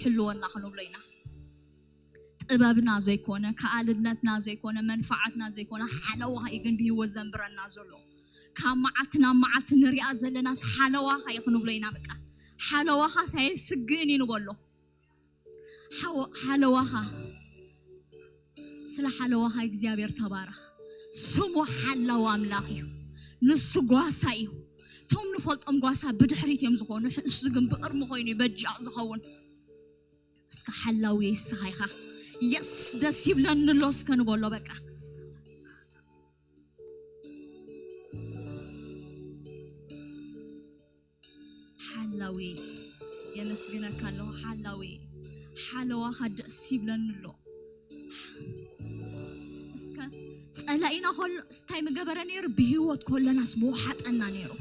ይሕልወና ክንብሎ ኢና። ጥበብና ዘይኮነ፣ ከኣልነትና ዘይኮነ፣ መንፋዓትና ዘይኮነ፣ ሓለዋ እዩ ግን ብህይወት ዘንብረና ዘሎ። ካብ መዓልቲ ናብ መዓልቲ ንሪኣ ዘለናስ ሓለዋኻ እዩ ክንብሎ ኢና። በቃ ሓለዋኻ ሳየስግእን እዩ ንበሎ። ሓወ- ሓለዋኻ፣ ስለ ሓለዋኻ እግዚኣብሔር ተባረኽ። ስሙ ሓላው ኣምላኽ እዩ። ንሱ ጓሳ እዩ። እቶም ንፈልጦም ጓሳ ብድሕሪት እዮም ዝኾኑ፣ ንሱ ግን ብቕድሚ ኮይኑ እዩ በጃ ዝኸውን። እስከ ሓላውየ ንስኻ ኢኻ። የስ፣ ደስ ይብለኒ ኣሎ እስከ ንበሎ። በቃ ሓላውየ፣ የመስግነካ ኣለኹ ሓላውየ። ሓለዋኻ ደስ ይብለኒ ኣሎ። እስከ ጸላኢና ከሎ እንታይ ምገበረ ነይሩ? ብህይወት ከለናስ ምወሓጠና ነይሩ።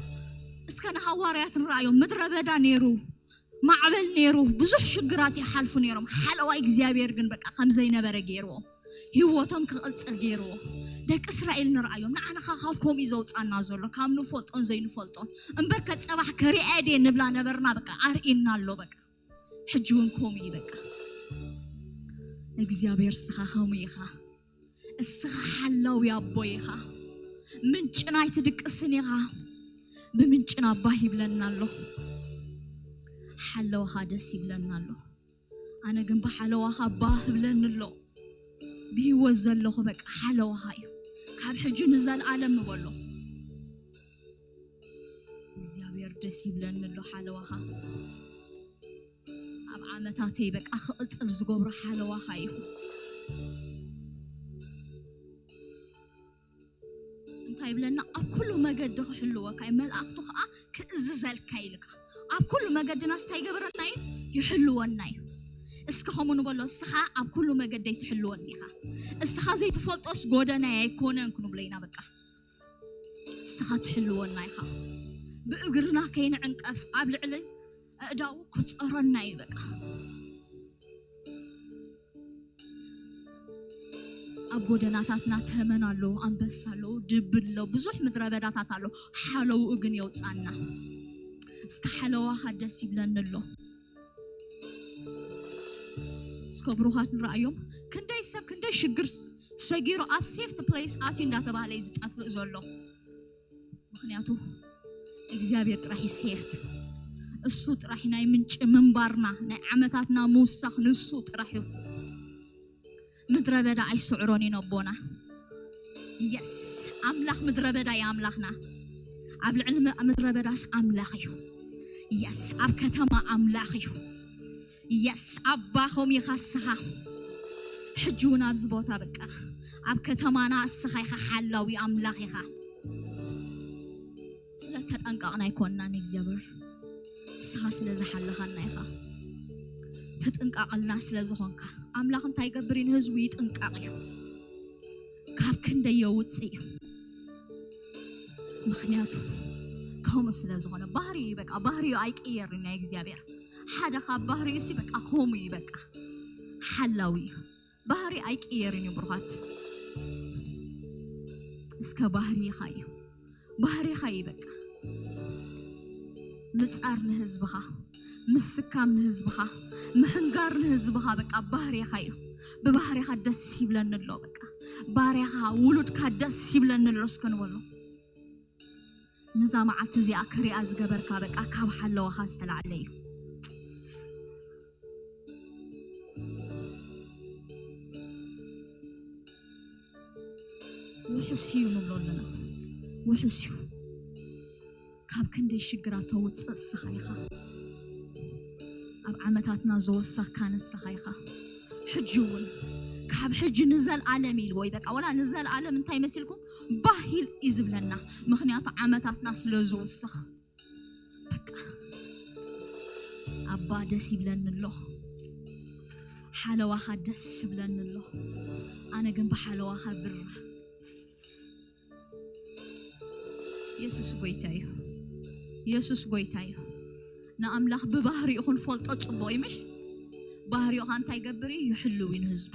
እስከ ንሃዋርያት ንረኣዮም። ምድረ በዳ ነይሩ፣ ማዕበል ነይሩ፣ ብዙሕ ሽግራት ይሓልፉ ነይሮም። ሓለዋይ እግዚኣብሔር ግን በቃ ከም ዘይነበረ ገይርዎ፣ ህይወቶም ክቕጽል ገይርዎ። ደቂ እስራኤል ንረኣዮም። ንዓና ካብ ከምኡ እዩ ዘውጻና ዘሎ፣ ካብ ንፈልጦን ዘይንፈልጦን። እምበር ከጸባሕ ከሪኣ ድየ ንብላ ነበርና። በቃ ኣርኢና ኣሎ። በቃ ሕጂ እውን ከምኡ እዩ። በቃ እግዚኣብሔር እስኻ ከምኡ ኢኻ። እስኻ ሓላዊ ኣቦይ ኢኻ። ምንጭ ናይ ትድቅስን ኢኻ። ብምንጭና ባህ ይብለና ኣሎ። ሓለዋኻ ደስ ይብለና ኣሎ። ኣነ ግን ብሓለዋኻ ባህ ይብለኒ ኣሎ። ብህይወት ዘለኹ በቃ ሓለዋኻ እዩ። ካብ ሕጂ ንዘለኣለም ምበሎ። እግዚኣብሔር ደስ ይብለኒ ኣሎ ሓለዋኻ። ኣብ ዓመታተይ በቃ ክቕጽል ዝገብሮ ሓለዋኻ እዩ። እንታይ ይብለና? ኣብ ኩሉ መገዲ ክሕልወካ እዩ፣ መላእኽቱ ኸዓ ክእዝዘልካ ኢልካ። ኣብ ኩሉ መገድናስ እንታይ ይገብረና እዩ? ይሕልወና እዩ። እስከ ከምኡ ንበሎ፣ እስኻ ኣብ ኩሉ መገደይ ትሕልወኒ ኢኻ። እስኻ ዘይትፈልጦስ ጎደናይ ኣይኮነን ክንብሎ ኢና። በቃ እስኻ ትሕልወና ኢኻ። ብእግርና ከይንዕንቀፍ ኣብ ልዕሊ ኣእዳዉ ክጸረና እዩ። በቃ ኣብ ጎደናታትና ተመን ኣሎ፣ ኣንበሳ ኣሎ፣ ድብ ኣሎ፣ ብዙሕ ምድረ በዳታት ኣሎ። ሓለውኡ ግን የውጻና። እስከ ሓለዋኻ ደስ ይብለኒ ኣሎ። እስከ ብሩኻት ንረኣዮም። ክንደይ ሰብ ክንደይ ሽግር ስ- ሰጊሩ ኣብ ሴፍቲ ፕሌስ ኣትዩ እንዳተባህለ እዩ ዝጠፍእ ዘሎ። ምኽንያቱ እግዚኣብሔር ጥራሕ እዩ ሴፍቲ። እሱ ጥራሕ ናይ ምንጪ ምንባርና፣ ናይ ዓመታትና ምውሳኽ ንሱ ጥራሕ እዩ። ምድረ በዳ ኣይስዕሮን እዩ ነቦና። የስ፣ ኣምላኽ ምድረ በዳ እዩ ኣምላኽና። ኣብ ልዕሊ ም- ምድረ በዳስ ኣምላኽ እዩ። የስ፣ ኣብ ከተማ ኣምላኽ እዩ። የስ፣ ኣባ ኸም ኢኻ እስኻ። ሕጂ እውን ኣብዚ ቦታ በቃ ኣብ ከተማና እስኻ ኢኻ ሓላዊ ኣምላኽ ኢኻ። ስለ ተጠንቀቕና ኣይኮንናን እግዚኣብሔር፣ ንስኻ ስለ ዝሓለኻና ኢኻ። ተጥንቃቐልና ስለ ዝኾንካ። ኣምላኽ እንታይ ይገብር እዩ? ንህዝቡ ይጥንቃቕ እዩ። ካብ ክንደይ የውፅእ እዩ። ምኽንያቱ ከምኡ ስለ ዝኾነ ባህሪ እዩ። በቃ ባህሪኡ ኣይቅየርን ናይ እግዚኣብሔር። ሓደ ካብ ባህሪኡ ሲ በቃ ከምኡ እዩ። በቃ ሓላዊ እዩ። ባህሪ ኣይቅየርን እዩ ብሩኻት። እስከ ባህሪኻ እዩ። ባህሪኻ እዩ በቃ። ምጻር ንህዝብኻ፣ ምስካም ንህዝብኻ፣ ምሕንጋር ንህዝብኻ በቃ ባህሪኻ እዩ። ብባህሪኻ ደስ ይብለኒ ኣሎ በቃ። ባርያኻ ውሉድካ ደስ ይብለኒ ኣሎ እስከ ንበሎ። ንዛ መዓልቲ እዚኣ ክሪኣ ዝገበርካ በቃ ካብ ሓለዋኻ ዝተላዕለ እዩ። ውሕስ እዩ ንብሎ ኣለና። ውሕስ እዩ። ካብ ክንደይ ሽግራት ተውፅእ እስኻ ኢኻ። ኣብ ዓመታትና ዝወሰኽካ ንስኻ ኢኻ። ሕጂ እውን ካብ ሕጂ ንዘልኣለም ኢልዎ እዩ። በቃ ወላ ንዘልኣለም እንታይ መሲልኩም ባሂል እዩ ዝብለና። ምኽንያቱ ዓመታትና ስለ ዝውስኽ። በቃ ኣባ ደስ ይብለኒ ኣሎ። ሓለዋኻ ደስ ይብለኒ ኣሎ። ኣነ ግን ብሓለዋኻ ብራ። የሱስ ጎይታ እዩ። የሱስ ጎይታ እዩ። ንኣምላኽ ብባህሪኡ ክንፈልጦ ጽቡቕ እዩ ምሽ? ባህሪኡ ኸኣ እንታይ ይገብር እዩ? ይሕልው እዩ ንህዝቡ።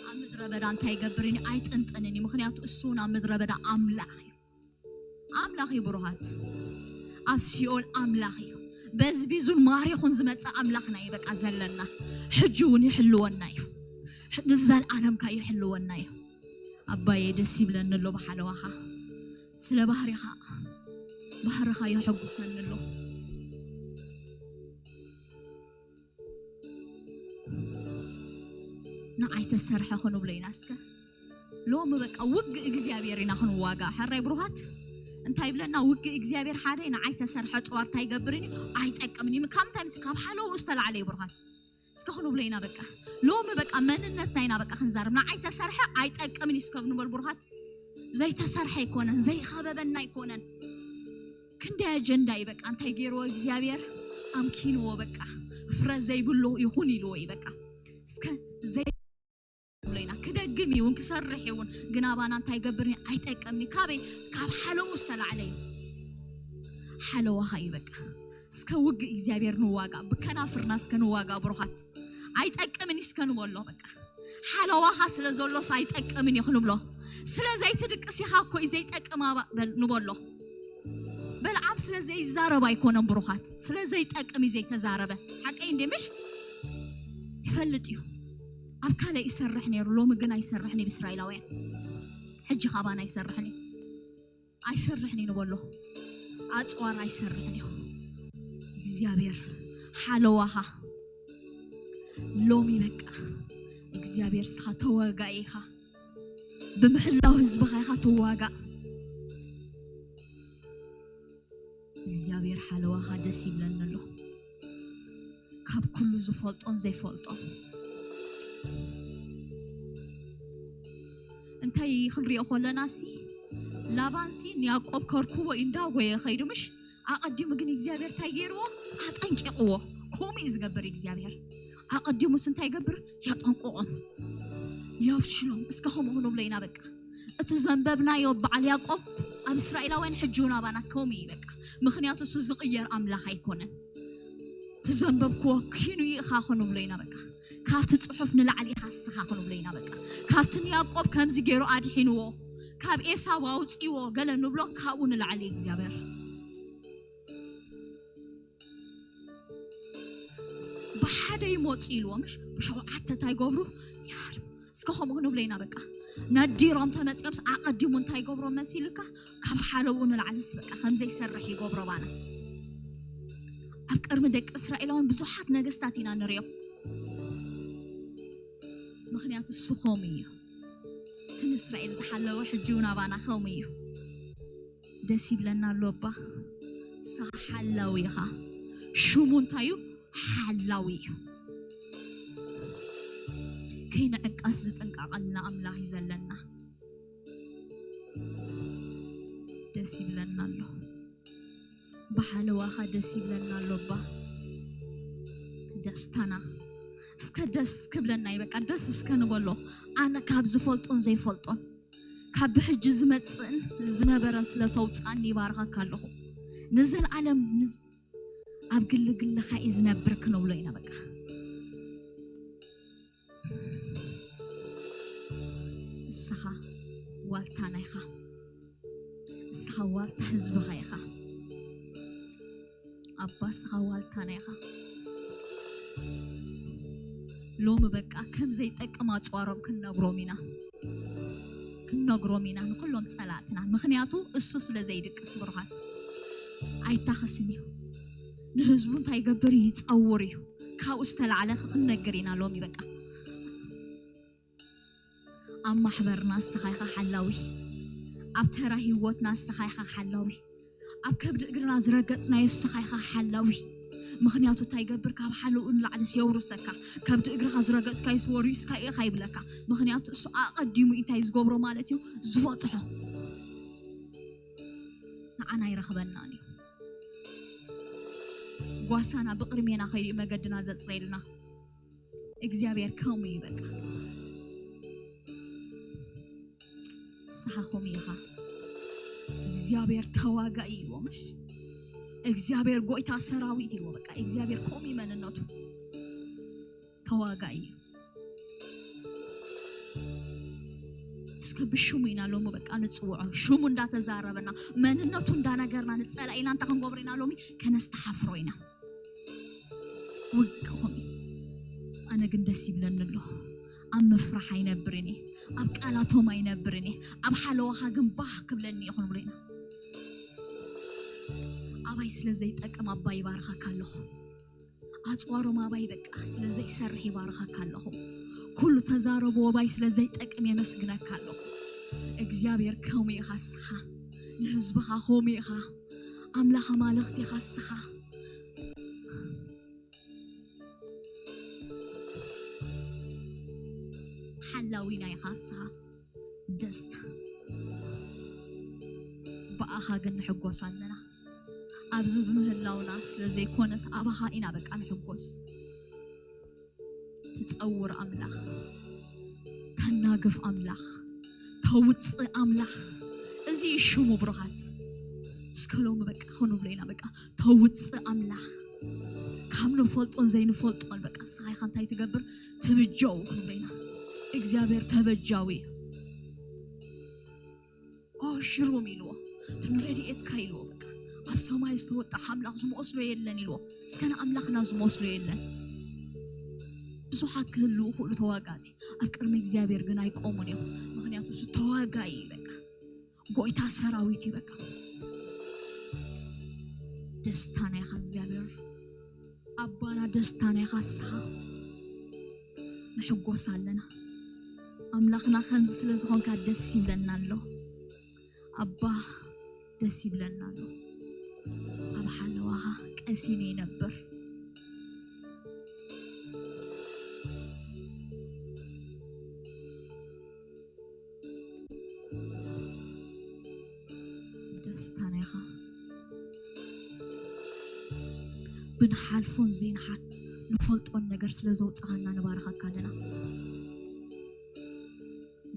ኣብ ምድረ በዳ እንታይ ይገብር እዩ? ኣይጥንጥንን እዩ። ምኽንያቱ እሱ እውን ኣብ ምድረ በዳ ኣምላኽ እዩ። ኣምላኽ እዩ ብሩኻት። ኣብ ሲኦል ኣምላኽ እዩ። በዝቢዙን ማሪኹን ዝመጽእ ኣምላኽና እዩ በቃ ዘለና። ሕጂ እውን ይሕልወና እዩ። ንዘልኣለም ከኣ ይሕልወና እዩ። ኣባየ ደስ ይብለኒ ኣሎ ብሓለዋኻ። ስለ ባህሪኻ፣ ባህርኻ የሐጉሰኒ ኣሎ። ንዓይ ተሰርሐ ክንብሎ ኢና እስከ። ሎሚ በቃ ውግእ እግዚኣብሔር ኢና ክንዋጋእ። ሕራይ ብሩኻት እንታይ ይብለና? ውግእ እግዚኣብሔር ሓደ ንዓይ ተሰርሐ ጽዋር እንታይ ይገብርን እዩ? ኣይጠቅምን እዩ። ካብ እንታይ ምስ ካብ ሓለውኡ ዝተላዕለ እዩ ብሩኻት። እስከ ክንብሎ ኢና በቃ። ሎሚ በቃ መንነትና ኢና በቃ ክንዛረብ። ንዓይ ተሰርሐ ኣይጠቅምን እዩ እስከ ንበል ብሩኻት። ዘይተሰርሐ ኣይኮነን፣ ዘይኸበበና ኣይኮነን። ክንደይ ኣጀንዳ እዩ በቃ። እንታይ ገይርዎ እግዚኣብሔር? ኣምኪንዎ በቃ። ፍረ ዘይብሉ ይኹን ኢልዎ እዩ በቃ። እስከ ዘይ ብሎ ኢና። ክደግም እውን ክሰርሕ እውን ግን ኣባና እንታይ ገብር? ኣይጠቅምኒ። ካበይ? ካብ ሓለዉ ዝተላዕለ እዩ። ሓለዋኻ እዩ በቃ። እስከ ውግእ እግዚኣብሔር ንዋጋ። ብከናፍርና እስከ ንዋጋ ብሩኻት። ኣይጠቅምን እዩ እስከ ንበሎ በቃ። ሓለዋኻ ስለ ዘሎስ ኣይጠቅምን እዩ ክንብሎ። ስለ ዘይትድቅስ ኢኻ እኮ እዩ ዘይጠቅም ኣባ በል ንበሎ። በልዓም ስለ ዘይዛረብ ኣይኮነን ብሩኻት፣ ስለ ዘይጠቅም እዩ ዘይተዛረበ። ሓቀይ እንዴ ምሽ? ይፈልጥ እዩ። ኣብ ካልእ ይሰርሕ ነይሩ፣ ሎሚ ግን ኣይሰርሕን እዩ ብእስራኤላውያን። ሕጂ ካባና ኣይሰርሕን እዩ። ኣይሰርሕን እዩ ንበሎ። ኣጽዋር ኣይሰርሕን እዩ። እግዚኣብሔር ሓለዋኻ ሎሚ በቃ እግዚኣብሔር ስኻ ተዋጋኢ ኢኻ። ብምሕላው ህዝብኻ ኢኻ ትዋጋእ። እግዚኣብሔር ሓለዋኻ ደስ ይብለኒ ኣሎ። ካብ ኩሉ ዝፈልጦን ዘይፈልጦን እንታይ ክንሪኦ ከለና ሲ ላባን ሲ ንያዕቆብ ከርክቦ እዩ እንዳጎየ ኸይዱ ምሽ ኣቐዲሙ ግን እግዚኣብሔር እንታይ ገይርዎ ኣጠንቂቕዎ። ከምኡ እዩ ዝገብር እግዚኣብሔር። ኣቐዲሙስ እንታይ ይገብር? የጠንቅቖም፣ የፍሽሎም። እስከ ከምኡ ክንብሎ ኢና በቃ። እቲ ዘንበብናዮ በዓል ያዕቆብ ኣብ እስራኤላውያን ሕጂ እውን ኣባና ከምኡ እዩ በቃ። ምኽንያቱ እሱ ዝቕየር ኣምላኽ ኣይኮነን። እቲ ዘንበብክዎ ኪኑ እዩ ኢኻ ክንብሎ ኢና በቃ። ካብቲ ጽሑፍ ንላዕሊ ኢኻ እስኻ ክንብሎ ኢና በቃ። ካብቲ ንያዕቆብ ከምዚ ገይሩ ኣድሒንዎ፣ ካብ ኤሳው ኣውጺዎ ገለ ንብሎ ካብኡ ንላዕሊ እግዚኣብሔር ብሓደ ይመፁ ኢልዎ ምሽ ብሸውዓተ እንታይ ይገብሩ ይሃድሙ። እስከ ከምኡ ክንብሎ ኢና በቃ። ነዲሮም ተመፂኦምስ ኣቐዲሙ እንታይ ይገብሮ መሲልካ? ካብ ሓለውኡ ንላዕሊስ በቃ ከምዘይሰርሕ ይገብሮ ባና። ኣብ ቅድሚ ደቂ እስራኤላውያን ብዙሓት ነገስታት ኢና ንሪኦም። ምኽንያቱ እሱ ከምኡ እዩ። እቲ ንእስራኤል ዝሓለወ ሕጂ እውን ኣባና ከምኡ እዩ። ደስ ይብለና ኣሎ እባ። ንስኻ ሓላዊ ኢኻ። ሽሙ እንታይ እዩ? ሓላዊ እዩ። ከይንዕቀፍ ዝጥንቀቐልና ኣምላኽ እዩ ዘለና። ደስ ይብለና ኣሎ። ብሓለዋኻ ደስ ይብለና ኣሎ እባ። ደስታና እስከ ደስ ክብለና እዩ። በቃ ደስ እስከ ንበሎ። ኣነ ካብ ዝፈልጦን ዘይፈልጦን ካብ ብሕጂ ዝመጽእን ዝነበረን ስለ ተውጻኒ ይባርኸካ ኣለኹ። ንዘለዓለም ንዝ- ኣብ ግሊ ግልኻ እዩ ዝነብር ክንብሎ ኢና በቃ። ንስኻ ዋልታና ኢኻ። ንስኻ ዋልታ ህዝብኻ ኢኻ። ኣባ ንስኻ ዋልታና ኢኻ። ሎሚ በቃ ከም ዘይጠቅም ኣጽዋሮም ክንነግሮም ኢና። ክንነግሮም ኢና ንኩሎም ጸላእትና። ምኽንያቱ እሱ ስለ ዘይድቅስ ብሩኻት። ኣይታኸስን እዩ። ንህዝቡ እንታይ ይገብር እዩ? ይጸውር እዩ። ካብኡ ዝተላዕለ ክንነግር ኢና ሎሚ በቃ። ኣብ ማሕበርና ንስኻ ኢኻ ሓላዊ። ኣብ ተራ ህይወትና ንስኻ ኢኻ ሓላዊ። ኣብ ከብዲ እግርና ዝረገጽናዮ ንስኻ ኢኻ ሓላዊ። ምኽንያቱ እንታይ ይገብር? ካብ ሓለኡ ንላዕሊ የውርሰካ። ከብዲ እግርኻ ዝረገጽካዮ ወሪስካ ኢኻ ይብለካ። ምኽንያቱ እሱ ኣቐዲሙ እንታይ ዝገብሮ ማለት እዩ? ዝበጽሖ ንዓና ኣይረኽበናን እዩ። ጓሳና ብቕድሜና ከይዱ እዩ መገድና ዘጽረየልና። እግዚኣብሔር ከምኡ እዩ በቃ። ንስኻ ከምኡ ኢኻ። እግዚኣብሔር ተዋጋኢ እዩ ምሽ? እግዚኣብሔር ጎይታ ሰራዊት እዩ በቃ። እግዚኣብሔር ከምኡ እዩ መንነቱ። ተዋጋኢ እዩ። እስከ ብሽሙ ኢና ሎሚ በቃ ንጽውዖ። ሽሙ እንዳተዛረበና፣ መንነቱ እንዳነገርና ንጸላኢና እንታይ ክንገብሮ ኢና ሎሚ? ከነስተሓፍሮ ኢና። ውግእ ኾሚ። ኣነ ግን ደስ ይብለኒ ኣሎ። ኣብ ምፍራሕ ኣይነብርን እየ፣ ኣብ ቃላቶም ኣይነብርን እየ፣ ኣብ ሓለዋኻ ግን ባህ ክብለኒ እዩ ክንብሎ ኢና። ኣባይ ስለ ዘይጠቅም ኣባይ ይባርኸካ ኣለኹ። ኣፅዋሮም ኣባይ በቃ ስለ ዘይሰርሕ ይባርኸካ ኣለኹ። ኩሉ ተዛረቡ ኣባይ ስለ ዘይጠቅም የመስግነካ ኣለኹ። እግዚኣብሔር ከምኡ ኢኻ እስኻ፣ ንህዝብኻ ከምኡ ኢኻ። ኣምላኽ ኣማልኽቲ ኢኻ እስኻ። ሓላዊና ኢኻ እስኻ። ደስታ ብኣኻ ግን ንሕጎስ ኣለና። ኣብዚ ብምህላውና ስለ ዘይኮነስ ኣባኻ ኢና በቃ ንሕጎስ። ትጸውር ኣምላኽ፣ ተናግፍ ኣምላኽ፣ ተውጽእ ኣምላኽ። እዚ እዩ ሽሙ ብሩኻት። እስከ ሎሚ በቃ ክንብሎ ኢና በቃ ተውጽእ ኣምላኽ። ካብ ንፈልጦን ዘይንፈልጦን በቃ ንስኻ ኢኻ እንታይ ትገብር ትብጀው ክንብሎ ኢና። እግዚኣብሔር ተበጃዊ እዩ። ኦ ሽሩም ኢልዎ፣ እቲ ንረድኤትካ ኢልዎ በቃ ኣብ ሰማይ ዝተወጣ ኣምላኽ ዝመስሎ የለን ኢልዎ። እስከ ንኣምላኽና ዝመስሎ የለን። ብዙሓት ክህልዉ ክእሉ ተዋጋእቲ ኣብ ቅድሚ እግዚኣብሔር ግን ኣይቆሙን እዮም። ምክንያቱ እሱ ተዋጋኢ እዩ በቃ ጎይታ ሰራዊት እዩ በቃ። ደስታና ኢኻ እግዚኣብሔር ኣባና፣ ደስታና ኢኻ እስኻ። ንሕጎስ ኣለና። ኣምላኽና ከምዚ ስለ ዝኾንካ ደስ ይብለና ኣሎ። ኣባ ደስ ይብለና ኣሎ። ኣብ ሓለዋኻ ቀሲነ ይነብር። ደስታና ኢኻ። ብንሓልፎን ዘይንሓል ንፈልጦን ነገር ስለ ዘውፅኻና ንባርኸካ ኣለና።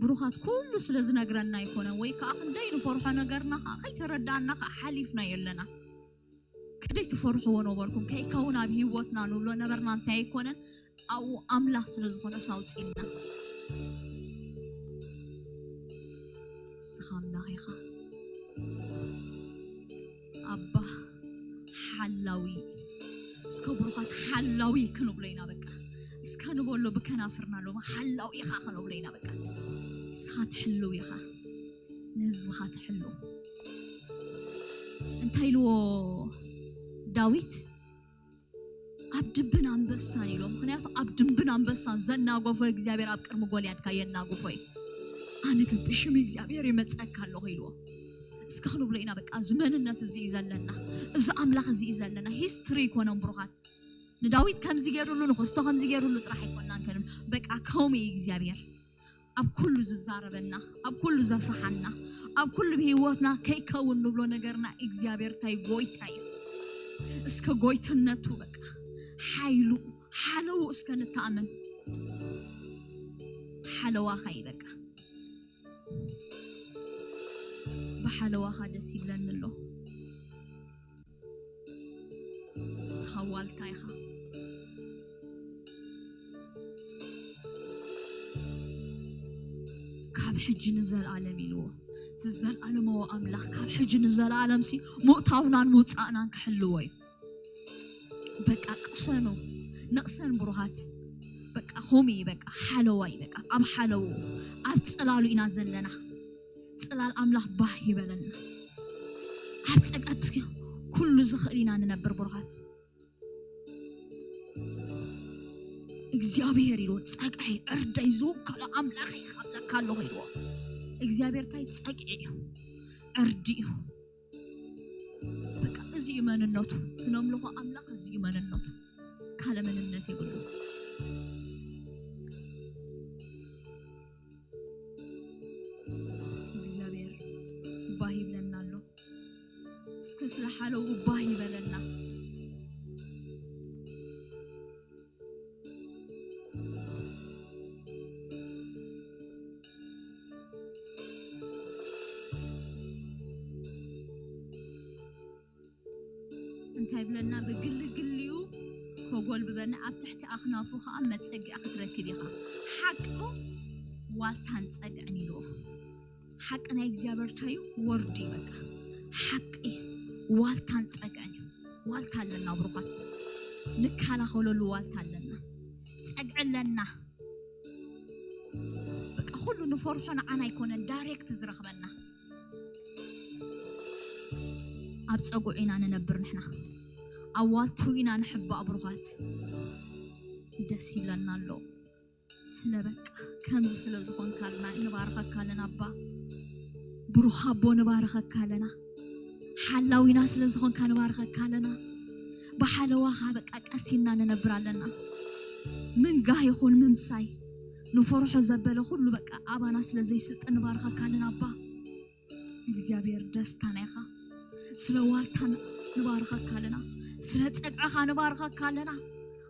ብሩኻት ኩሉ ስለ ዝነግረና ኣይኮነን፣ ወይ ከዓ ክንደይ ንፈርሖ ነገርና ከዓ ከይተረዳእና ከዓ ሓሊፍናዮ ኣለና። ክንደይ ትፈርሕዎ ነበርኩም ከይከውን ኣብ ህይወትና ንብሎ ነበርና እንታይ ኣይኮነን፣ ኣብኡ ኣምላኽ ስለ ዝኾነስ ኣውፂእና። ንስኻ ኣምላኽ ኢኻ ኣባ ሓላዊ። እስከ ብሩኻት ሓላዊ ክንብሎ ኢና በቃ። እስከ ንበሎ ብከናፍርና ሎማ ሓላዊ ኢኻ ክንብሎ ኢና በቃ። ንስኻ ትሕልው ኢኻ፣ ንህዝብኻ ትሕልው። እንታይ ኢልዎ ዳዊት? ኣብ ድብን ኣንበሳን ኢሎ። ምክንያቱ ኣብ ድብን ኣንበሳን ዘናጎፎ እግዚኣብሔር ኣብ ቅድሚ ጎልያድካ የናጉፎ እዩ። ኣነ ግን ብሽም እግዚኣብሔር ይመፀካ ኣለኹ ኢልዎ። እስከ ክንብሎ ኢና በቃ። እዚ መንነት እዚ እዩ ዘለና፣ እዚ ኣምላኽ እዚ እዩ ዘለና። ሂስትሪ ይኮነን ብሩኻት። ንዳዊት ከምዚ ገይሩሉ ንክስቶ ከምዚ ገይሩሉ ጥራሕ ኣይኮንናን ከንም በቃ ከምኡ እዩ እግዚኣብሔር። ኣብ ኩሉ ዝዛረበና፣ ኣብ ኩሉ ዘፍርሓና፣ ኣብ ኩሉ ብህይወትና ከይከውን ንብሎ ነገርና እግዚኣብሔር እንታይ ጎይታ እዩ። እስከ ጎይትነቱ በቃ ሓይሉ ሓለዉ እስከ ንተኣመን። ሓለዋኻ እዩ በቃ። ብሓለዋኻ ደስ ይብለኒ ኣሎ። ንስኻ ዋልታ ኢኻ። ካብ ሕጂ ንዘለኣለም ኢልዎ። እቲ ዘለኣለማዊ ኣምላኽ ካብ ሕጂ ንዘለኣለም ሲ ምእታውናን ምውፃእናን ክሕልዎ እዩ። በቃ ቅሰኑ፣ ንቕሰን ብሩኻት። በቃ ኹሚ በቃ ሓለዋይ በቃ ኣብ ሓለዉ ኣብ ፅላሉ ኢና ዘለና። ፅላል ኣምላኽ ባህ ይበለና። ኣብ ፀቀት ኩሉ ዝኽእል ኢና ንነብር ብሩኻት። እግዚኣብሔር ኢልዎ ፀግዒ ዕርደይ ዝውከሎ ኣምላኽ ይኻብለካ ኣለኹ ኢልዎ። እግዚኣብሔር እንታይ ፀግዒ እዩ፣ ዕርዲ እዩ። በቃ እዚ እዩ መንነቱ። ትነምልኾ ኣምላኽ እዚ እዩ መንነቱ። ካለ መንነት የብሉ። እግዚኣብሔር ባህ ይብለና ኣሎ። እስከ ስለ ሓለዉ ባህ ይበለና። እንታይ ብለና? ብግሊ ግሊኡ ከጎልብበና፣ ኣብ ትሕቲ ኣኽናፉ ኸዓ መጸጊያ ክትረክብ ኢኻ። ሓቂ ዋልታን ጸግዕን ኢልዎ። ሓቂ ናይ እግዚኣብሔር እንታይ እዩ? ወርዲ እዩ በቃ። ሓቂ ዋልታን ጸግዕን እዩ። ዋልታ ኣለና ብሩኻት። ንከላኸለሉ ዋልታ ኣለና፣ ጸግዒ ኣለና። በቃ ኩሉ ንፈርሖ ንዓና ኣይኮነን ዳይሬክት ዝረኽበና። ኣብ ጸጉዑ ኢና ንነብር ንሕና፣ ኣብ ዋልቱ ኢና ንሕባእ ብሩኻት። ደስ ይብለና ኣሎ። ስለ በቃ ከምዚ ስለ ዝኾንካልና ንባርኸካ ኣለና ኣባ። ብሩኽ ኣቦ ንባርኸካ ኣለና። ሓላዊና ስለ ዝኾንካ ንባርኸካ ኣለና። ብሓለዋኻ በቃ ቀሲንና ንነብር ኣለና። ምንጋህ ይኹን ምምሳይ ንፈርሖ ዘበለ ኩሉ በቃ ኣባና ስለ ዘይስልጥን ንባርኸካ ኣለና ኣባ። እግዚኣብሔር ደስታና ኢኻ። ስለ ዋልታ ንባርኸካ ኣለና። ስለ ጸግዕኻ ንባርኸካ ኣለና።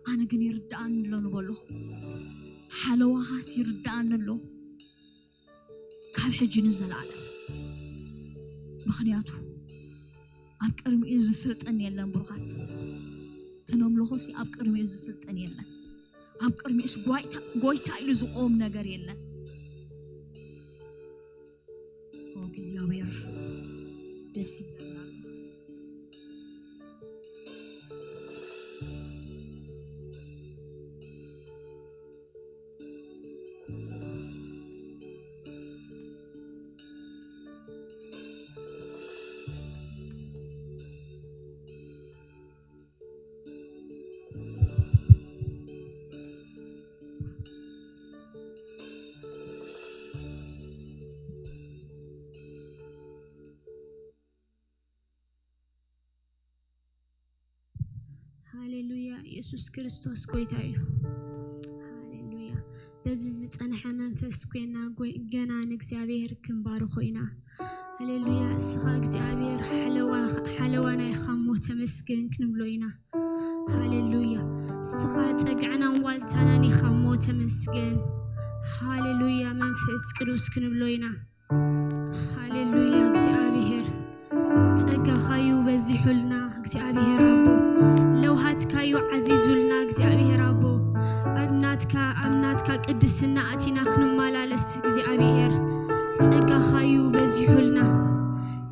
ኣነ ግን ይርድኣኒ ኣሎ ንበሎ። ሓለዋኻስ ይርድኣኒ ኣሎ። ካብ ሕጂ ንዘለኣለም። ምኽንያቱ ኣብ ቅድሚኡ ዝስልጥን የለን ብሩኻት። ተነምልኾሲ ኣብ ቅድሚኡ ዝስልጥን የለን። ኣብ ቅድሚኡስ ጓይታ፣ ጎይታ ኢሉ ዝቆም ነገር የለን። ኦ እግዚኣብሔር ደስ ይብለና። ሃሌሉያ፣ ኢየሱስ ክርስቶስ ጎይታ እዩ። ሃሌሉያ። በዚ ዝጸንሐ መንፈስ ኮይና ጎይ-፣ ገና ንእግዚኣብሔር ክንባርኾ ኢና። ሃሌሉያ። እስኻ እግዚኣብሔር ሓለዋ-፣ ሓለዋና ኢኻ እሞ ተመስገን ክንብሎ ኢና። ሃሌሉያ። እስኻ ጸግዕናን ዋልታናን ኢኻ እሞ ተመስገን። ሃሌሉያ። መንፈስ ቅዱስ ክንብሎ ኢና። ሃሌሉያ። እግዚኣብሔር ጸጋኻዩ በዚሑልና፣ እግዚኣብሔር ኣቦ ለውሃትካዩ ዓዚዙልና፣ እግዚኣብሔር ኣቦ ኣብ ናትካ፣ ኣብ ናትካ ቅድስና ኣቲና ክንመላለስ እግዚኣብሔር ጸጋኻዩ በዚሑልና፣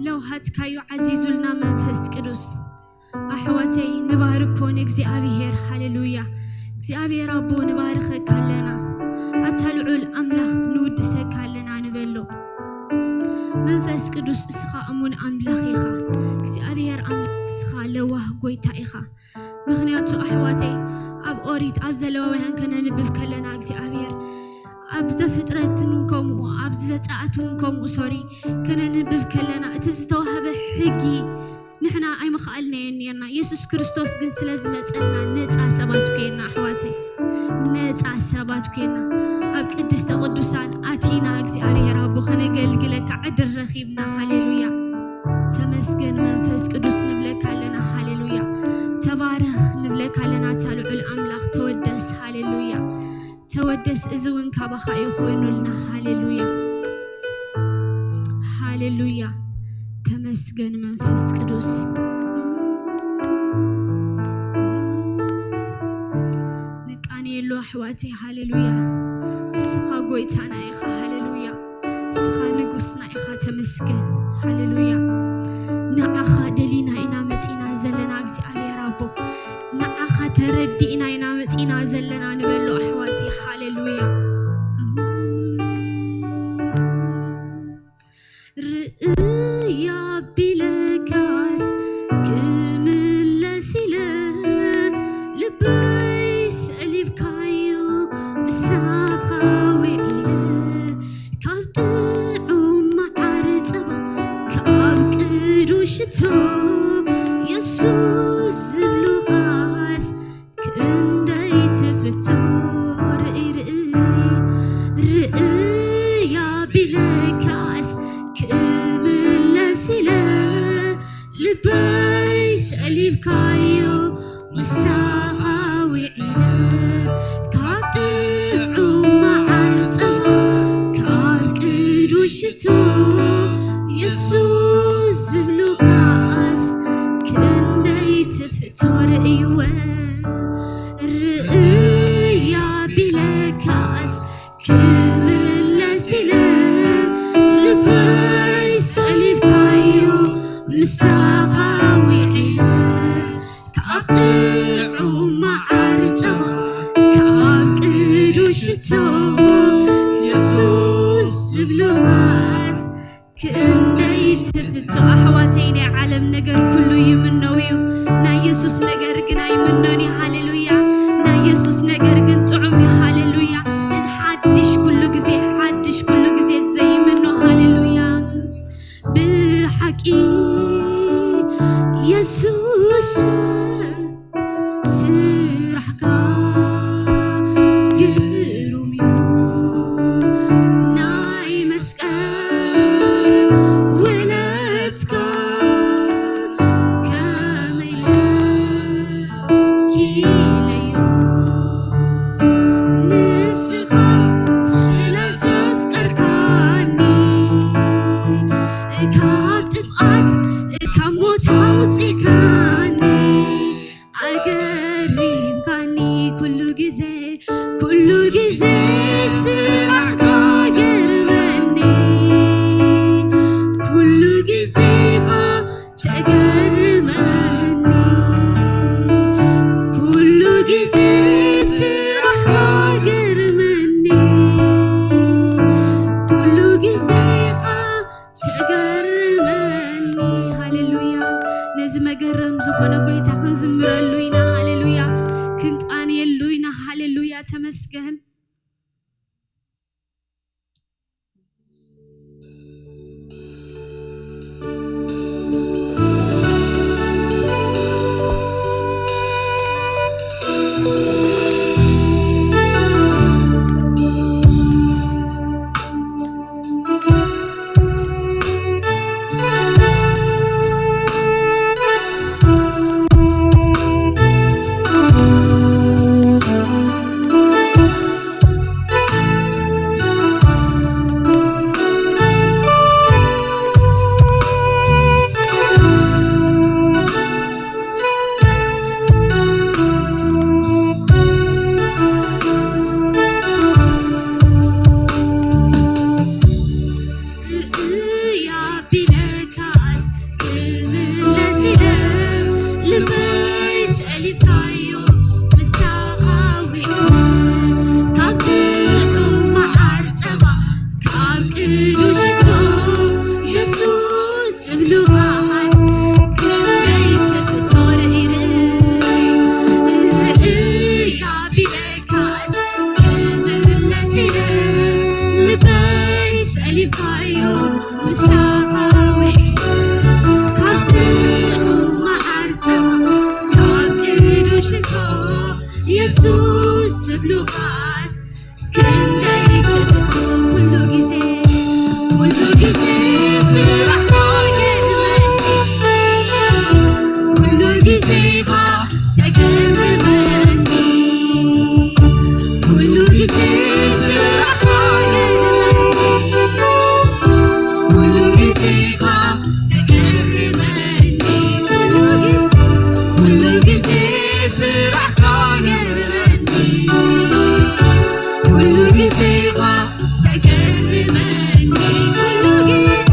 ለውሃትካዩ ዓዚዙልና መንፈስ ቅዱስ። ኣሕዋተይ ንባርኮ ንእግዚኣብሔር። ሃሌሉያ። እግዚኣብሔር ኣቦ ንባርኸካ ኣለና። ኣታ ልዑል ኣምላኽ ንውድሰካ ኣለና ንበሎ። መንፈስ ቅዱስ እስኻ እሙን ኣምላኽ ኢኻ። እግዚኣብሔር ኣምላኽ እስኻ ለዋህ ጎይታ ኢኻ። ምኽንያቱ ኣሕዋተይ ኣብ ኦሪት ኣብ ዘለዋውያን ከነንብብ ከለና እግዚኣብሔር ኣብ ዘፍጥረት እውን ከምኡ ኣብ ዘጸኣት እውን ከምኡ ሶሪ ከነንብብ ከለና እቲ ዝተዋህበ ሕጊ ንሕና ኣይመኽኣልናዮን ኔርና። የሱስ ክርስቶስ ግን ስለ ዝመጸልና ነጻ ሰባት ኮይና ኣሕዋተይ፣ ነጻ ሰባት ኮይና ኣብ ቅድስተ ቅዱሳን ኣቲና እግዚኣብሔር ኣቦ ከነገልግለካ ዕድል ረኺብና። ሃሌሉያ። ተመስገን መንፈስ ቅዱስ ንብለካ ኣለና። ሃሌሉያ። ተባረኽ ንብለካ ኣለና። ኣታ ልዑል ኣምላኽ ተወደስ። ሃሌሉያ። ተወደስ፣ እዚ እውን ካባኻ እዩ ኮይኑልና። ሃሌሉያ፣ ሃሌሉያ። ተመስገን መንፈስ ቅዱስ። ንቃንየሉ ኣሕዋተይ። ሃሌሉያ። እስኻ ጎይታና ኢኻ። ሃሌሉያ። እስኻ ንጉስና ኢኻ። ተመስገን። ሃሌሉያ። ንዓኻ ደሊና ኢና መጺና ዘለና እግዚኣብሔር ኣቦ። ንዓኻ ተረዲእና ኢና መጺና ዘለና ንበሎ ኣሕዋተይ። ሃሌሉያ። ርእይ ኣቢለካስ ክምለስ ኢለ ልበይ ሰሊብካዮ ምሳኻ ውዒለ ካብ ጥዑም መዓር ጸባ ካብ ቅዱስ ሽቶ የሱስ ዝብሉኻስ ክንደይ ትፍቶ ርእይ ርእይ ርእይ ኣቢለካስ ክምለስ ኢለ ልበይ ሰሊብካዮ ምሳኻ ውዒለ ካብ ጥዑም መዓር ጸባ ካብ ቅዱስ ሽቶ የሱስ ዝብሉኻስ ክንደይ ትፍቶ ርእይወ ርእያ ቢለካስ ክምለስ ኢለ ልበይ ሰሊብካዮ ምሳኻ ውዒለ ካብ ጥዑም ክንደይ ትፍቶ ኣሕዋተይ፣ ናይ ዓለም ነገር ኩሉ ይምነው እዩ፣ ናይ የሱስ ነገር ግን ኣይምነን እዩ። ሃሌሉያ። ናይ የሱስ ነገር ግን ጥዑም እዩ። ሃሌሉያ። ግን ሓድሽ ኩሉ ግዜ፣ ሓድሽ ኩሉ ግዜ ዘይምኖ። ሃሌሉያ። ብሓቂ የሱስ ስራሕካ ግሩም እዩ። ናይ መስቀል ውለትካ ከመይ ኪለዮ። ንስኻ ስለ ዘፍቀርካኒ፣ ካብ ጥፍኣት ካብ ሞት ኣውፂእካኒ፣ ኣገሪምካኒ። ኩሉ ግዜ፣ ኩሉ ግዜ ስራሕካ ገርመኒ፣ ኩሉ ግዜ ኢኻ ተገርመኒ፣ ኩሉ ግዜ ስራሕካ ገርመኒ፣ ኩሉ ግዜ ኢኻ ተገርመኒ። ሃሌሉያ። ነዚ መገረም ዝኾነ ጎይታ ክንዝምረሉ ኢና። ሃሌሉያ። ክንቃንየሉ ኢና። ሃሌሉያ። ተመስገን። ርእያ ቢለካስ ክምለስ ኢለ ልበይ ሰሊብካዮ ምሳኻ ውዒለ። ካብ ጥዑም መዓር ጸባ፣ ካብ ቅዱስ ሽቶ የሱስ ዝብሉኻስ ክንደይ ትፍቶ። ርእያ ቢለካስ ክምለስ ኢለ ልበይ ሰሊብካዮ ምሳኻ ውዒለ። ካብ ጥዑም መዓር ጸባ፣ ካብ ቅዱስ ሽቶ የሱስ ዝብሉኻስ ክንደይ ትፍቶ። ኩሉ ግዜ፣ ኩሉ ግዜ ስራሕካ ገርመኒ፣ ኩሉ ግዜ ኢኻ ተገርመኒ፣ ኩሉ ግዜ ስራሕካ ገርመኒ፣ ኩሉ ግዜ ኢኻ ተገርመኒ፣ ኩሉ ግዜ፣ ኩሉ ግዜ ስራሕካ ገርመኒ፣ ኩሉ ግዜ ኢኻ ተገርመኒ፣ ኩሉ ግዜ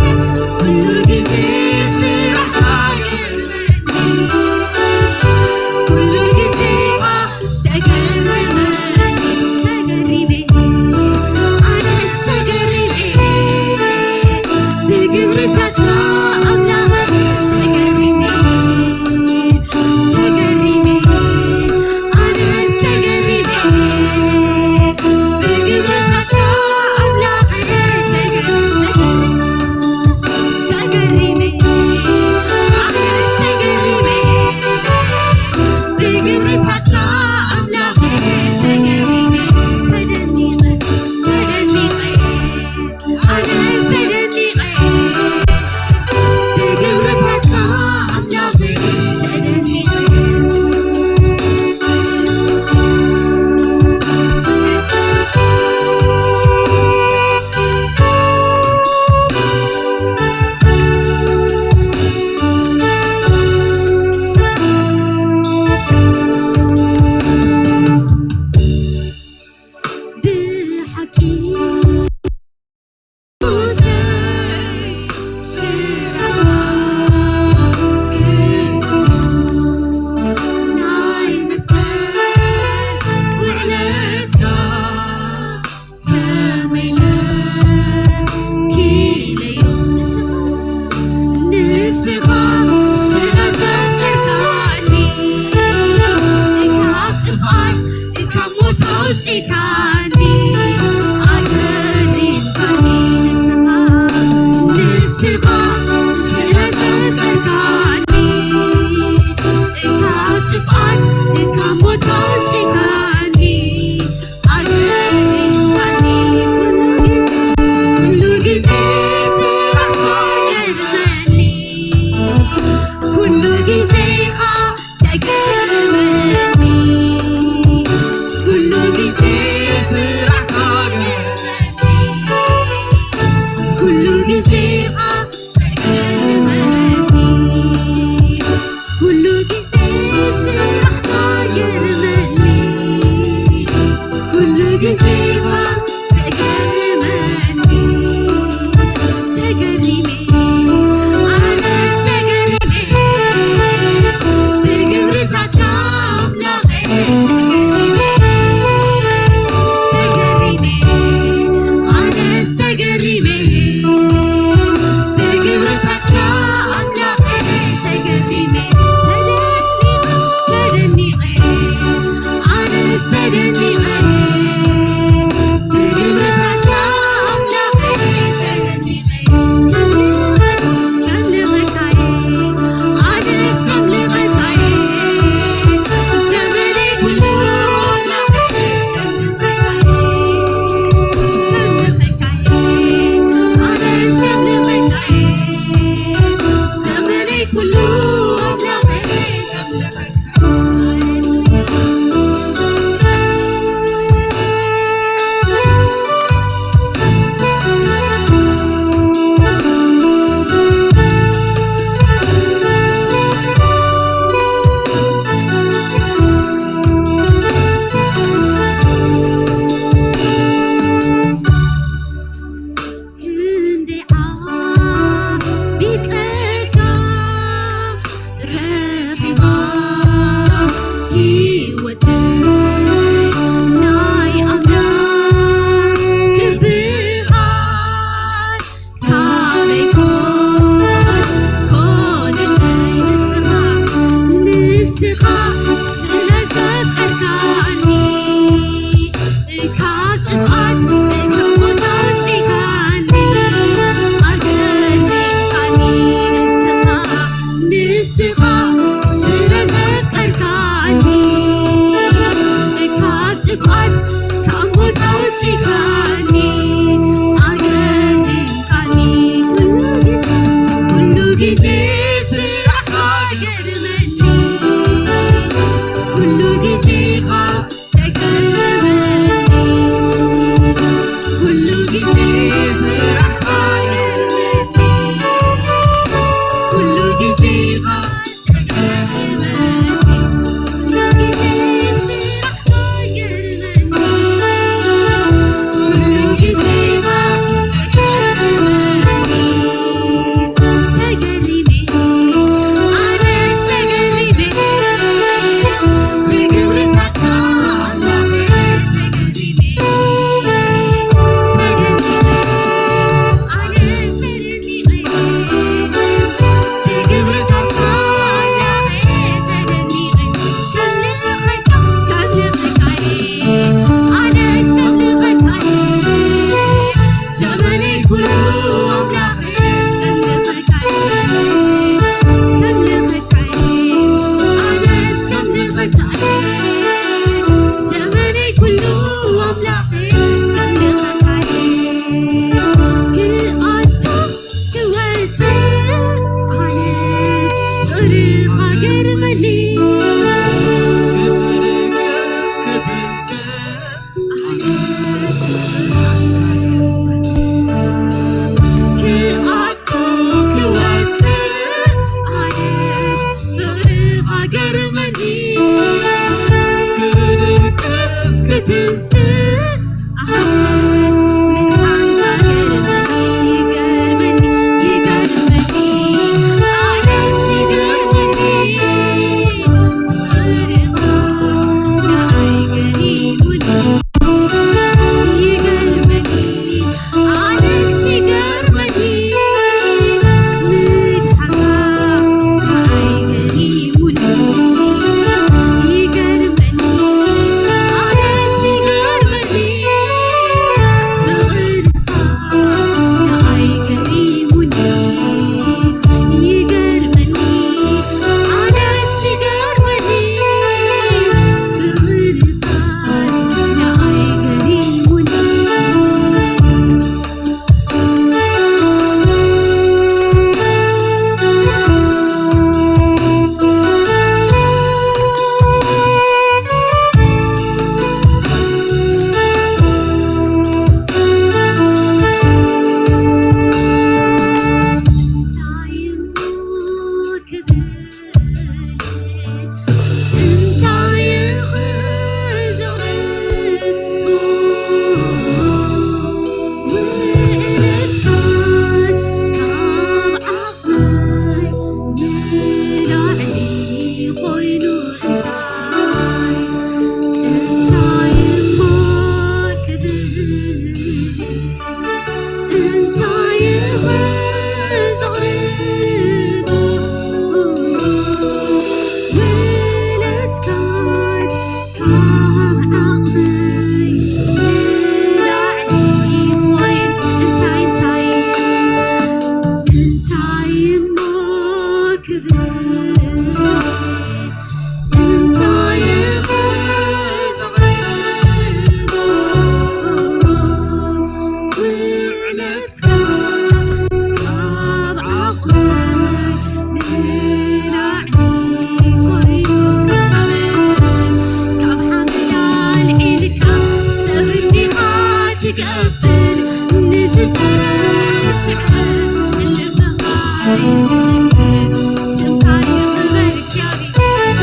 ስምካ ይኽበር እግዚኣብሔር።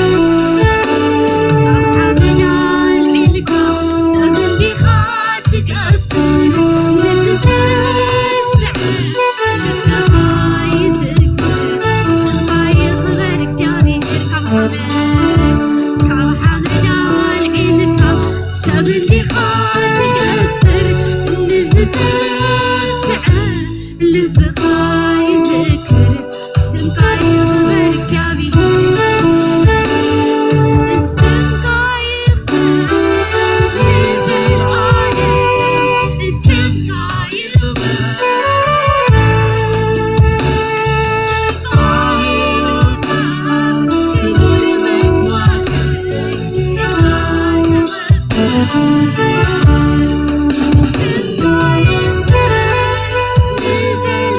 ካብ ሓመድ ኣልዒልካ ሰብ እንዲኻ ትገብር፣ ንዝተስዐ ልብኻ ይዝክር። ስምካ ይኽበር እግዚኣብሔር። ካብ ሓመድ፣ ካብ ሓመድ ኣልዒልካ ሰብ እንዲኻ ትገብር፣ ንዝተስዐ ልብኻ ይዝክር። ስምካ ይኽበር እግዚኣብሔር። ስምካ ይኽበር ንዘለዓለም። ስምካ ይኽበር። ክቡር መስዋዕት ስምካ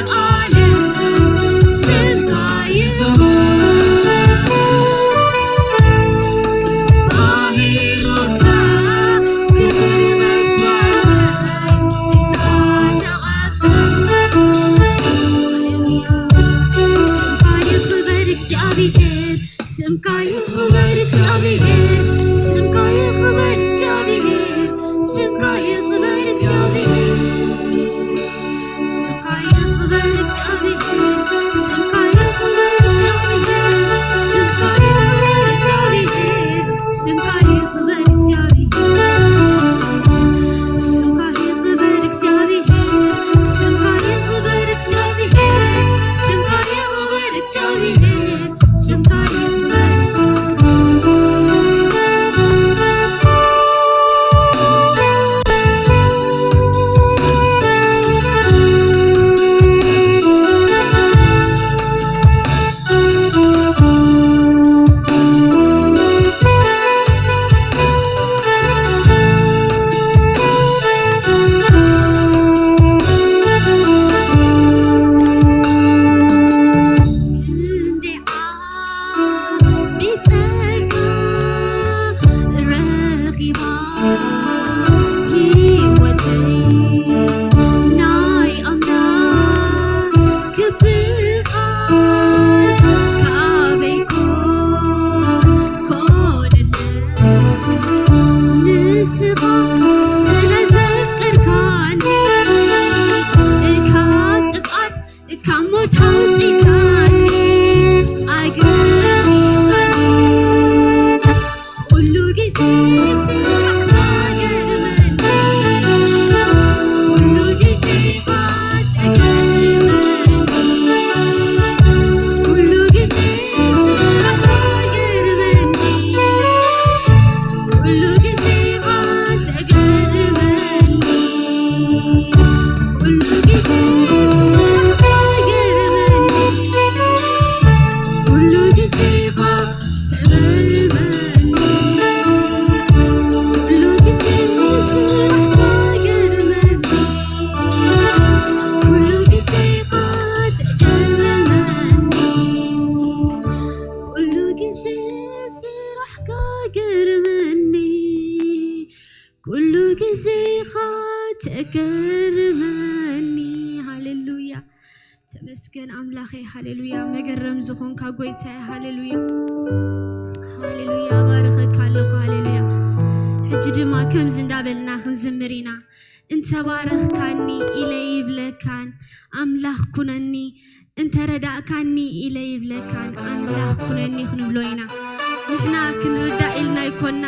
ይኽበር እግዚኣብሔር፣ ስምካ ይኽበር እግዚኣብሔር፣ ስምካ ይኽበር እግዚኣብሔር፣ ስምካ ይኽበር እግዚኣብሔር፣ ስምካ ይኽበር እግዚኣብሔር፣ ስምካ ይኽበር እግዚኣብሔር፣ ስምካ ይኽበር እግዚኣብሔር፣ ስምካ ይኽበር እግዚኣብሔር፣ ስምካ ይኽበር እግዚኣብሔር፣ ስምካ ይኽበር እግዚኣብሔር። ካብ ሞት ኣውጺእካኒ፣ ኣግሪምካኒ። ኩሉ ግዜ ስራሕካ ገርመኒ፣ ኩሉ ግዜ ተገርመኒ፣ ኩሉ ግዜ ስራሕካ ገርመኒ፣ ኩሉ ግዜ ተገርመኒ። ኩሉ ግዜ ስራሕካ ገርመኒ፣ ኩሉ ግዜ ተገርመኒ፣ ኩሉ ግዜ ስራሕካ ገርመኒ፣ ኩሉ ግዜ ተገርመኒ፣ ኩሉ ግዜ ስራሕካ ገርመኒ። ኩሉ ግዜ ኢኻ ተገርመኒ። ሃሌሉያ። ተመስገን ኣምላኸይ። ሃሌሉያ። መገረም ዝኾንካ ጎይታዬ። ሃሌሉያ። ሃሌሉያ። ባረኸካ ኣለኹ። ሃሌሉያ። ሕጂ ድማ ከምዚ እንዳበልና ክንዝምር ኢና። እንተባረኽካኒ ኢለ ይብለካን ኣምላኽ ኩነኒ፣ እንተረዳእካኒ ኢለ ይብለካን ኣምላኽ ኩነኒ ክንብሎ ኢና። ንሕና ክንርዳእ ኢልና ኣይኮና፣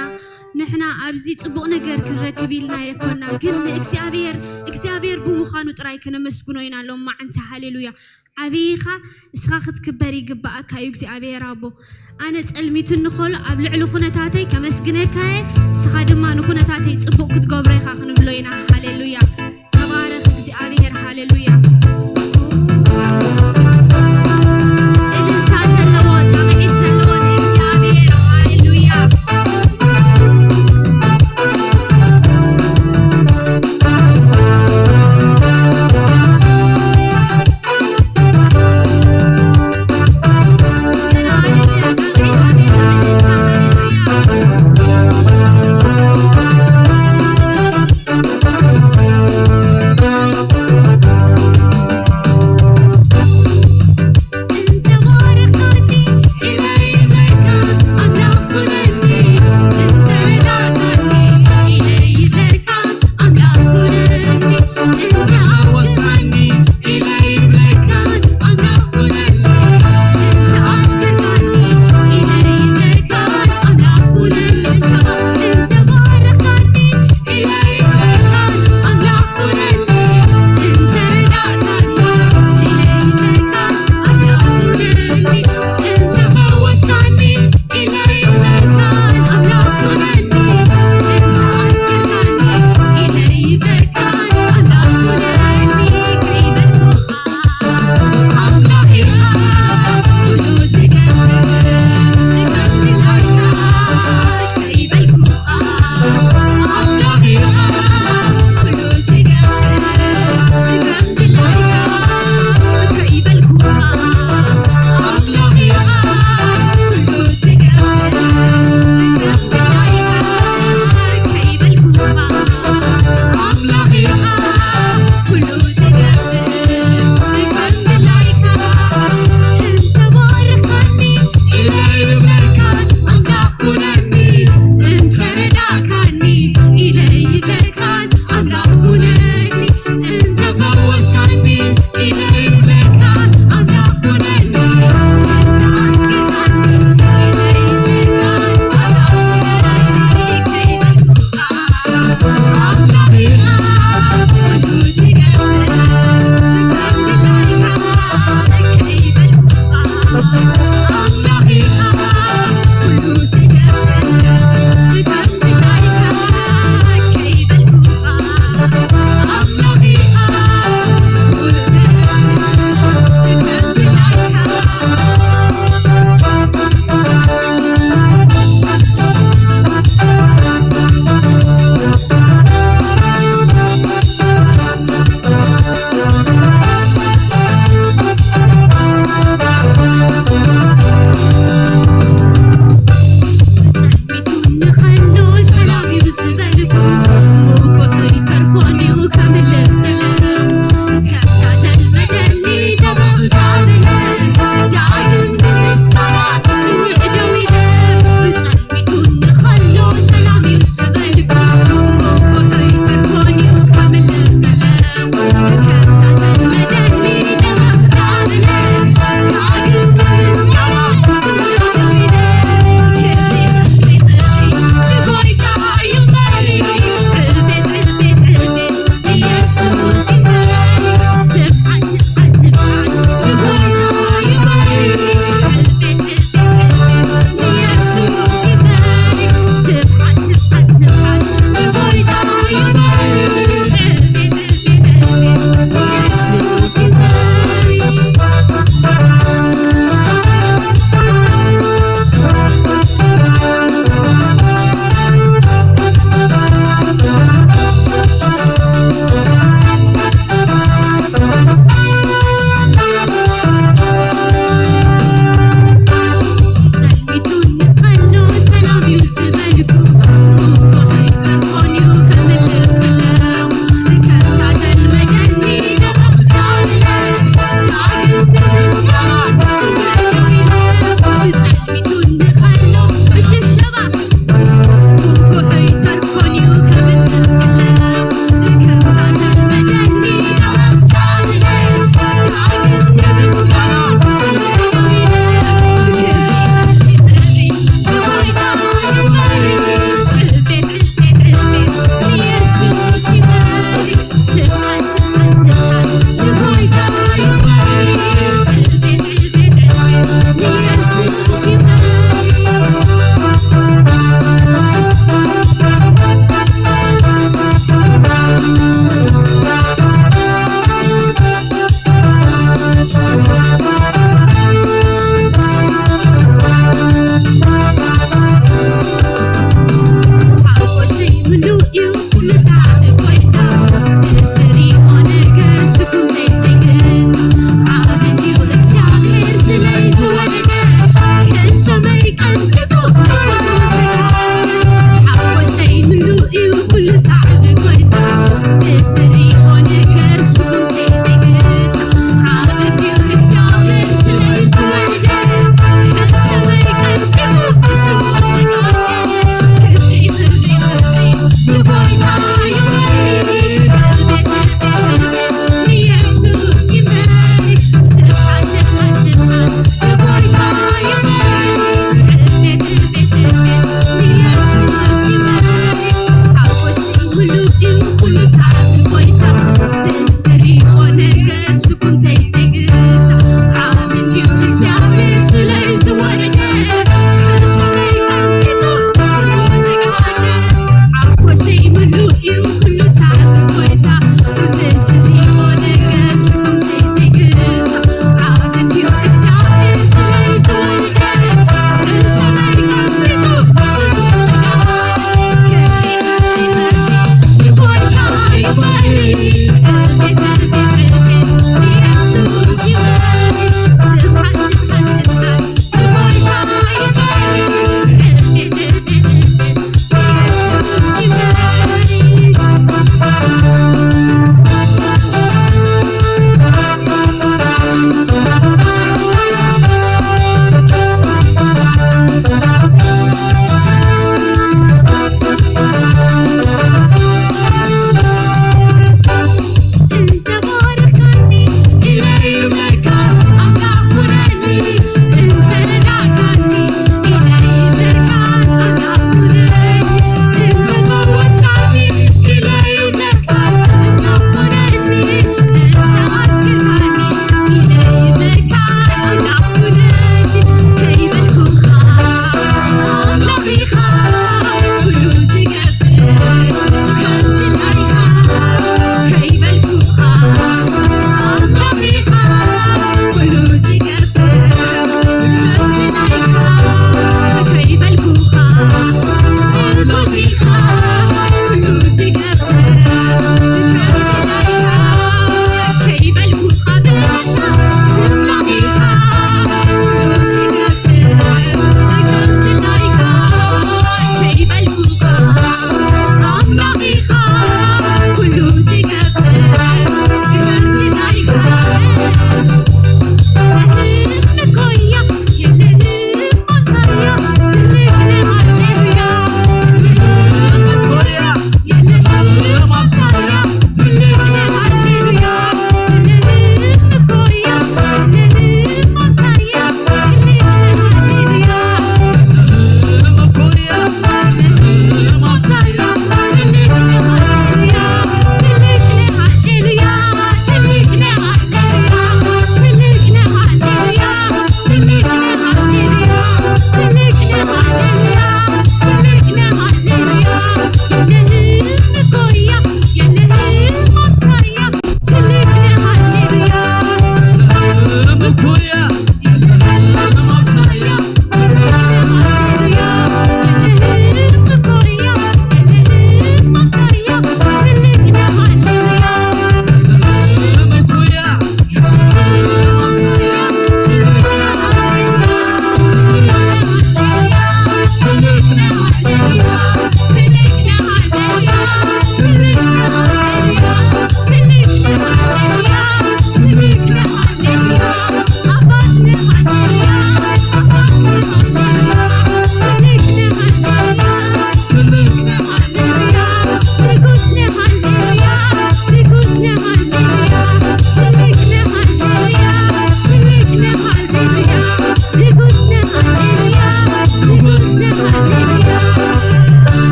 ንሕና ኣብዚ ጽቡቕ ነገር ክንረክብ ኢልና ኣይኮና፣ ግን ንእግዚኣብሔር እግዚኣብሔር ብምዃኑ ጥራይ ከነመስግኖ ኢና ሎም መዓንቲ። ሃሌሉያ። ዓብዪኻ እስኻ ክትክበር ይግባኣካ እዩ እግዚኣብሔር ኣቦ። ኣነ ጸልሚቱኒ ከሎ ኣብ ልዕሊ ኩነታተይ ከመስግነካ እየ፣ እስኻ ድማ ንኩነታተይ ጽቡቕ ክትገብሮ ኢኻ ክንብሎ ኢና። ሃሌሉያ። ተባረኽ እግዚኣብሔር። ሃሌሉያ። እልልታ ዘለዎ፣ ጣቕዒት ዘለዎ ንእግዚኣብሔር። ሃሌሉያ።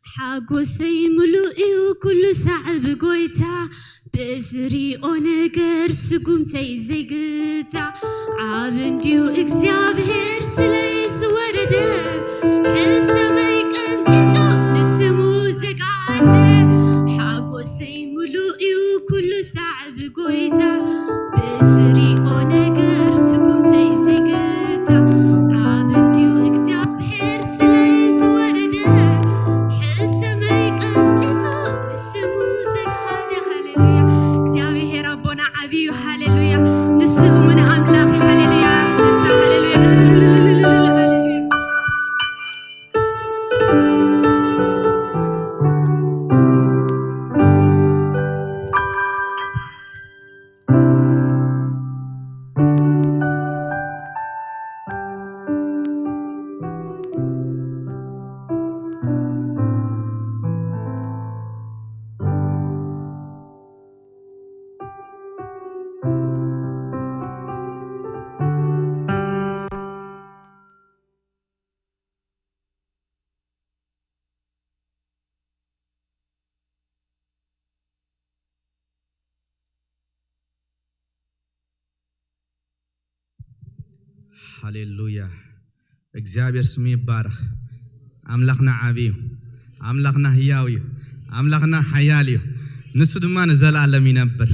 ሓጎሰይ ምሉእ እዩ ኩሉ ሳዕ ብጎይታ፣ ብዝሪኦ ነገር ስጉምተይ ዘይግታ። ዓብ እንድዩ እግዚኣብሔር ስለይ ዝወረደ፣ ሕሰመይ ቀንጢጦ ንስሙ ዘጋለ። ሓጎሰይ ምሉእ እዩ ኩሉ ሳዕ ብጎይታ፣ ብዝሪኦ ነገር ስጉምተይ ዘይግታ። ዓብ እንድዩ እግዚኣብሔር ስለይ ዝወረደ፣ ሕሰመይ ቀንጢጦ ንስሙ ዘጋለ። ሃሌሉያ። እግዚኣብሔር ኣቦና ዓብዩ። ሃሌሉያ። ንሱ እውን ኣምላኽ። ሃሌሉያ። ሃሌሉያ። ሃሌሉያ። ሃሌሉያ። እግዚኣብሔር ስሙ ይባረኽ። ኣምላኽና ዓብዩ፣ ኣምላኽና ህያው እዩ፣ ኣምላኽና ሓያል እዩ። ንሱ ድማ ንዘላለም ይነብር።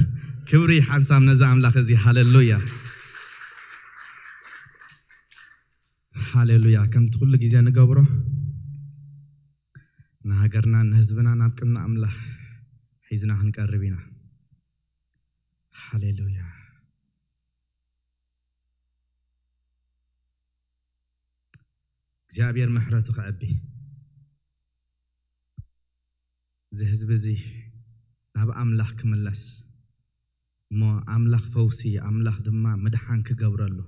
ክብሪ ሓንሳብ ነዚ ኣምላኽ እዚ። ሃሌሉያ። ሃሌሉያ። ከምቲ ኩሉ ግዜ ንገብሮ፣ ንሃገርናን ንህዝብና ናብ ቅድሚ ኣምላኽ ሒዝና ክንቀርብ ኢና። ሃሌሉያ። እግዚኣብሔር ምሕረቱ ክዕቢ፣ እዚ ህዝቢ እዚ ናብ ኣምላኽ ክምለስ፣ እሞ ኣምላኽ ፈውሲ፣ ኣምላኽ ድማ ምድሓን ክገብረሉ፣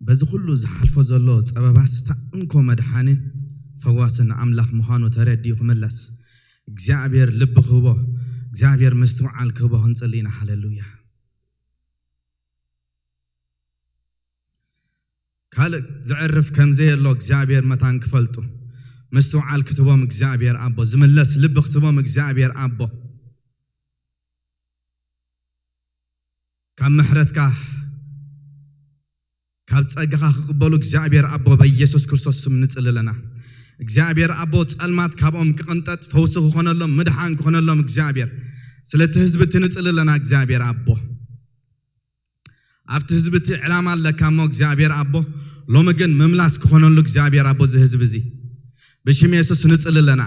በዚ ኩሉ ዝሓልፎ ዘሎ ጸበባስ እታ እንኮ መድሓኒን ፈዋስን ኣምላኽ ምዃኑ ተረዲኡ ክምለስ እግዚኣብሔር ልቢ ክህቦ፣ እግዚኣብሔር ምስትውዓል ክህቦ ክንጽሊ ኢና። ሃሌሉያ። ካልእ ዘዕርፍ ከም ዘየሎ እግዚኣብሔር መታን ክፈልጡ፣ ምስትውዓል ክትቦም እግዚኣብሔር ኣቦ፣ ዝምለስ ልቢ ክትቦም እግዚኣብሔር ኣቦ፣ ካብ ምሕረትካ ካብ ጸጋኻ ክቕበሉ እግዚኣብሔር ኣቦ በኢየሱስ ክርስቶስ ስም ንጽሊ ኣለና። እግዚኣብሔር ኣቦ ጸልማት ካብኦም ክቕንጠጥ ፈውሲ ክኾነሎም ምድሓን ክኾነሎም እግዚኣብሔር ስለቲ ህዝቢ እቲ ንጽሊ ኣለና። እግዚኣብሔር ኣቦ ኣብቲ ህዝቢ እቲ ዕላማ ኣለካ እሞ እግዚኣብሔር ኣቦ ሎሚ ግን ምምላስ ክኾነሉ እግዚኣብሔር ኣቦ እዚ ህዝቢ እዚ ብሽም የሱስ ንጽሊ ኣለና።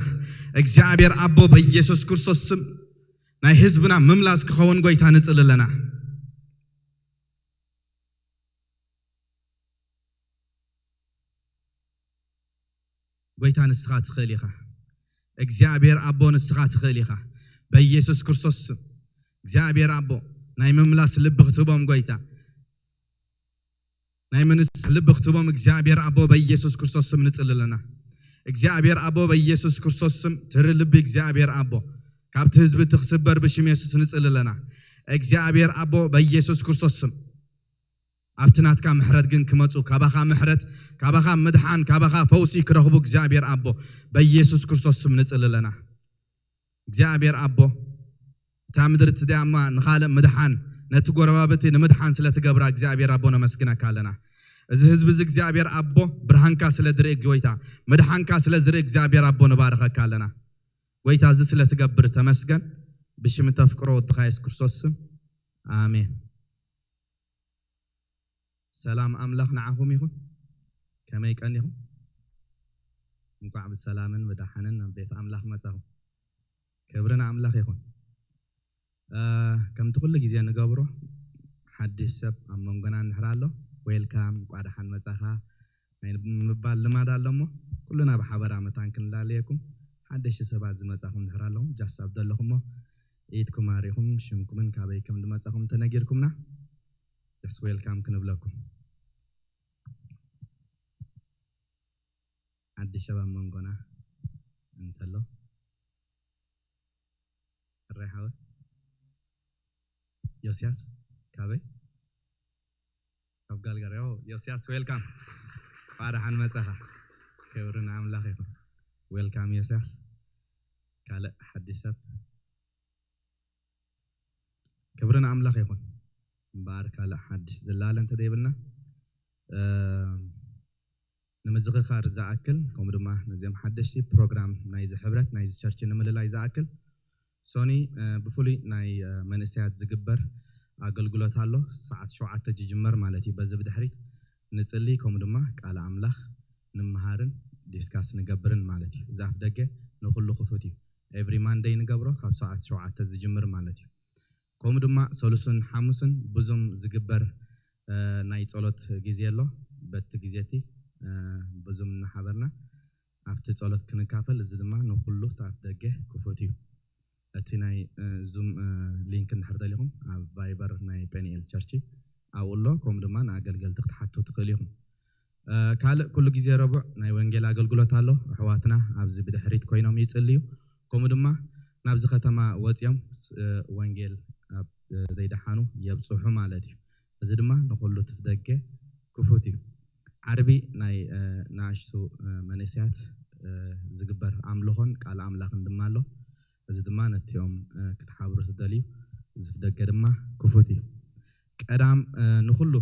እግዚኣብሔር ኣቦ በኢየሱስ ክርስቶስ ስም ናይ ህዝብና ምምላስ ክኸውን ጎይታ ንጽሊ ኣለና። ጎይታ ንስኻ ትኽእል ኢኻ። እግዚኣብሔር ኣቦ ንስኻ ትኽእል ኢኻ። በኢየሱስ ክርስቶስ ስም እግዚኣብሔር ኣቦ ናይ ምምላስ ልቢ ክትህቦም ጎይታ ናይ ምንስ ልቢ ክትቦም እግዚኣብሔር ኣቦ በኢየሱስ ክርስቶስ ስም ንጽሊ ኣለና። እግዚኣብሔር ኣቦ በኢየሱስ ክርስቶስ ስም ትሪ ልቢ እግዚኣብሔር ኣቦ ካብቲ ህዝቢ እቲ ክስበር ብሽም የሱስ ንጽሊ ኣለና። እግዚኣብሔር ኣቦ በኢየሱስ ክርስቶስ ስም ኣብቲ ናትካ ምሕረት ግን ክመጹ ካባኻ ምሕረት ካባኻ ምድሓን ካባኻ ፈውሲ ክረኽቡ እግዚኣብሔር ኣቦ በኢየሱስ ክርስቶስ ስም ንጽሊ ኣለና። እግዚኣብሔር ኣቦ እታ ምድሪ እቲ ደኣማ ንኻልእ ምድሓን ነቲ ጎረባብቲ ንምድሓን ስለ ትገብራ እግዚኣብሔር ኣቦ ነመስግነካ ኣለና። እዚ ህዝቢ እዚ እግዚኣብሔር ኣቦ ብርሃንካ ስለ ዝርኢ ጎይታ ምድሓንካ ስለ ዝርኢ እግዚኣብሔር ኣቦ ንባርኸካ ኣለና። ጎይታ እዚ ስለ ትገብር ተመስገን። ብሽም ተፍቅሮ ወድኻ የሱስ ክርስቶስ ስም ኣሜን። ሰላም ኣምላኽ ንዓኹም ይኹን። ከመይ ቀኒኹም? እንኳዕ ብሰላምን ብደሓንን ናብ ቤት ኣምላኽ መጻኹም። ክብሪ ንኣምላኽ ይኹን። ከምቲ ኩሉ ግዜ ንገብሮ ሓድሽ ሰብ ኣብ መንጎና እንድሕር ኣሎ ዌልካም እንኳዕ ደሓን መጻኻ ናይ ምባል ልማድ ኣሎ እሞ ኩሉና ብሓበራ መታን ክንላለየኩም ሓደሽቲ ሰባት ዝመጻኹም እንድሕር ኣለኹም ጃስ ኣብ ዘለኹሞ ኢድኩም ኣሪኹም ሽምኩምን ካበይ ከም ዝመጻኹም ተነጊርኩምና ጃስ ዌልካም ክንብለኩም ሓድሽ ሰብ ኣብ መንጎና እንተሎ ሕራይ ሓወ ዮስያስ ካበይ ካብ ጋልጋል ያው ዮስያስ ዌልካም እንኳዕ ደሓን መጻኻ። ክብሪ ንኣምላኽ ይኹን። ዌልካም ዮስያስ። ካልእ ሓድሽ ሰብ? ክብሪ ንኣምላኽ ይኹን። እምበኣር ካልእ ሓድሽ ዝላለ እንተደይብልና፣ እም፣ ንምዝኽኻር ዝኣክል፣ ከምኡ ድማ ነዚኦም ሓደሽቲ ፕሮግራም ናይዚ ሕብረት፣ ናይዚ ቸርች ንምልላይ ዝኣክል፣ ሶኒ፣ እ፣ ብፍሉይ ናይ፣ እ፣ መንእሰያት ዝግበር ኣገልግሎት ኣሎ። ሰዓት ሸውዓተ ዝጅመር ማለት እዩ። በዚ ብድሕሪት ንጽሊ፣ ከምኡ ድማ ቃል ኣምላኽ ንምሃርን ዲስካስ ንገብርን ማለት እዩ። እዚ ኣፍ ደገ ንኹሉ ክፉት እዩ። ኤቭሪ ማንደይ ንገብሮ ካብ ሰዓት ሸውዓተ ዝጅምር ማለት እዩ። ከምኡ ድማ ሰሉስን ሓሙስን ብዙም ዝግበር፣ እ፣ ናይ ጸሎት ግዜ ኣሎ። በቲ ግዜ እቲ፣ እ፣ ብዙም እናሓበርና ኣብቲ ጸሎት ክንካፈል፣ እዚ ድማ ንኹሉ እቲ ኣፍ ደገ ክፉት እዩ። እቲ ናይ፣ እ፣ ዙም፣ እ፣ ሊንክ እንድሕር ደሊኹም ኣብ ቫይበር ናይ ፔኒኤል ቸርች ኣብኡ ኣሎ። ከምኡ ድማ ንኣገልገልቲ ክትሓቱ ትኽእል ኢኹም። እ፣ ካልእ ኩሉ ግዜ ረቡዕ ናይ ወንጌል ኣገልግሎት ኣሎ። ኣሕዋትና ኣብዚ ብድሕሪት ኮይኖም ይጽልዩ። ከምኡ ድማ ናብዚ ከተማ ወጺኦም፣ እ፣ ወንጌል ኣብ፣ እ፣ ዘይደሓኑ የብጽሑ ማለት እዩ። እዚ ድማ ንኹሉ እቲ ኣፍ ደገ ክፉት እዩ። ዓርቢ ናይ፣ እ፣ ንኣሽቱ፣ እ፣ መንእሰያት፣ እ፣ ዝግበር ኣምልኾን ቃል ኣምላኽን ድማ ኣሎ። እዚ ድማ ነቲኦም፣ እ፣ ክትሓብሩ ትደልዩ፣ እዚ ኣፍ ደገ ድማ ክፉት እዩ። ቀዳም፣ እ፣ ንኹሉ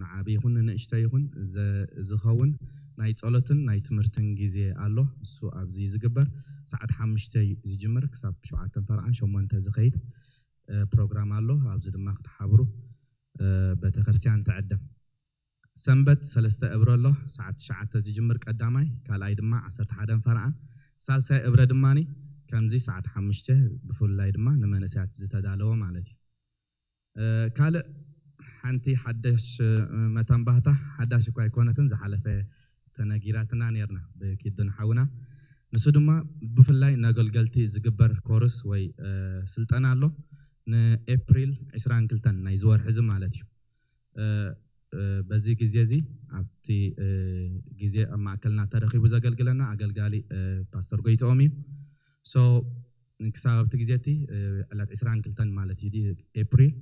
ንዓቢ ይኹን ንንእሽቶ ይኹን ዘ-፣ ዝኸውን ናይ ጸሎትን ናይ ትምህርትን ግዜ ኣሎ። እሱ ኣብዚ ዝግበር ሰዓት ሓሙሽተ እዩ ዝጅምር ክሳብ ሸውዓተ ፈረቓን ሸሞንተ ዝኸይድ፣ እ፣ ፕሮግራም ኣሎ። ኣብዚ ድማ ክትሓብሩ፣ እ፣ ቤተክርስትያን ትዕደም። ሰንበት ሰለስተ እብረ ኣሎ፣ ሰዓት ትሽዓተ ዝጅምር ቀዳማይ፣ ካልኣይ ድማ ዓሰርተ ሓደ ፈረቓን፣ ሳልሳይ እብረ ድማኒ ከምዚ ሰዓት ሓሙሽተ፣ ብፍላይ ድማ ንመንእሰያት ዝተዳለወ ማለት እዩ። እ፣ ካልእ ሓንቲ ሓደሽ፣ እ፣ መታን ባህታ ሓዳሽ እኳ ኣይኮነትን፣ ዝሓለፈ ተነጊራትና ነርና ብኪዱን ሓውና። ንሱ ድማ ብፍላይ ነገልገልቲ ዝግበር ኮርስ ወይ፣ እ፣ ስልጠና ኣሎ፣ ንኤፕሪል ዕስራን ክልተን ናይዚ ወርሒ እዚ ማለት እዩ። እ፣ እ፣ በዚ ግዜ እዚ ኣብቲ፣ እ፣ ግዜ ኣብ ማእከልና ተረኺቡ ዘገልግለና ኣገልጋሊ፣ እ፣ ፓስተር ጎይትኦም እዩ። ሶ ክሳብ ኣብቲ ግዜ እቲ፣ እ፣ ዕለት ዕስራን ክልተን ማለት እዩ ድዩ ኤፕሪል፣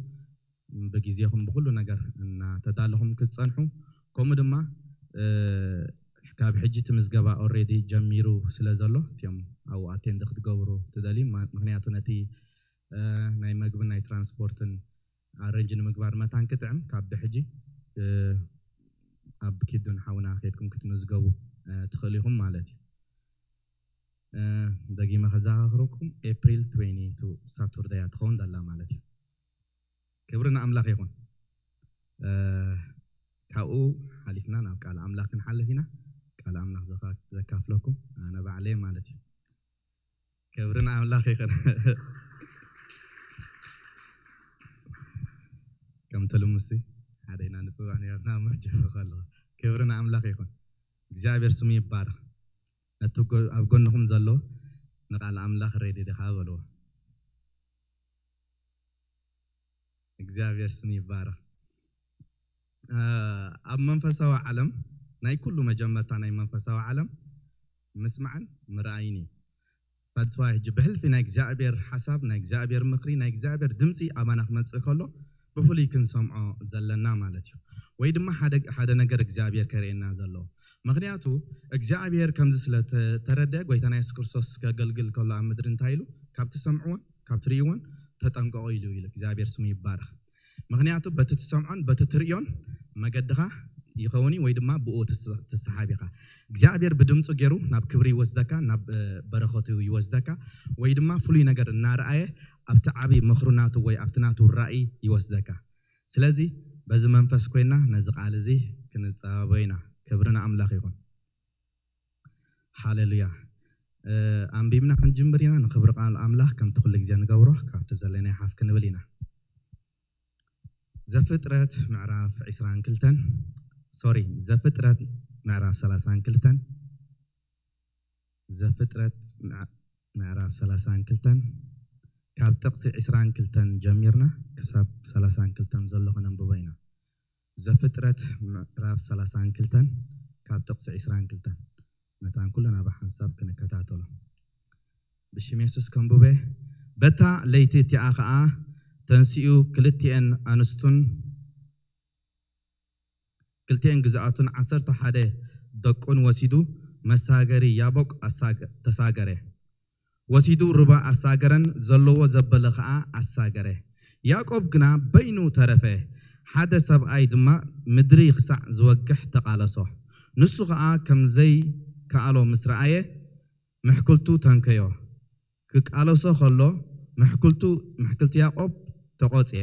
ብግዜኹም ብኹሉ ነገር እናተዳለኹም ክትጸንሑ፣ ከምኡ ድማ፣ እ፣ ካብ ሕጂ እቲ ምዝገባ ኦልሬዲ ጀሚሩ ስለ ዘሎ፣ እቲኦም ኣብኡ ኣቴንድ ክትገብሩ ትደልዩ፣ ማ-፣ ምኽንያቱ ነቲ፣ እ፣ ናይ መግብን ናይ ትራንስፖርትን ኣረንጅ ንምግባር መታን ክጥዕም፣ ካብ ብሕጂ፣ እ፣ ኣብ ኪዱን ሓውና ከይድኩም ክትምዝገቡ፣ እ፣ ትኽእሉ ኢኹም ማለት እዩ። እ፣ ደጊመ ከዘኻኽረኩም፣ ኤፕሪል ትዌንቲ ቱ ሳቱርዳይ እያ ትኸውን ዘላ ማለት እዩ። ክብሪ ንኣምላኽ ይኹን። እ፣ ካብኡ ሓሊፍና ናብ ቃል ኣምላኽ ክንሓልፍ ኢና። ቃል ኣምላኽ ዘካ-፣ ዘካፍለኩም ኣነ ባዕለይ ማለት እዩ። ክብሪ ንኣምላኽ ይኹን። ከምቲ ልሙሲ ሓደ ኢና ንጽዋዕ ነርና መጀመር ከለኹ። ክብሪ ንኣምላኽ ይኹን። እግዚኣብሔር ስሙ ይባረኽ። ነቲ ጎ-፣ ኣብ ጎንኹም ዘሎ ንቃል ኣምላኽ ሬዲ ዲኻ በልዎ። እግዚኣብሔር ስሙ ይባረኽ። እ፣ ኣብ መንፈሳዊ ዓለም ናይ ኩሉ መጀመርታ ናይ መንፈሳዊ ዓለም ምስማዕን ምርኣይን እዩ። ሳድስዋይ ሕጂ ብሕልፊ ናይ እግዚኣብሔር ሓሳብ፣ ናይ እግዚኣብሔር ምኽሪ፣ ናይ እግዚኣብሔር ድምፂ ኣባና ክመፅእ ከሎ ብፍሉይ ክንሰምዖ ዘለና ማለት እዩ። ወይ ድማ ሓደ፣ ሓደ ነገር እግዚኣብሔር ከርእየና ዘለዎ። ምኽንያቱ እግዚኣብሔር ከምዚ ስለ ተረደ ጎይታና የሱስ ክርስቶስ ከገልግል ከሎ ኣብ ምድሪ እንታይ ኢሉ? ካብ ትሰምዕዎን ካብ ትርእይዎን ተጠንቀቑ ኢሉ፣ ኢሉ። እግዚኣብሔር ስሙ ይባረኽ። ምኽንያቱ በቲ ትሰምዖን በቲ ትርእዮን መገድኻ ይኸውን እዩ ወይ ድማ ብኡ ትስ-፣ ትሰሓብ ኢኻ። እግዚኣብሔር ብድምፁ ገይሩ ናብ ክብሪ ይወስደካ፣ ናብ፣ እ፣ በረኸቱ ይወስደካ፣ ወይ ድማ ፍሉይ ነገር እናረኣየ ኣብቲ ዓብዪ ምኽሩ ናቱ ወይ ኣብቲ ናቱ ራእይ ይወስደካ። ስለዚ በዚ መንፈስ ኮይና ነዚ ቃል እዚ ክንጸባበዮ ኢና። ክብሪ ንኣምላኽ ይኹን። ሃሌሉያ። እ፣ ኣንቢብና ክንጅምር ኢና። ንኽብሪ ቃል ኣምላኽ ከምቲ ኩሉ ግዜ ንገብሮ ካብቲ ዘለናዮ ሓፍ ክንብል ኢና። ዘፍጥረት ምዕራፍ ዕስራን ክልተን፣ ሶሪ፣ ዘፍጥረት ምዕራፍ ሰላሳን ክልተን፣ ዘፍጥረት ምዕ-፣ ምዕራፍ ሰላሳን ክልተን ካብ ጥቕሲ ዕስራን ክልተን ጀሚርና ክሳብ ሰላሳን ክልተን ዘሎ ከነንብቦ ኢና። ዘፍጥረት ምዕራፍ ሰላሳን ክልተን ካብ ጥቕሲ ዕስራን ክልተን፣ መታን ኩልና ብሓንሳብ ክንከታተሎ። ብሽም የሱስ ከንብበ። በታ ለይቲ እቲኣ ኸኣ ተንሲኡ ክልቲኤን ኣንስቱን ክልቲኤን ግዝኣቱን ዓሰርተ ሓደ ደቁን ወሲዱ መሳገሪ ያቦቅ ኣሳገ-፣ ተሳገረ። ወሲዱ ሩባ ኣሳገረን ዘለዎ ዘበለ ኸኣ ኣሳገረ። ያዕቆብ ግና በይኑ ተረፈ። ሓደ ሰብኣይ ድማ ምድሪ ክሳዕ ዝወግሕ ተቓለሶ። ንሱ ኸኣ ከም ዘይከኣሎ ምስ ረኣየ፣ ምሕኩልቱ ተንከዮ። ክቃለሶ ኸሎ፣ ምሕኩልቱ፣ ምሕክልቲ ያዕቆብ ተቖጽየ።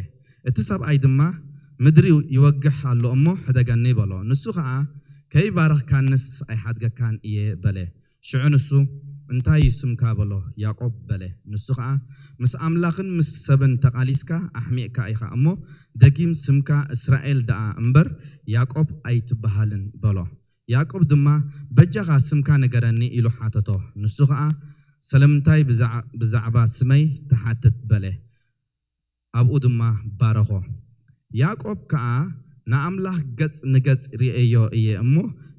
እቲ ሰብኣይ ድማ፣ "ምድሪ ይወግሕ ኣሎ እሞ፣ ሕደገኒ" በሎ። ንሱ ኸኣ፣ "ከይባረኽካንስ ኣይሓድገካን እየ" በለ። ሽዑ ንሱ፣ "እንታይ እዩ ስምካ?" በሎ። "ያዕቆብ" በለ። ንሱ ኸኣ፣ "ምስ ኣምላኽን ምስ ሰብን ተቓሊስካ ኣሕሚቕካ ኢኻ እሞ፣ ደጊም ስምካ እስራኤል ደኣ እምበር፣ ያዕቆብ ኣይትበሃልን" በሎ። ያዕቆብ ድማ፣ "በጃኻ ስምካ ንገረኒ" ኢሉ ሓተቶ። ንሱ ኸኣ፣ "ስለምንታይ ብዛዕ-፣ ብዛዕባ ስመይ ትሓትት?" በለ። ኣብኡ ድማ ባረኾ። ያዕቆብ ከኣ፣ "ንኣምላኽ ገጽ ንገጽ ርእየዮ እየ እሞ፣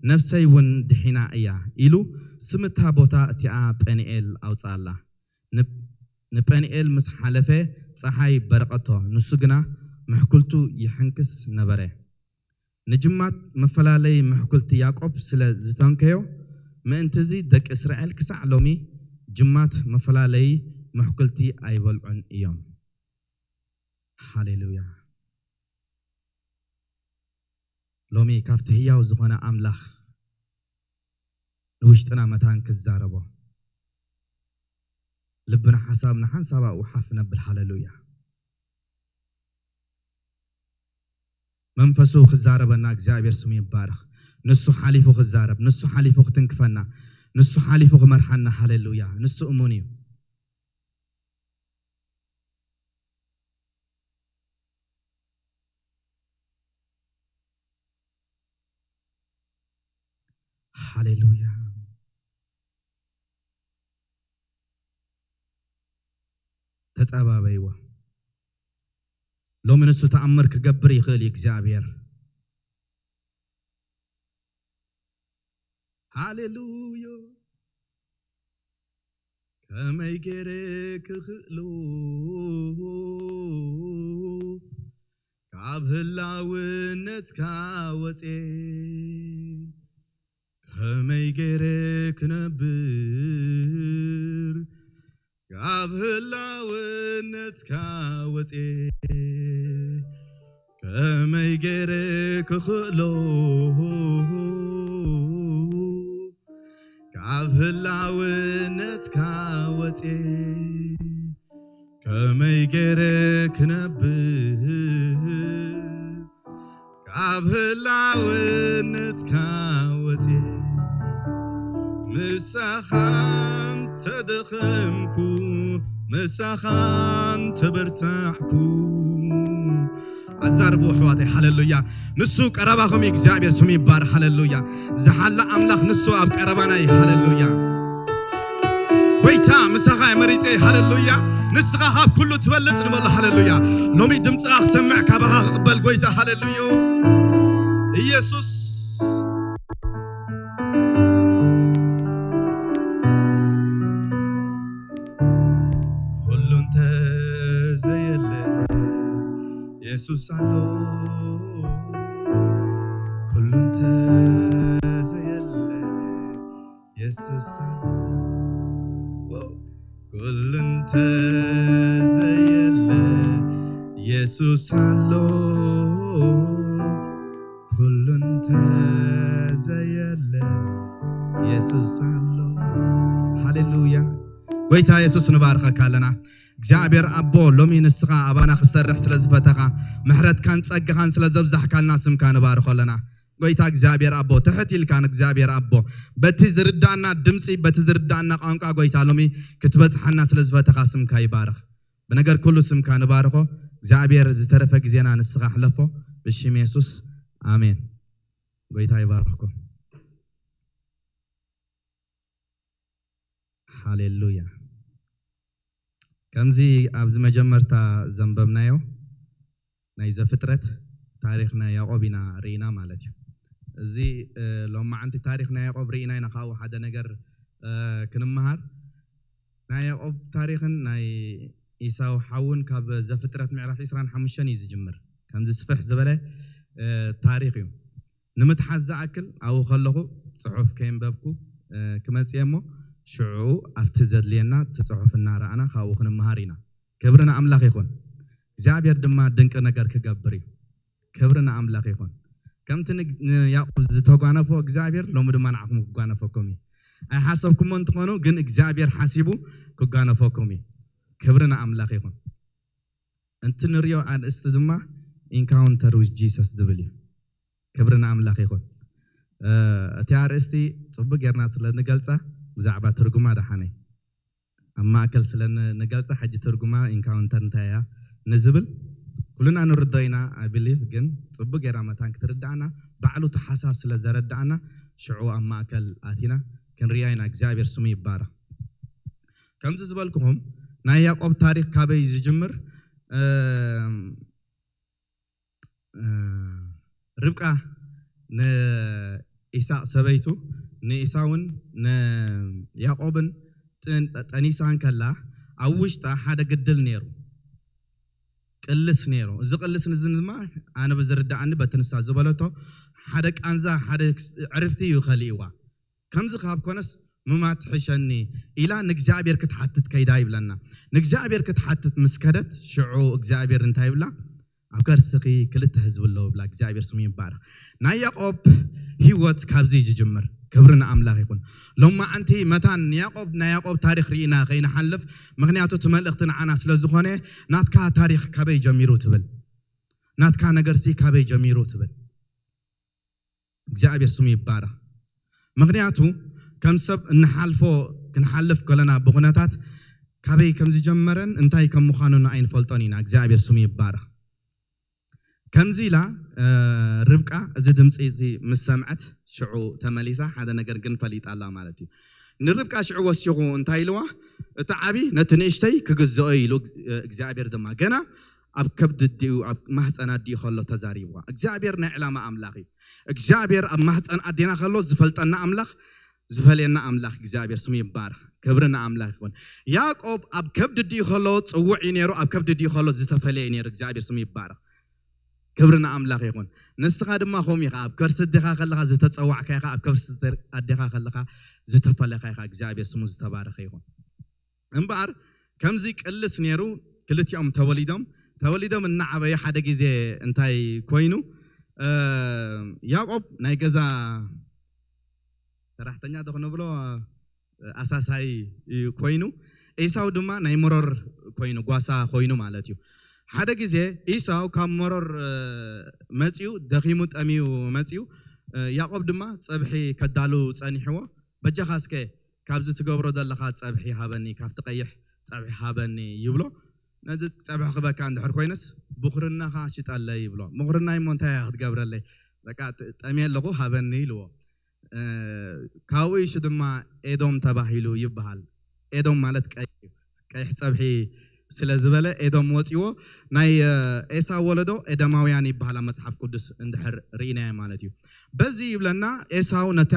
ነፍሰይ እውን ድሒና እያ" ኢሉ ስም እታ ቦታ እቲኣ ጴንኤል ኣውጽኣላ። ን-፣ ንጴንኤል ምስ ሓለፈ፣ ጸሓይ በረቐቶ፣ ንሱ ግና ምሕኩልቱ ይሕንክስ ነበረ። ንጅማት መፈላለዪ ምሕኩልቲ ያዕቆብ ስለ ዝተንከዮ፣ ምእንትዚ ደቂ እስራኤል ክሳዕ ሎሚ ጅማት መፈላለዪ ምሕኩልቲ ኣይበልዑን እዮም። ሃሌሉያ። ሎሚ ካብቲ ህያው ዝኾነ ኣምላኽ ንውሽጥና መታን ክዛረቦ፣ ልብና ሓሳብና ሓንሳብ ኣብኡ ሓፍ ነብል። ሃሌሉያ። መንፈሱ ክዛረበና እግዚኣብሔር ስሙ ይባረኽ። ንሱ ሓሊፉ ክዛረብ፣ ንሱ ሓሊፉ ክትንክፈና፣ ንሱ ሓሊፉ ክመርሓና። ሃሌሉያ። ንሱ እሙን እዩ። ሃሌሉያ። ተጸባበይዎ። ሎሚ ንሱ ተኣምር ክገብር ይኽእል እዩ እግዚኣብሔር። ሃሌሉያ። ከመይ ገይረ ክኽእሎ ካብ ህላውነትካ ወጼ? ከመይ ገይረ ክነብር ካብ ህላውነትካ ወጼ? ከመይ ገይረ ክኽእሎ ካብ ህላውነትካ ወጼ? ከመይ ገይረ ክነብር ካብ ህላውነትካ ወጼ? ምሳኻ እንተደኸምኩ፣ ምሳኻ እንተበርታዕኩ። ኣዛርቡ ኣሕዋተይ፣ ሃሌሉያ። ንሱ ቀረባኹም እዩ፣ እግዚኣብሔር ስሙ ይባረክ። ሃሌሉያ። ዝሓላ ኣምላኽ ንሱ ኣብ ቀረባና እዩ። ሃሌሉያ። ጎይታ ምሳኻ እየ መሪጸ። ሃሌሉያ። ንስኻ ካብ ኩሉ ትበልጽ ንበሎ። ሃሌሉያ። ሎሚ ድምፅኻ ክሰምዕ፣ ካባኻ ክቕበል ጎይታ። ሃሌሉያ። ኢየሱስ። ኩሉ እንተዘየለ የሱስ ኣሎ። ኩሉ እንተዘየለ የሱስ ኣሎ። ኩሉ እንተዘየለ የሱስ ኣሎ። ኩሉ እንተዘየለ የሱስ ኣሎ። ሃሌሉያ። ጎይታ የሱስ ንባርኸካ ኣለና። እግዚኣብሔር ኣቦ፣ ሎሚ ንስኻ ኣባና ክትሰርሕ ስለ ዝፈተኻ፣ ምሕረትካን ጸጋኻን ስለ ዘብዛሕካልና ስምካ ንባርኾ ኣለና። ጎይታ እግዚኣብሔር ኣቦ፣ ትሕት ኢልካ ንእግዚኣብሔር ኣቦ፣ በቲ ዝርዳእና ድምፂ፣ በቲ ዝርዳእና ቋንቋ፣ ጎይታ፣ ሎሚ ክትበጽሓና ስለ ዝፈተኻ ስምካ ይባረኽ። ብነገር ኩሉ ስምካ ንባርኾ። እግዚኣብሔር ዝተረፈ ግዜና ንስኻ ሕለፎ። ብሽም የሱስ፣ ኣሜን። ጎይታ ይባርኽኩም። ሃሌሉያ። ከምዚ ኣብዚ መጀመርታ ዘንበብናዮ ናይ ዘፍጥረት ታሪኽ ናይ ያዕቆብ ኢና ርኢና ማለት እዩ። እዚ፣ እ፣ ሎማዓንቲ ታሪኽ ናይ ያዕቆብ ርኢና ኢና፣ ካብኡ ሓደ ነገር፣ እ፣ ክንመሃር። ናይ ያዕቆብ ታሪኽን ናይ ኢሳው ሓውን ካብ ዘፍጥረት ምዕራፍ ዕስራን ሓሙሽተን እዩ ዝጅምር። ከምዚ ስፍሕ ዝበለ፣ እ፣ ታሪኽ እዩ። ንምትሓዝ ዝኣክል ኣብኡ ከለኹ ጽሑፍ ከየንበብኩ ክመጽእ እሞ ሽዑ ኣብቲ ዘድልየና እቲ ጽሑፍ እናረኣና ካብኡ ክንመሃር ኢና። ክብሪ ንኣምላኽ ይኹን። እግዚኣብሔር ድማ ድንቂ ነገር ክገብር እዩ። ክብሪ ንኣምላኽ ይኹን። ከምቲ ንያዕቆብ ዝተጓነፎ እግዚኣብሔር ሎሚ ድማ ንዓኹም ክጓነፈኩም እዩ። ኣይሓሰብኩሞ እንትኾኑ ግን እግዚኣብሔር ሓሲቡ ክጓነፈኩም እዩ። ክብሪ ንኣምላኽ ይኹን። እንት ንሪኦ ኣርእስቲ ድማ ኢንካውንተር ዊዝ ጂሰስ ዝብል እዩ። ክብሪ ንኣምላኽ ይኹን። እቲ ኣርእስቲ ጽቡቅ ጌርና ስለ ንገልጻ ብዛዕባ ትርጉማ ደሓነይ ኣብ ማእከል ስለ ንገልጻ ሕጂ ትርጉማ ኢንካውንተር እንታይ እያ ንዝብል ኩልና ንርዶ ኢና። ኣይ ቢሊቭ ግን ጽቡቅ ጌራ መታን ክትርዳኣና ባዕሉ እቲ ሓሳብ ስለ ዘረዳኣና ሽዑ ኣብ ማእከል ኣቲና ክንርያ ኢና። እግዚኣብሔር ስሙ ይባረኽ። ከምዚ ዝበልኩኹም ናይ ያዕቆብ ታሪኽ ካበይ ዝጅምር? ርብቃ ንኢሳቅ ሰበይቱ ንኢሳውን ንያዕቆብን ጠኒሳ እንከላ ኣብ ውሽጣ ሓደ ግድል ነይሩ፣ ቅልስ ነይሩ። እዚ ቅልስ ንዚ ድማ ኣነ ብዝርዳኣኒ በቲ ንሳ ዝበለቶ ሓደ ቃንዛ ሓደ ዕርፍቲ እዩ ከሊእዋ። ከምዚ ካብ ኮነስ ምማት ትሕሸኒ ኢላ ንእግዚኣብሔር ክትሓትት ከይዳ ይብለና። ንእግዚኣብሔር ክትሓትት ምስ ከደት ሽዑ እግዚኣብሔር እንታይ ይብላ? ኣብ ከርስኺ ክልተ ህዝቢ ኣለዉ ብላ እግዚኣብሔር ስሙ ይባረኽ። ናይ ያዕቆብ ህይወት ካብዚ ዝጅምር። ክብሪ ንኣምላኽ ይኹን። ሎማዓንቲ መታን ያዕቆብ ናይ ያዕቆብ ታሪኽ ርኢና ከይንሓልፍ፣ ምክንያቱ እቲ መልእኽቲ ንዓና ስለ ዝኾነ ናትካ ታሪኽ ካበይ ጀሚሩ ትብል፣ ናትካ ነገርሲ ካበይ ጀሚሩ ትብል። እግዚኣብሔር ስሙ ይባረኽ። ምክንያቱ ከም ሰብ እንሓልፎ ክንሓልፍ ከለና ብኩነታት ካበይ ከም ዝጀመረን እንታይ ከም ምዃኑን ኣይንፈልጦን ኢና። እግዚኣብሔር ስሙ ይባረኽ። ከምዚ ኢላ ርብቃ እዚ ድምፂ እዚ ምስ ሰምዐት ሽዑ ተመሊሳ ሓደ ነገር ግን ፈሊጣ ኣላ ማለት እዩ። ንርብቃ ሽዑ ወሲኹ እንታይ ኢልዋ? እቲ ዓቢ ነቲ ንእሽተይ ክግዝኦ ኢሉ እግዚኣብሔር ድማ ገና ኣብ ከብዲ ኣዲኡ ኣብ ማህፀን ኣዲኡ ከሎ ተዛሪብዋ። እግዚኣብሔር ናይ ዕላማ ኣምላኽ እዩ። እግዚኣብሔር ኣብ ማህፀን ኣዴና ከሎ ዝፈልጠና ኣምላኽ ዝፈልየና ኣምላኽ እግዚኣብሔር ስሙ ይባረኽ። ክብሪ ንኣምላኽ ይኹን። ያዕቆብ ኣብ ከብዲ ኣዲኡ ከሎ ጽውዕ እዩ ነይሩ። ኣብ ከብዲ ኣዲኡ ከሎ ዝተፈለየ እዩ ነይሩ። እግዚኣብሔር ስሙ ይባረኽ። ክብሪ ንኣምላኽ ይኹን። ንስኻ ድማ ከምኡ ኢኻ። ኣብ ከርሲ ኣዴኻ ከለኻ ዝተጸዋዕካ ኢኻ። ኣብ ከርሲ ኣዴኻ ከለኻ ዝተፈለኻ ኢኻ። እግዚኣብሔር ስሙ ዝተባረኸ ይኹን። እምበኣር ከምዚ ቅልስ ነይሩ። ክልቲኦም ተወሊዶም ተወሊዶም እናዓበዩ ሓደ ግዜ እንታይ ኮይኑ ያዕቆብ ናይ ገዛ ሰራሕተኛ ዶ ክንብሎ ኣሳሳይ እዩ ኮይኑ ኤሳው ድማ ናይ መሮር ኮይኑ ጓሳ ኮይኑ ማለት እዩ። ሓደ ግዜ ኤሳው ካብ መሮር መፅዩ ደኺሙ ጠምዩ መፅዩ ያዕቆብ ድማ ፀብሒ ከዳሉ ፀኒሕዎ በጃኻ እስከ ካብዚ ትገብሮ ዘለኻ ጸብሒ ሃበኒ፣ ካብቲ ቀይሕ ጸብሒ ሃበኒ ይብሎ። ነዚ ጸብሒ ክበካ እንድሕር ኮይነስ ብኹርናኻ ሽጠለይ ይብሎ። ምኹርናይ እሞ እንታይ እያ ክትገብረለይ? በቃ ጠምየ ኣለኹ ሃበኒ ኢልዎ። ካብኡ ይሹ ድማ ኤዶም ተባሂሉ ይበሃል። ኤዶም ማለት ቀይሕ ቀይሕ ጸብሒ ስለ ዝበለ ኤዶም ወጺዎ ናይ ኤሳው ወለዶ ኤዶማውያን ይበሃል ኣብ መጽሓፍ ቅዱስ እንድሕር ርኢናዮ ማለት እዩ። በዚ ይብለና ኤሳው ነታ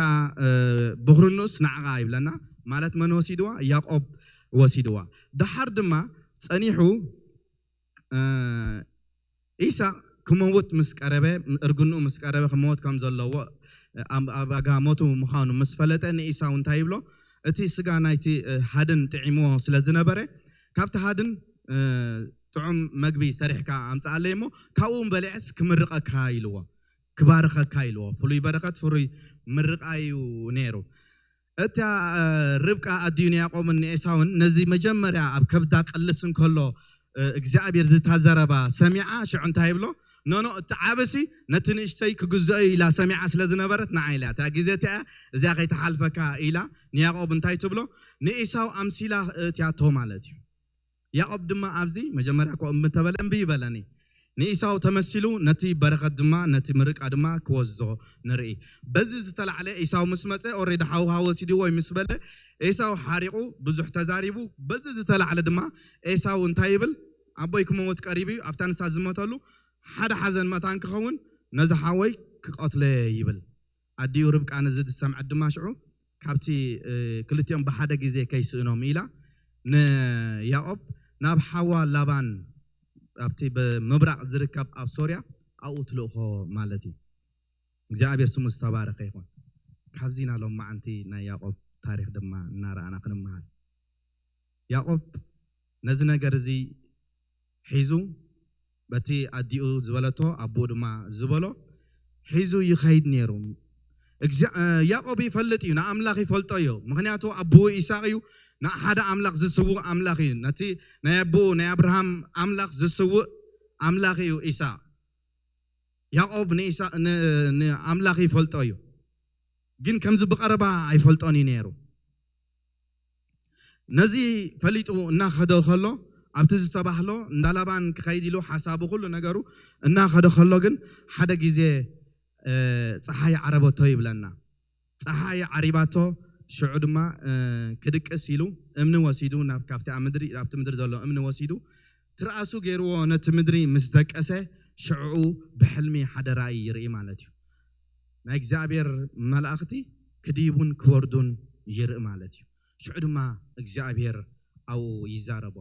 ብኽርኑስ ንዓቓ ይብለና ማለት መን ወሲድዋ? ያቆብ ወሲድዋ። ደሓር ድማ ጸኒሑ ኢሳቅ ክመውት ምስ ቀረበ እርግንኡ ምስ ቀረበ ክመወት ከም ዘለዎ ኣብ ኣጋሞቱ ምዃኑ ምስ ፈለጠ ንኢሳው እንታይ ይብሎ? እቲ ስጋ ናይቲ ሃድን ጥዒምዎ ስለ ዝነበረ ካብቲ ሃድን ጥዑም መግቢ ሰሪሕካ ኣምፅኣለይ እሞ ካብኡ በሊዐስ ክምርቐካ ኢልዎ፣ ክባርኸካ ኢልዎ። ፍሉይ በረኸት ፍሩይ ምርቓ እዩ ነይሩ። እታ ርብቃ ኣዲኡ ንያዕቆብን ንኤሳውን ነዚ መጀመርያ ኣብ ከብዳ ቅልስ እንከሎ እግዚኣብሔር ዝታ ዘረባ ሰሚዓ ሽዑ እንታይ ይብሎ? ኖኖ እቲ ዓብሲ ነቲ ንእሽተይ ክግዝኦ ኢላ ሰሚዓ ስለ ዝነበረት ንዓ ኢላ እታ ግዜ እቲኣ እዚኣ ከይተሓልፈካ ኢላ ንያዕቆብ እንታይ ትብሎ? ንኤሳው ኣምሲላ እእትያቶ ማለት እዩ። ያዕቆብ ድማ ኣብዚ መጀመርያ እኮ እምቢ እንተበለ እምቢ ይበለኒ ንኢሳው ተመሲሉ ነቲ በረኸት ድማ ነቲ ምርቃ ድማ ክወስዶ ንርኢ። በዚ ዝተላዕለ ኢሳው ምስ መፀ ኦሬዲ ሓውሃ ወሲድዎ ምስ በለ ኤሳው ሓሪቑ ብዙሕ ተዛሪቡ። በዚ ዝተላዕለ ድማ ኤሳው እንታይ ይብል? ኣቦይ ክመውት ቀሪቡ እዩ። ኣብታ ንሳ ዝመተሉ ሓደ ሓዘን መታን ክኸውን ነዚ ሓወይ ክቐትሎ ይብል። ኣዲኡ ርብቃ ነዚ ዝሰምዐት ድማ ሽዑ ካብቲ ክልቲኦም ብሓደ ግዜ ከይስእኖም ኢላ ንያዕቆብ ናብ ሓዋ ላባን ኣብቲ ብምብራቕ ዝርከብ ኣብ ሶርያ ኣብኡ ትልእኾ ማለት እዩ። እግዚኣብሔር ስሙ ዝተባረኸ ይኹን። ካብዚ ናሎም መዓንቲ ናይ ያዕቆብ ታሪኽ ድማ እናረኣና ክንመሃር። ያዕቆብ ነዚ ነገር እዚ ሒዙ በቲ ኣዲኡ ዝበለቶ ኣቦኡ ድማ ዝበሎ ሒዙ ይኸይድ ነይሩ። ያዕቆብ ይፈልጥ እዩ፣ ንኣምላኽ ይፈልጦ እዩ። ምኽንያቱ ኣቦኡ ኢሳቕ እዩ፣ ንሓደ ኣምላኽ ዝስውእ ኣምላኽ እዩ። ነቲ ናይ ኣቦኡ ናይ ኣብርሃም ኣምላኽ ዝስውእ ኣምላኽ እዩ ኢሳቕ። ያዕቆብ ንኣምላኽ ይፈልጦ እዩ፣ ግን ከምዚ ብቐረባ ኣይፈልጦን እዩ ነይሩ። ነዚ ፈሊጡ እናኸደ ከሎ ኣብቲ ዝተባህሎ እንዳ ላባን ክኸይድ ኢሉ ሓሳቡ ኩሉ ነገሩ እናኸደ ከሎ ግን ሓደ ግዜ ፀሓይ ዓረበቶ ይብለና። ፀሓይ ዓሪባቶ ሽዑ ድማ ክድቅስ ኢሉ እምኒ ወሲዱ ናብ ካብቲ ኣብ ምድሪ ኣብቲ ምድሪ ዘሎ እምኒ ወሲዱ ትርኣሱ ገይርዎ ነቲ ምድሪ ምስ ደቀሰ ሽዕኡ ብሕልሚ ሓደ ራእይ ይርኢ ማለት እዩ። ናይ እግዚኣብሔር መላእኽቲ ክድይቡን ክወርዱን ይርኢ ማለት እዩ። ሽዑ ድማ እግዚኣብሔር ኣብኡ ይዛረቦ።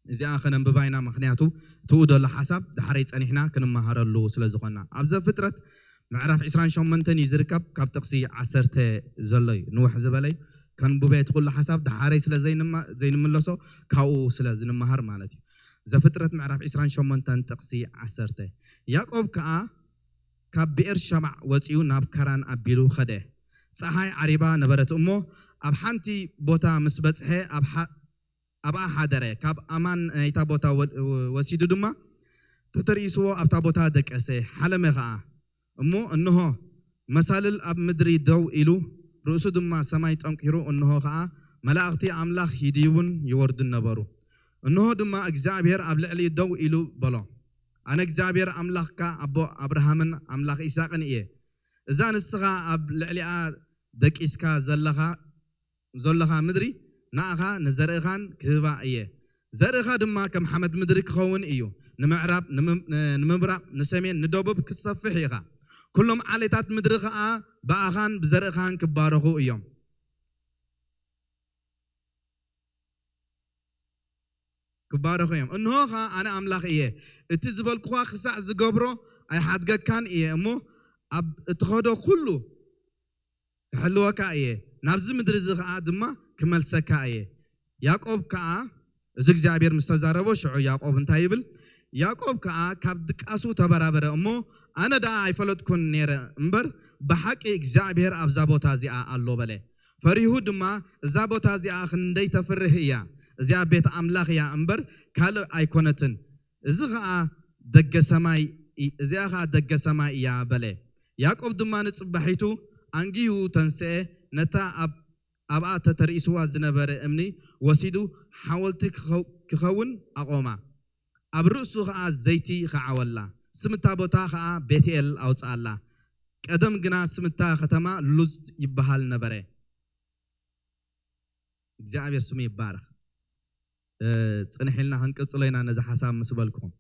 እዚኣ ከነንብባ ኢና፣ ምኽንያቱ ትኡ ዘሎ ሓሳብ ድሓረይ ጸኒሕና ክንመሃረሉ ስለ ዝኾንና። ኣብ ዘፍጥረት ምዕራፍ ዕስራን ሸሞንተን እዩ ዝርከብ፣ ካብ ጥቕሲ ዓሰርተ ዘሎ እዩ። ንውሕ ዝበለይ ከንብበ እቲ ኩሉ ሓሳብ ድሓረይ ስለ ዘይንማ-፣ ዘይንምለሶ ካብኡ ስለ ዝንመሃር ማለት እዩ። ዘፍጥረት ምዕራፍ ዕስራን ሸሞንተን ጥቕሲ ዓሰርተ። ያዕቆብ ከኣ ካብ ብኤር ሸባዕ ወጺኡ ናብ ካራን ኣቢሉ ኸደ። ጸሓይ ዓሪባ ነበረት እሞ ኣብ ሓንቲ ቦታ ምስ በጽሐ ኣብ ሓ-፣ ኣብኣ ሓደረ። ካብ ኣማን ናይታ ቦታ ወ-፣ ወሲዱ ድማ ተተርኢስዎ ኣብታ ቦታ ደቀሰ። ሓለመ ኸኣ እሞ እንሆ መሳልል ኣብ ምድሪ ደው ኢሉ ርእሱ ድማ ሰማይ ጠንኪሩ እንሆ ኸኣ መላእኽቲ ኣምላኽ ይድይቡን ይወርዱን ነበሩ። እንሆ ድማ እግዚኣብሔር ኣብ ልዕሊ ደው ኢሉ በሎ፣ ኣነ እግዚኣብሔር ኣምላኽካ ኣቦ ኣብርሃምን ኣምላኽ ይስሐቅን እየ። እዛ ንስኻ ኣብ ልዕሊኣ ደቂስካ ዘለኻ፣ ዘለኻ ምድሪ ንኣኻ ንዘርእኻን ክህባ እየ። ዘርእኻ ድማ ከም ሓመድ ምድሪ ክኸውን እዩ። ንምዕራብ፣ ንምም-፣ ንምብራቕ፣ ንሰሜን፣ ንደቡብ ክትሰፍሕ ኢኻ። ኩሎም ዓሌታት ምድሪ ኸኣ ብኣኻን ብዘርእኻን ክባረኹ እዮም። ክባረኹ እዮም። እንሆ ኸኣ ኣነ ኣምላኽ እየ። እቲ ዝበልኩኻ ክሳዕ ዝገብሮ ኣይሓድገካን እየ እሞ ኣብ እትኸዶ ኩሉ ክሕልወካ እየ። ናብዚ ምድሪ እዚ ኸኣ ድማ ክመልሰካ እየ። ያዕቆብ ከኣ እዚ እግዚኣብሔር ምስ ተዛረቦ ሽዑ ያዕቆብ እንታይ ይብል? ያዕቆብ ከኣ ካብ ድቃሱ ተበራበረ እሞ ኣነ ደኣ ኣይፈለጥኩን ነይረ እምበር ብሓቂ እግዚኣብሔር ኣብዛ ቦታ እዚኣ ኣሎ በለ። ፈሪሁ ድማ እዛ ቦታ እዚኣ ክንደይ ተፍርህ እያ፣ እዚኣ ቤት ኣምላኽ እያ እምበር ካልእ ኣይኮነትን። እዚ ኸኣ ደገ ሰማይ እ-፣ እዚኣ ኸኣ ደገ ሰማይ እያ በለ። ያዕቆብ ድማ ንጽባሒቱ ኣንጊሁ ተንስኤ፣ ነታ ኣብ፣ ኣብኣ ተተርኢስዋ ዝነበረ እምኒ ወሲዱ ሓወልቲ ክኸው-፣ ክኸውን ኣቖማ። ኣብ ርእሱ ኸኣ ዘይቲ ኸዓወላ። ስም እታ ቦታ ኸኣ ቤትኤል ኣውጽኣላ። ቀደም ግና ስም እታ ኸተማ ሉዝ ይበሃል ነበረ። እግዚኣብሔር ስሙ ይባረኽ። እ፣ ጽንሕ ኢልና ክንቅጽሎ ኢና ነዚ ሓሳብ ምስ በልኩኹም።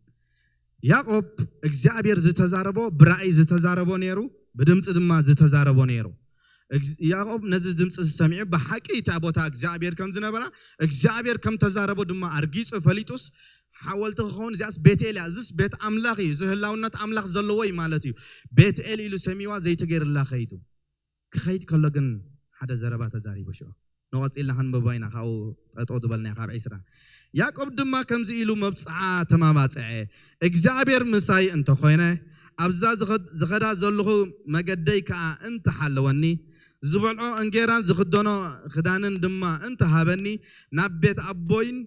ያዕቆብ እግዚኣብሔር ዝተዛረቦ፣ ብራእይ ዝተዛረቦ ነይሩ፣ ብድምጺ ድማ ዝተዛረቦ ነይሩ። እግዝ-፣ ያዕቆብ ነዚ ድምጺ እዚ ሰሚዑ ብሓቂ እታ ቦታ እግዚኣብሔር ከም ዝነበራ፣ እግዚኣብሔር ከም ተዛረቦ ድማ ኣርጊጹ ፈሊጡስ፣ ሓወልቲ ክኸውን እዚኣስ ቤትኤል እያ፣ እዚስ ቤት ኣምላኽ እዩ፣ እዚ ህላውነት ኣምላኽ ዘለዎ እዩ ማለት እዩ። ቤትኤል ኢሉ ሰሚዋ ዘይቲ ገይርላ ኸይዱ። ክኸይድ ከሎ ግን ሓደ ዘረባ ተዛሪቡ ሽዑ። ንቐጺልና ክንብቦ ኢና፣ ካብኡ ጠጠው ዝበልና ኢና ካብ ዕስራ። ያዕቆብ ድማ ከምዚ ኢሉ መብጽዓ ተማባጽዐ፣ እግዚኣብሔር ምሳይ እንተኾይነ፣ ኣብዛ ዝኸድ-፣ ዝኸዳ ዘለኹ መገደይ ከኣ እንተሓለወኒ፣ ዝበልዖ እንጌራን ዝኽደኖ ክዳንን ድማ እንተሃበኒ፣ ናብ ቤት ኣቦይን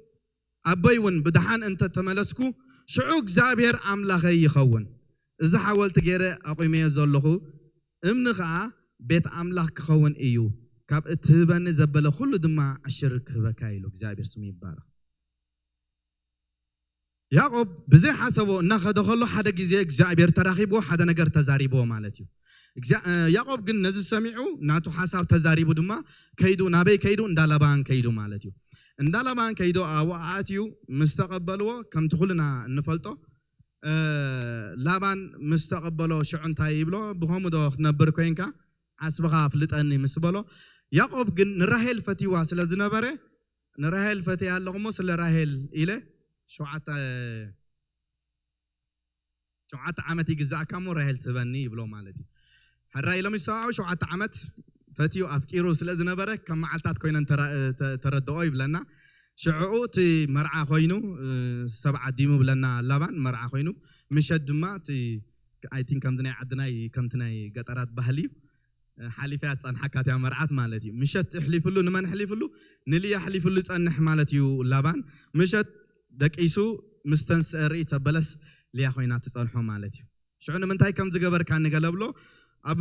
ኣቦይ እውን ብደሓን እንተ ተመለስኩ፣ ሽዑ እግዚኣብሔር ኣምላኸይ ይኸውን። እዚ ሓወልቲ ገይረ ኣቑመዮ ዘለኹ እምኒ ኸኣ ቤት ኣምላኽ ክኸውን እዩ። ካብ እትህበኒ ዘበለ ኩሉ ድማ ዕሽር ክህበካ ኢሉ እግዚኣብሔር ስሙ ይባረኽ። ያዕቆብ ብዘይሓሰቦ እናኸደ ከሎ ሓደ ግዜ እግዚኣብሔር ተራኺብዎ ሓደ ነገር ተዛሪብዎ ማለት እዩ። እግዚኣብ-፣ እ፣ ያዕቆብ ግን ነዚ ሰሚዑ ናቱ ሓሳብ ተዛሪቡ ድማ ከይዱ፣ ናበይ ከይዱ? እንዳ ላባን ከይዱ ማለት እዩ። እንዳ ላባን ከይዱ ኣብኡ ኣትዩ ምስ ተቐበልዎ ከምቲ ኩልና እንፈልጦ፣ እ፣ ላባን ምስ ተቐበሎ ሽዑ እንታይ ይብሎ? ብኸምኡ ዶ ክትነብር ኮይንካ? ዓስብኻ ኣፍልጠኒ ምስ በሎ፣ ያዕቆብ ግን ንራሄል ፈትይዋ ስለ ዝነበረ፣ ንራሄል ፈትያ ኣለኹ እሞ ስለ ራሄል ኢለ ሸውዓተ፣ ሸውዓተ ዓመት ይግዛእካ እሞ ራሄል ትህበኒ ይብሎ ማለት እዩ። ሕራይ ኢሎም ይሰማማዑ። ሸውዓተ ዓመት ፈትዩ ኣፍቂሩ ስለ ዝነበረ ከም መዓልታት ኮይነን ተራ- ተ- ተረድኦ ይብለና። ሽዕኡ እቲ መርዓ ኮይኑ፣ እ፣ ሰብ ዓዲሙ ብለና ላባን፣ መርዓ ኮይኑ። ምሸት ድማ እቲ፣ I think ከምዚ ናይ ዓድናይ፣ ከምቲ ናይ ገጠራት ባህሊ እዩ፣ እ፣ ሓሊፋ እያ ትጸንሓካ እቲያ መርዓት ማለት እዩ። ምሸት እሕሊፍሉ፣ ንመን እሕሊፍሉ? ንልያ እሕሊፍሉ ይጸንሕ ማለት እዩ ላባን። ምሸት ደቂሱ ምስ ተንስአ ርእይተ በለስ ልያ ኮይና ትጸንሖ ማለት እዩ። ሽዑ ንምንታይ ከም ዝገበርካ ንገለ ብሎ፣ ኣብ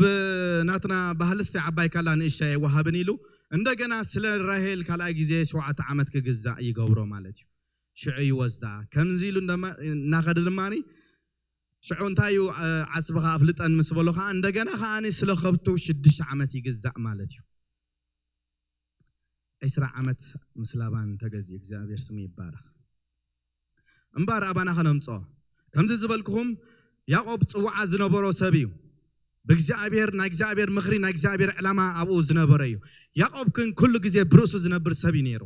ናትና ባህልስቲ ዓባይ ካላ ንእሽተይ ኣይወሃብን ኢሉ፣ እንደገና ስለ ራሄል ካልኣይ ግዜ ሸውዓተ ዓመት ክግዛእ ይገብሮ ማለት እዩ። ሽዑ ይወስዳ። ከምዚ ኢሉ እንደማ- እናኸደ ድማኒ፣ ሽዑ እንታይ እዩ፣ እ፣ ዓስብኻ ኣፍልጠን ምስ በሎ ከዓ፣ እንደገና ከዓ ስለ ከብቱ ሽዱሽተ ዓመት ይግዛእ ማለት እዩ። ዕስራ ዓመት ምስ ላባን ተገዝኡ። እግዚኣብሔር ስሙ ይባረኽ። እምበኣር ኣባና ከነምፅኦ፣ ከምዚ ዝበልኩኹም፣ ያዕቆብ ፅዋዓ ዝነበሮ ሰብ እዩ። ብእግዚኣብሔር፣ ናይ እግዚኣብሔር ምኽሪ፣ ናይ እግዚኣብሔር ዕላማ ኣብኡ ዝነበረ እዩ። ያዕቆብ ግን ኩሉ ግዜ ብርእሱ ዝነብር ሰብ እዩ ነይሩ።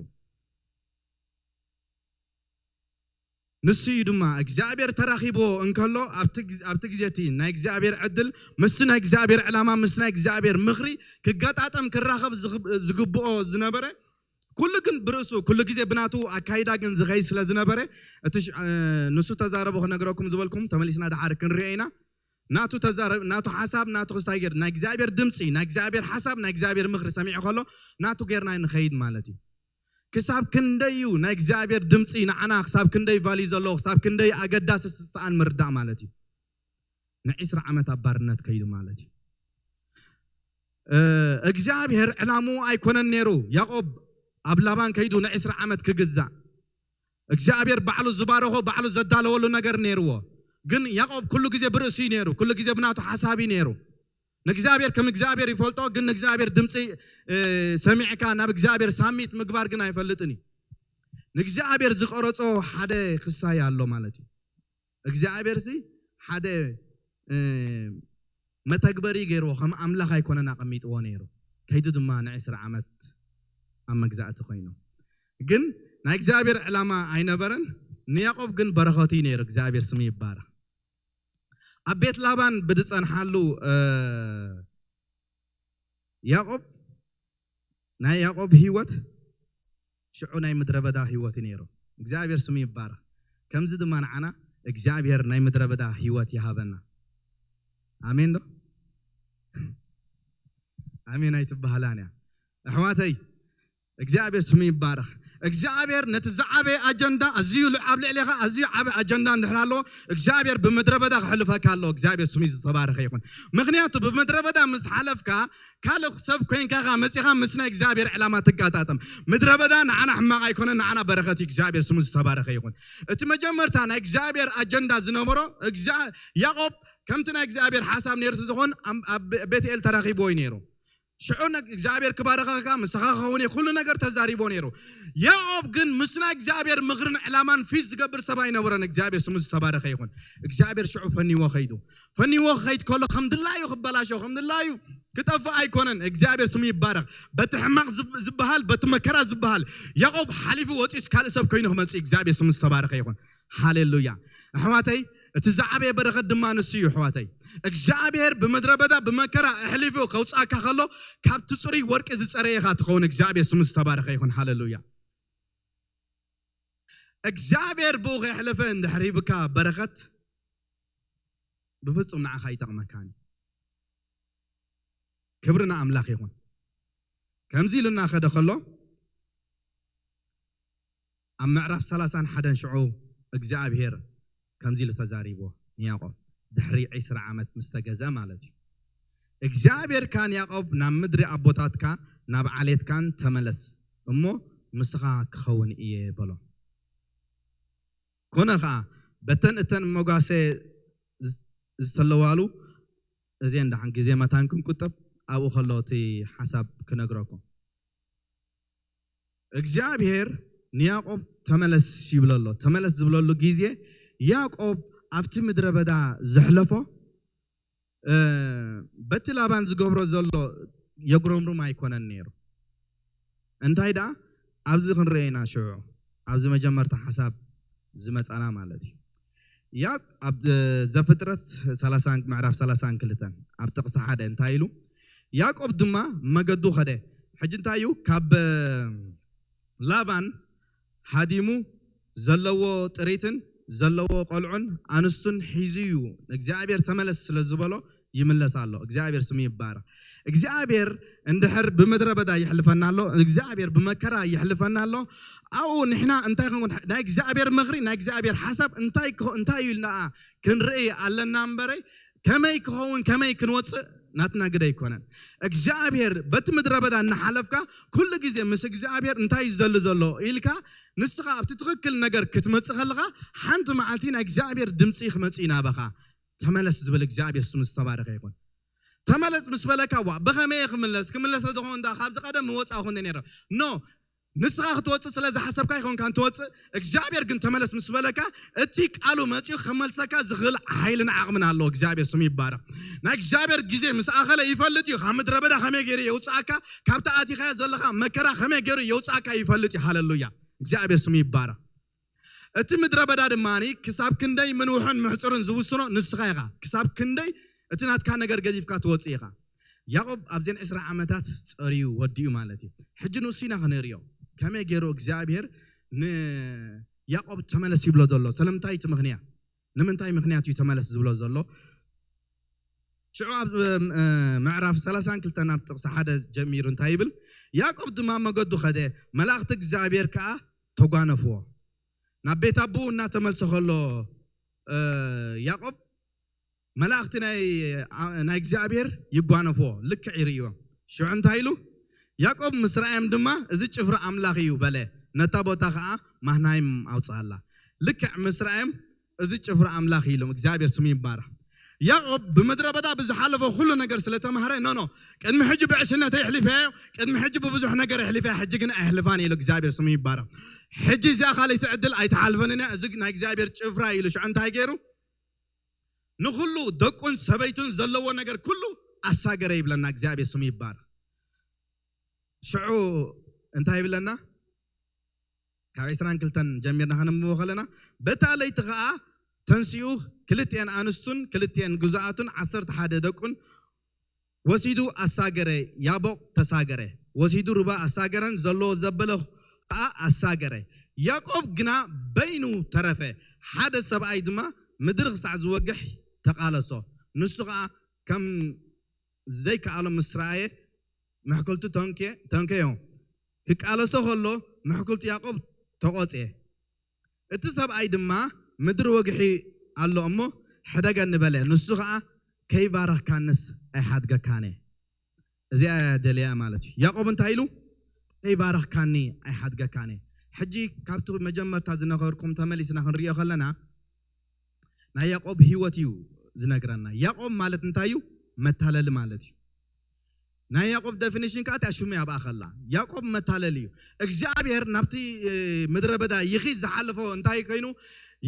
ንሱ እዩ ድማ እግዚኣብሔር ተራኺብዎ እንከሎ፣ ኣብቲ ግዝ- ኣብቲ ግዜ እቲ ናይ እግዚኣብሔር ዕድል ምስቲ ናይ እግዚኣብሔር ዕላማ፣ ምስ ናይ እግዚኣብሔር ምኽሪ ክገጣጠም፣ ክራኸብ ዝኽብ- ዝግብኦ ዝነበረ፣ ኩሉ ግን ብርእሱ፣ ኩሉ ግዜ ብናቱ ኣካይዳ ግን ዝኸይድ ስለ ዝነበረ፣ እቲ ሽ- እ፣ ንሱ ተዛረቦ ክነግረኩም ዝበልኩም፣ ተመሊስና ደሓር ክንሪኦ ኢና። ናቱ ተዛረብ፣ ናቱ ሓሳብ፣ ናቱ ክስታይ ገይር፣ ናይ እግዚኣብሔር ድምፂ፣ ናይ እግዚኣብሔር ሓሳብ፣ ናይ እግዚኣብሔር ምኽሪ ሰሚዑ ከሎ፣ ናቱ ጌርና ንኸይድ ማለት እዩ። ክሳብ ክንደይ እዩ ናይ እግዚኣብሔር ድምፂ ንዓና፣ ክሳብ ክንደይ ቫልዩ ዘለዎ፣ ክሳብ ክንደይ ኣገዳሲ ስስኣን ምርዳእ ማለት እዩ። ንዒስራ ዓመት ኣብ ባርነት ከይዱ ማለት እዩ። እ፣ እግዚኣብሔር ዕላምኡ ኣይኮነን ነይሩ ያዕቆብ ኣብ ላባን ከይዱ ንዒስራ ዓመት ክግዛእ። እግዚኣብሔር ባዕሉ ዝባረኾ፣ ባዕሉ ዘዳለወሉ ነገር ነይርዎ። ግን ያዕቆብ ኩሉ ግዜ ብርእሱ እዩ ነይሩ፣ ኩሉ ግዜ ብናቱ ሓሳብ እዩ ነይሩ። ንእግዚኣብሔር ከም እግዚኣብሔር ይፈልጦ፣ ግን ንእግዚኣብሔር ድምፂ፣ እ፣ ሰሚዕካ ናብ እግዚኣብሔር ሳሚት ምግባር ግን ኣይፈልጥን እዩ። ንእግዚኣብሔር ዝቐረጾ ሓደ ክሳይ ኣሎ ማለት እዩ። እግዚኣብሔር ሲ ሓደ፣ እ፣ መተግበሪ ገይርዎ፣ ከም ኣምላኽ ኣይኮነን ኣቐሚጥዎ ነይሩ። ከይዱ ድማ ንዒስራ ዓመት ኣብ መግዛእቲ ኮይኑ። ግን ናይ እግዚኣብሔር ዕላማ ኣይነበረን። ንያዕቆብ ግን በረኸቱ እዩ ነይሩ። እግዚኣብሔር ስሙ ይባረኽ። ኣብ ቤት ላባን ብዝጸንሓሉ፣ እ፣ ያዕቆብ፣ ናይ ያዕቆብ ህይወት ሽዑ ናይ ምድረ በዳ ህይወት እዩ ነይሩ። እግዚኣብሔር ስሙ ይባረኽ። ከምዚ ድማ ንዓና እግዚኣብሔር ናይ ምድረ በዳ ህይወት ይሃበና። ኣሜን ዶ? ኣሜን ኣይትበሃላን እያ። ኣሕዋተይ፣ እግዚኣብሔር ስሙ ይባረኽ። እግዚኣብሔር ነቲ ዝዓበየ ኣጀንዳ፣ ኣዝዩ ል- ኣብ ልዕሌኻ ኣዝዩ ዓበ ኣጀንዳ እንድሕር ኣለዎ፣ እግዚኣብሔር ብምድረ በዳ ክሕልፈካ ኣለዎ። እግዚኣብሔር ስሙ ዝተባረኸ ይኹን። ምኽንያቱ ብምድረ በዳ ምስ ሓለፍካ፣ ካልእ ሰብ ኮይንካ ኢኻ መፂኻ ምስ ናይ እግዚኣብሔር ዕላማ ትጋጣጠም። ምድረ በዳ ንዓና ሕማቕ ኣይኮነን፣ ንዓና በረኸት እዩ። እግዚኣብሔር ስሙ ዝተባረኸ ይኹን። እቲ መጀመርታ ናይ እግዚኣብሔር ኣጀንዳ ዝነበሮ፣ እግዚኣብ- ያዕቆብ ከምቲ ናይ እግዚኣብሔር ሓሳብ ነይሩ ዝኾን፣ ኣብ- ኣብ ቤ- ቤትኤል ተራኺብዎ እዩ ነይሩ። ሽዑ ነ- እግዚኣብሔር ክባረኸካ፣ ምሳኻ ክኸውን እየ፣ ኩሉ ነገር ተዛሪቦ ነይሩ። ያዕቆብ ግን ምስ ናይ እግዚኣብሔር ምኽርን ዕላማን ፊት ዝገብር ሰብ ኣይነበረን። እግዚኣብሔር ስሙ ዝተባረኸ ይኹን። እግዚኣብሔር ሽዑ ፈኒዎ ኸይዱ። ፈኒዎ ክኸይድ ከሎ ከም ድላዩ ክበላሾ፣ ከም ድላዩ ክጠፍእ ኣይኮነን። እግዚኣብሔር ስሙ ይባረኽ። በቲ ሕማቕ ዝብ- ዝበሃል፣ በቲ መከራ ዝበሃል ያዕቆብ ሓሊፉ ወፂኡስ ካልእ ሰብ ኮይኑ ክመፅእ፣ እግዚኣብሔር ስሙ ዝተባረኸ ይኹን። ሃሌሉያ። ኣሕዋተይ፣ እቲ ዝዓበየ በረኸት ድማ ንሱ እዩ። ኣሕዋተይ፣ እግዚኣብሔር ብምድረ በዳ ብመከራ ኣሕሊፉ ከውፅኣካ ከሎ፣ ካብቲ ፅሩይ ወርቂ ዝፀረየኻ ትኸውን። እግዚኣብሔር ስሙ ዝተባረኸ ይኹን። ሃሌሉያ። እግዚኣብሔር ብኡ ከየሕለፈ እንድሕር ሂብካ በረኸት፣ ብፍጹም ንዓኻ ኣይጠቕመካን። ክብሪ ንኣምላኽ ይኹን። ከምዚ ኢሉ እናኸደ ከሎ፣ ኣብ ምዕራፍ ሰላሳን ሓደን ሽዑ እግዚኣብሔር ከምዚ ኢሉ ተዛሪብዎ ንያዕቆብ፣ ድሕሪ ዕስራ ዓመት ምስ ተገዝአ ማለት እዩ። እግዚኣብሔር ከኣ ንያዕቆብ፣ ናብ ምድሪ ኣቦታትካ ናብ ዓሌትካን ተመለስ እሞ፣ ምስኻ ክኸውን እየ በሎ። ኮነ ኸዓ፣ በተን እተን መጓሰ ዝ- ዝተለዋሉ፣ እዚአን ደሓን ግዜ መታን ክንቁጠብ፣ ኣብኡ ከሎ እቲ ሓሳብ ክነግረኩም። እግዚኣብሔር ንያዕቆብ ተመለስ ይብሎ ኣሎ። ተመለስ ዝብለሉ ግዜ፣ ያዕቆብ ኣብቲ ምድረ በዳ ዘሕለፎ፣ እ፣ በቲ ላባን ዝገብሮ ዘሎ የጉረምርም ኣይኮነን ነይሩ። እንታይ ደኣ፣ ኣብዚ ክንርአ ኢና ሽዑ፣ ኣብዚ መጀመርታ ሓሳብ ዝመጻና ማለት እዩ። ያ ኣብ ዘፍጥረት ሰላሳ ምዕራፍ ሰላሳን ክልተን ኣብ ጥቕሲ ሓደ እንታይ ኢሉ? ያዕቆብ ድማ መገዱ ኸደ። ሕጂ እንታይ እዩ? ካብ ላባን ሃዲሙ ዘለዎ ጥሪትን ዘለዎ ቆልዑን ኣንስቱን ሒዙ እዩ። እግዚኣብሔር ተመለስ ስለ ዝበሎ ይምለስ ኣሎ። እግዚኣብሔር ስሙ ይባረክ። እግዚኣብሔር እንድሕር ብምድረ በዳ ይሕልፈና ኣሎ፣ እግዚኣብሔር ብመከራ ይሕልፈና ኣሎ። ኣብኡ ንሕና እንታይ ክንኮን? ናይ እግዚኣብሔር ምኽሪ፣ ናይ እግዚኣብሔር ሓሳብ እንታይ ክኸ- እንታይ እዩ ኢልና ክንርኢ ኣለና እምበረይ፣ ከመይ ክኸውን ከመይ ክንወፅእ ናትና ግደ ኣይኮነን። እግዚኣብሔር በቲ ምድረ በዳ እናሓለፍካ ኩሉ ግዜ ምስ እግዚኣብሔር እንታይ እዩ ዝደሊ ዘሎ ኢልካ ንስኻ ኣብቲ ትኽክል ነገር ክትመፅእ ከለኻ ሓንቲ መዓልቲ ናይ እግዚኣብሔር ድምፂ ክመፅእ እዩ ናባኻ። ተመለስ ዝብል እግዚኣብሔር ስሙ ዝተባረኸ ይኹን። ተመለስ ምስ በለካ ዋ ብኸመይ ክምለስ ክምለስ ዝኾን እንዳ ካብዚ ቀደም ምወፃኹ እንደ ነይረ ኖ ንስኻ ክትወፅእ ስለ ዝሓሰብካ ይኾንካ እንትወፅእ እግዚኣብሔር ግን ተመለስ ምስ በለካ እቲ ቃሉ መፅኡ ክመልሰካ ዝኽእል ሓይልን ዓቕምን ኣለዎ። እግዚኣብሔር ስሙ ይባረክ። ናይ እግዚኣብሔር ግዜ ምስ ኣኸለ ይፈልጥ እዩ። ካብ ምድረ በዳ ከመይ ገይሩ የውፅኣካ፣ ካብቲ ኣቲኻዮ ዘለኻ መከራ ከመይ ገይሩ የውፅኣካ ይፈልጥ እዩ። ሃለሉያ። እግዚኣብሔር ስሙ ይባረክ። እቲ ምድረ በዳ ድማ ክሳብ ክንደይ ምንውሕን ምሕፁርን ዝውስኖ ንስኻ ኢኻ። ክሳብ ክንደይ እቲ ናትካ ነገር ገዲፍካ ትወፅእ ኢኻ። ያዕቆብ ኣብዘን ዕስራ ዓመታት ፀርዩ ወዲኡ ማለት እዩ። ሕጂ ንሱ ኢና ክንርእዮ ከመይ ገይሩ እግዚኣብሔር ንያዕቆብ ተመለስ ይብሎ ዘሎ። ስለምንታይ እቲ ምኽንያት? ንምንታይ ምኽንያት እዩ ተመለስ ዝብሎ ዘሎ? ሽዑ ኣብ ምዕራፍ ሰላሳን ክልተን ኣብ ጥቕሲ ሓደ ጀሚሩ እንታይ ይብል? ያዕቆብ ድማ መገዱ ኸደ፣ መላእኽቲ እግዚኣብሔር ከዓ ተጓነፍዎ። ናብ ቤት ኣቦኡ እናተመልሰ ከሎ ያዕቆብ መላእኽቲ ናይ እግዚኣብሔር ይጓነፍዎ፣ ልክዕ ይርእይዎም። ሽዑ እንታይ ኢሉ? ያዕቆብ ምስ ረኣዮም ድማ እዚ ጭፍራ ኣምላኽ እዩ በለ። ነታ ቦታ ኸዓ ማህናይም ኣውፅኣላ። ልክዕ ምስ ረኣዮም እዚ ጭፍራ ኣምላኽ ኢሎም እግዚኣብሔር ስሙ ይባረኽ። ያዕቆብ ብምድረ በዳ ብዝሓለፎ ኩሉ ነገር ስለተማህረ ኖ ኖ ቅድሚ ሕጂ ብዕሽነተይ ኣሕሊፈዮ፣ ቅድሚ ሕጂ ብብዙሕ ነገር ኣሕሊፈያ፣ ሕጂ ግን ኣየሕልፋን ኢሉ እግዚኣብሔር ስሙ ይባረኽ። ሕጂ እዚኣ ካልኣይቲ ዕድል ኣይትሓልፈንን እያ፣ እዚ ናይ እግዚኣብሔር ጭፍራ ኢሉ ሽዑ እንታይ ገይሩ? ንኹሉ ደቁን ሰበይቱን ዘለዎ ነገር ኩሉ ኣሳገረ ይብለና እግዚኣብሔር ስሙ ይባረኽ። ሽዑ እንታይ ይብለና? ካብ ዕስራን ክልተን ጀሚርና ከነንብቦ ከለና በታ ለይቲ ኸዓ ተንሲኡ ክልቲኤን ኣንስቱን ክልቲኤን ግዙኣቱን ዓሰርተ ሓደ ደቁን ወሲዱ ኣሳገረ። ያቦቕ ተሳገረ ወሲዱ ርባ ኣሳገረን ዘለዎ ዘበለ ኸዓ ኣሳገረ። ያዕቆብ ግና በይኑ ተረፈ። ሓደ ሰብኣይ ድማ ምድሪ ክሳዕ ዝወግሕ ተቓለሶ። ንሱ ኸዓ ከም ዘይከኣሎ ምስ ረኣየ ምሕኩልቱ ተንከዮ። ክቃለሶ ከሎ ምሕኩልቱ ያዕቆብ ተቖጽየ። እቲ ሰብኣይ ድማ ምድሪ ወግሒ ኣሎ እሞ ሕደገኒ በለ። ንሱ ኸዓ ከይባረኽካንስ ኣይሓድገካን እየ። እዚኣ እያ ደልያ ማለት እዩ። ያዕቆብ እንታይ ኢሉ? ከይባረኽካኒ ኣይሓድገካን እየ። ሕጂ ካብቲ መጀመርታ ዝነገርኩም ተመሊስና ክንሪኦ ከለና ናይ ያዕቆብ ህይወት እዩ ዝነግረና። ያዕቆብ ማለት እንታይ እዩ? መታለሊ ማለት እዩ። ናይ ያዕቆብ ደፊኒሽን ከዓ እቲኣ ሽሙ ኣብኣ ከላ ያዕቆብ መታለሊ እዩ። እግዚኣብሔር ናብቲ ምድረ በዳ ይኺድ ዝሓለፎ እንታይ ኮይኑ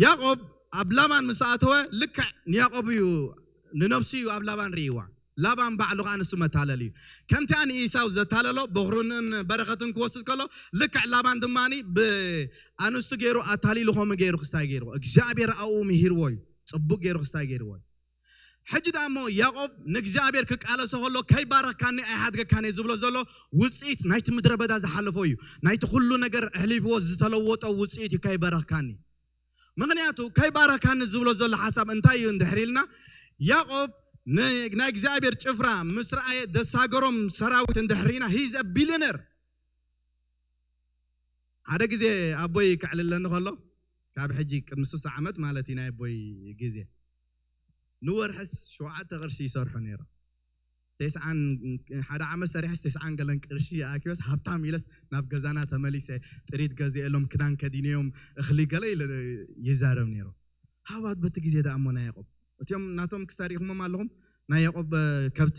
ያዕቆብ ኣብ ላባን ምስ ኣተወ ልክዕ ንያዕቆብ እዩ ንነብሱ እዩ ኣብ ላባን ርእይዋ። ላባን ባዕሉ ከዓ ንሱ መታለሊ እዩ። ከምቲ ንኢሳው ዘታለሎ በኽሩንን በረኸትን ክወስድ ከሎ ልክዕ ላባን ድማ ብኣንስቱ ገይሩ ኣታሊሉ ከምኡ ገይሩ ክስታይ ገይርዎ እግዚኣብሔር ኣብኡ ምሂርዎ እዩ። ፅቡቅ ገይሩ ክስታይ ገይርዎ እዩ። ሕጂ ደኣ እሞ ያዕቆብ ንእግዚኣብሔር ክቃለሶ ከሎ ከይባረኽካኒ ኣይሓድገካን እየ ዝብሎ ዘሎ ውፅኢት ናይቲ ምድረ በዳ ዝሓለፎ እዩ። ናይቲ ኩሉ ነገር ኣሕሊፍዎ ዝተለወጦ ውፅኢት እዩ ከይባረኽካኒ። ምኽንያቱ ከይባረኽካኒ ዝብሎ ዘሎ ሓሳብ እንታይ እዩ እንድሕር ኢልና ያዕቆብ ናይ እግዚኣብሔር ጭፍራ ምስ ረኣየ ደሳገሮም ሰራዊት እንድሕር ኢና ሂዝ ቢልዮነር ሓደ ግዜ ኣቦይ ክዕልለኒ ከሎ ካብ ሕጂ ቅድሚ ስሳ ዓመት ማለት እዩ ናይ ኣቦይ ግዜ ንወርሕስ ሸውዓተ ቅርሺ ይሰርሑ ነይሮም። ተስዓን ሓደ ዓመት ሰሪሐስ ተስዓን ገለን ቅርሺ ኣኪበስ ሃብታም ኢለስ ናብ ገዛና ተመሊሰ ጥሪት ገዚኤሎም ክዳን ከዲነዮም እኽሊ ገለ ኢለ ይዛረብ ነይሩ። ሃባት በቲ ግዜ ደኣ እሞ ናይ ያዕቆብ እቲኦም ናቶም ክስታይ ርኢኹሞም ኣለኹም ናይ ያዕቆብ ከብቲ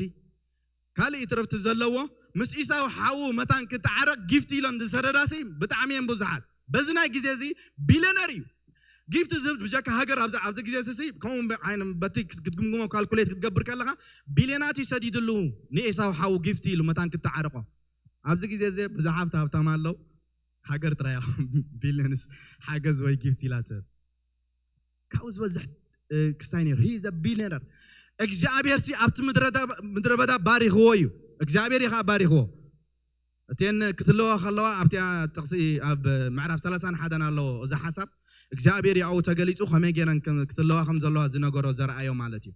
ካልእ ትረፍቲ ዘለዎ ምስ ኢሳው ሓዉ መታን ክተዓረቕ ጊፍቲ ኢሎም ዝሰደዳሲ ብጣዕሚ እዮም ብዙሓት። በዚ ናይ ግዜ እዚ ቢልዮነር እዩ። ጊፍቲ ዝህብ ብጀካ ሃገር ኣብዚ ኣብዚ ግዜ እዚ ከምኡ በቲ ክትግምግሞ ካልኩሌት ክትገብር ከለኻ ቢልዮናት እዩ ሰዲድሉ ንኤሳው ሓዉ ጊፍቲ ኢሉ መታን ክተዓረቆ። ኣብዚ ግዜ እዚ ብዙሓት ሃብታም ኣለዉ። ሃገር ጥራይ ቢልዮንስ ሓገዝ ወይ ጊፍቲ ኢላ ትህብ። ካብኡ ዝበዝሕ ክስታይ ነይሩ። He is a billionaire። እግዚኣብሔር ሲ ኣብቲ ምድረ በዳ ባሪኽዎ እዩ። እግዚኣብሔር እዩ ከዓ ባሪኽዎ። እተን ክትለዋ ከለዋ ኣብቲኣ ጥቕሲ ኣብ ምዕራፍ ሰላሳን ሓደን ኣለዎ እዚ ሓሳብ እግዚኣብሔር ያው ተገሊጹ ከመይ ገይረን ክትለዋ ከም ዘለዋ ዝነገሮ ዘርኣዮ ማለት እዩ።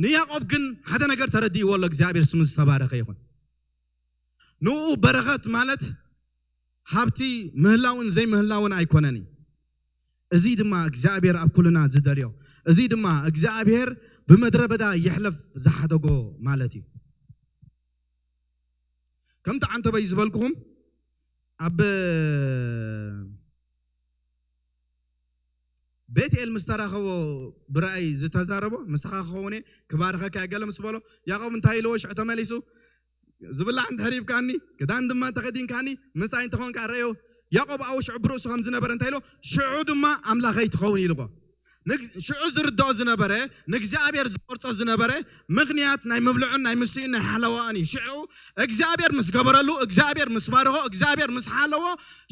ንያዕቆብ ግን ሓደ ነገር ተረዲእዎ ኣሎ። እግዚኣብሔር ስሙ ዝተባረኸ ይኹን። ንኡ በረኸት ማለት ሃብቲ ምህላውን ዘይምህላውን ኣይኮነን። እዚ ድማ እግዚኣብሔር ኣብ ኩልና ዝደልዮ፣ እዚ ድማ እግዚኣብሔር ብምድረ በዳ ይሕለፍ ዝሓደጎ ማለት እዩ። ከምቲ ዓንተበይ ዝበልኩኹም ኣብ ቤትኤል ምስ ተራኸቦ ብራእይ ዝተዛረቦ ምሳኻ ክኸውን እየ ክባርኸካ እየ ገለ ምስ በሎ ያዕቆብ እንታይ ኢልዎ ሽዑ ተመሊሱ ዝብላዕ እንድሕር ሂብካኒ ክዳን ድማ ተኸዲንካኒ ምሳይ እንተኾንካ ረእዮ ያዕቆብ ኣብኡ ሽዑ ብርእሱ ከም ዝነበረ እንታይ ኢልዎ ሽዑ ድማ ኣምላኸይ ትኸውን ኢልዎ ሽዑ ዝርድኦ ዝነበረ ንእግዚኣብሔር ዝቆርጾ ዝነበረ ምኽንያት ናይ ምብልዑን ናይ ምስትዩን ናይ ሓለዋኡን እዩ ሽዑ እግዚኣብሔር ምስ ገበረሉ እግዚኣብሔር ምስ ባርኾ እግዚኣብሔር ምስ ሓለዎ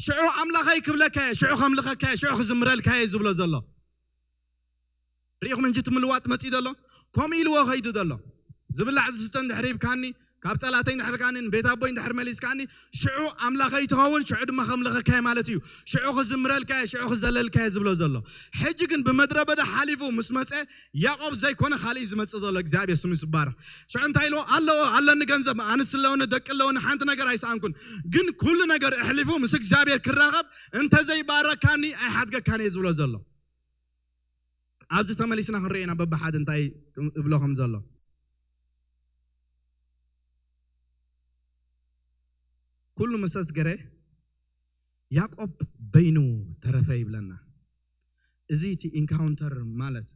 ሽዑ ኣምላኸይ ክብለካየ ሽዑ ከምልኸካየ ሽዑ ክዝምረልካየ ዝብሎ ዘሎ ርኢኹም እንጂ እቲ ምልዋጥ መፂኡ ዘሎ ከምኡ ኢልዎ ከይዱ ዘሎ ዝብላዕ ዝስተ እንድሕር ሂብካኒ ካብ ፀላተይ እንድሕር ካኒ ንቤት ኣቦይ እንድሕር መሊስካኒ ሽዑ ኣምላኸይ ትኸውን ሽዑ ድማ ከምልኸካየ ማለት እዩ ሽዑ ክዝምረልካየ ሽዑ ክዘለልካየ ዝብሎ ዘሎ ሕጂ ግን ብምድረ በዳ ሓሊፉ ምስ መፀ ያዕቆብ ዘይኮነ ካልእ ዝመፅእ ዘሎ እግዚኣብሔር ስሙ ይስባረኽ ሽዑ እንታይ ኢልዎ ኣለዎ ኣለኒ ገንዘብ ኣንስ ኣለውኒ ደቂ ኣለውኒ ሓንቲ ነገር ኣይሰኣንኩን ግን ኩሉ ነገር ኣሕሊፉ ምስ እግዚኣብሔር ክራኸብ እንተዘይባረካኒ ኣይሓድገካን እየ ዝብሎ ዘሎ ኣብዚ ተመሊስና ክንርኢ ኢና በብሓደ እንታይ እብሎ ከም ዘሎ ኩሉ ምስ ኣስገረ ያዕቆብ በይኑ ተረፈ ይብለና እዚ እቲ ኢንካውንተር ማለት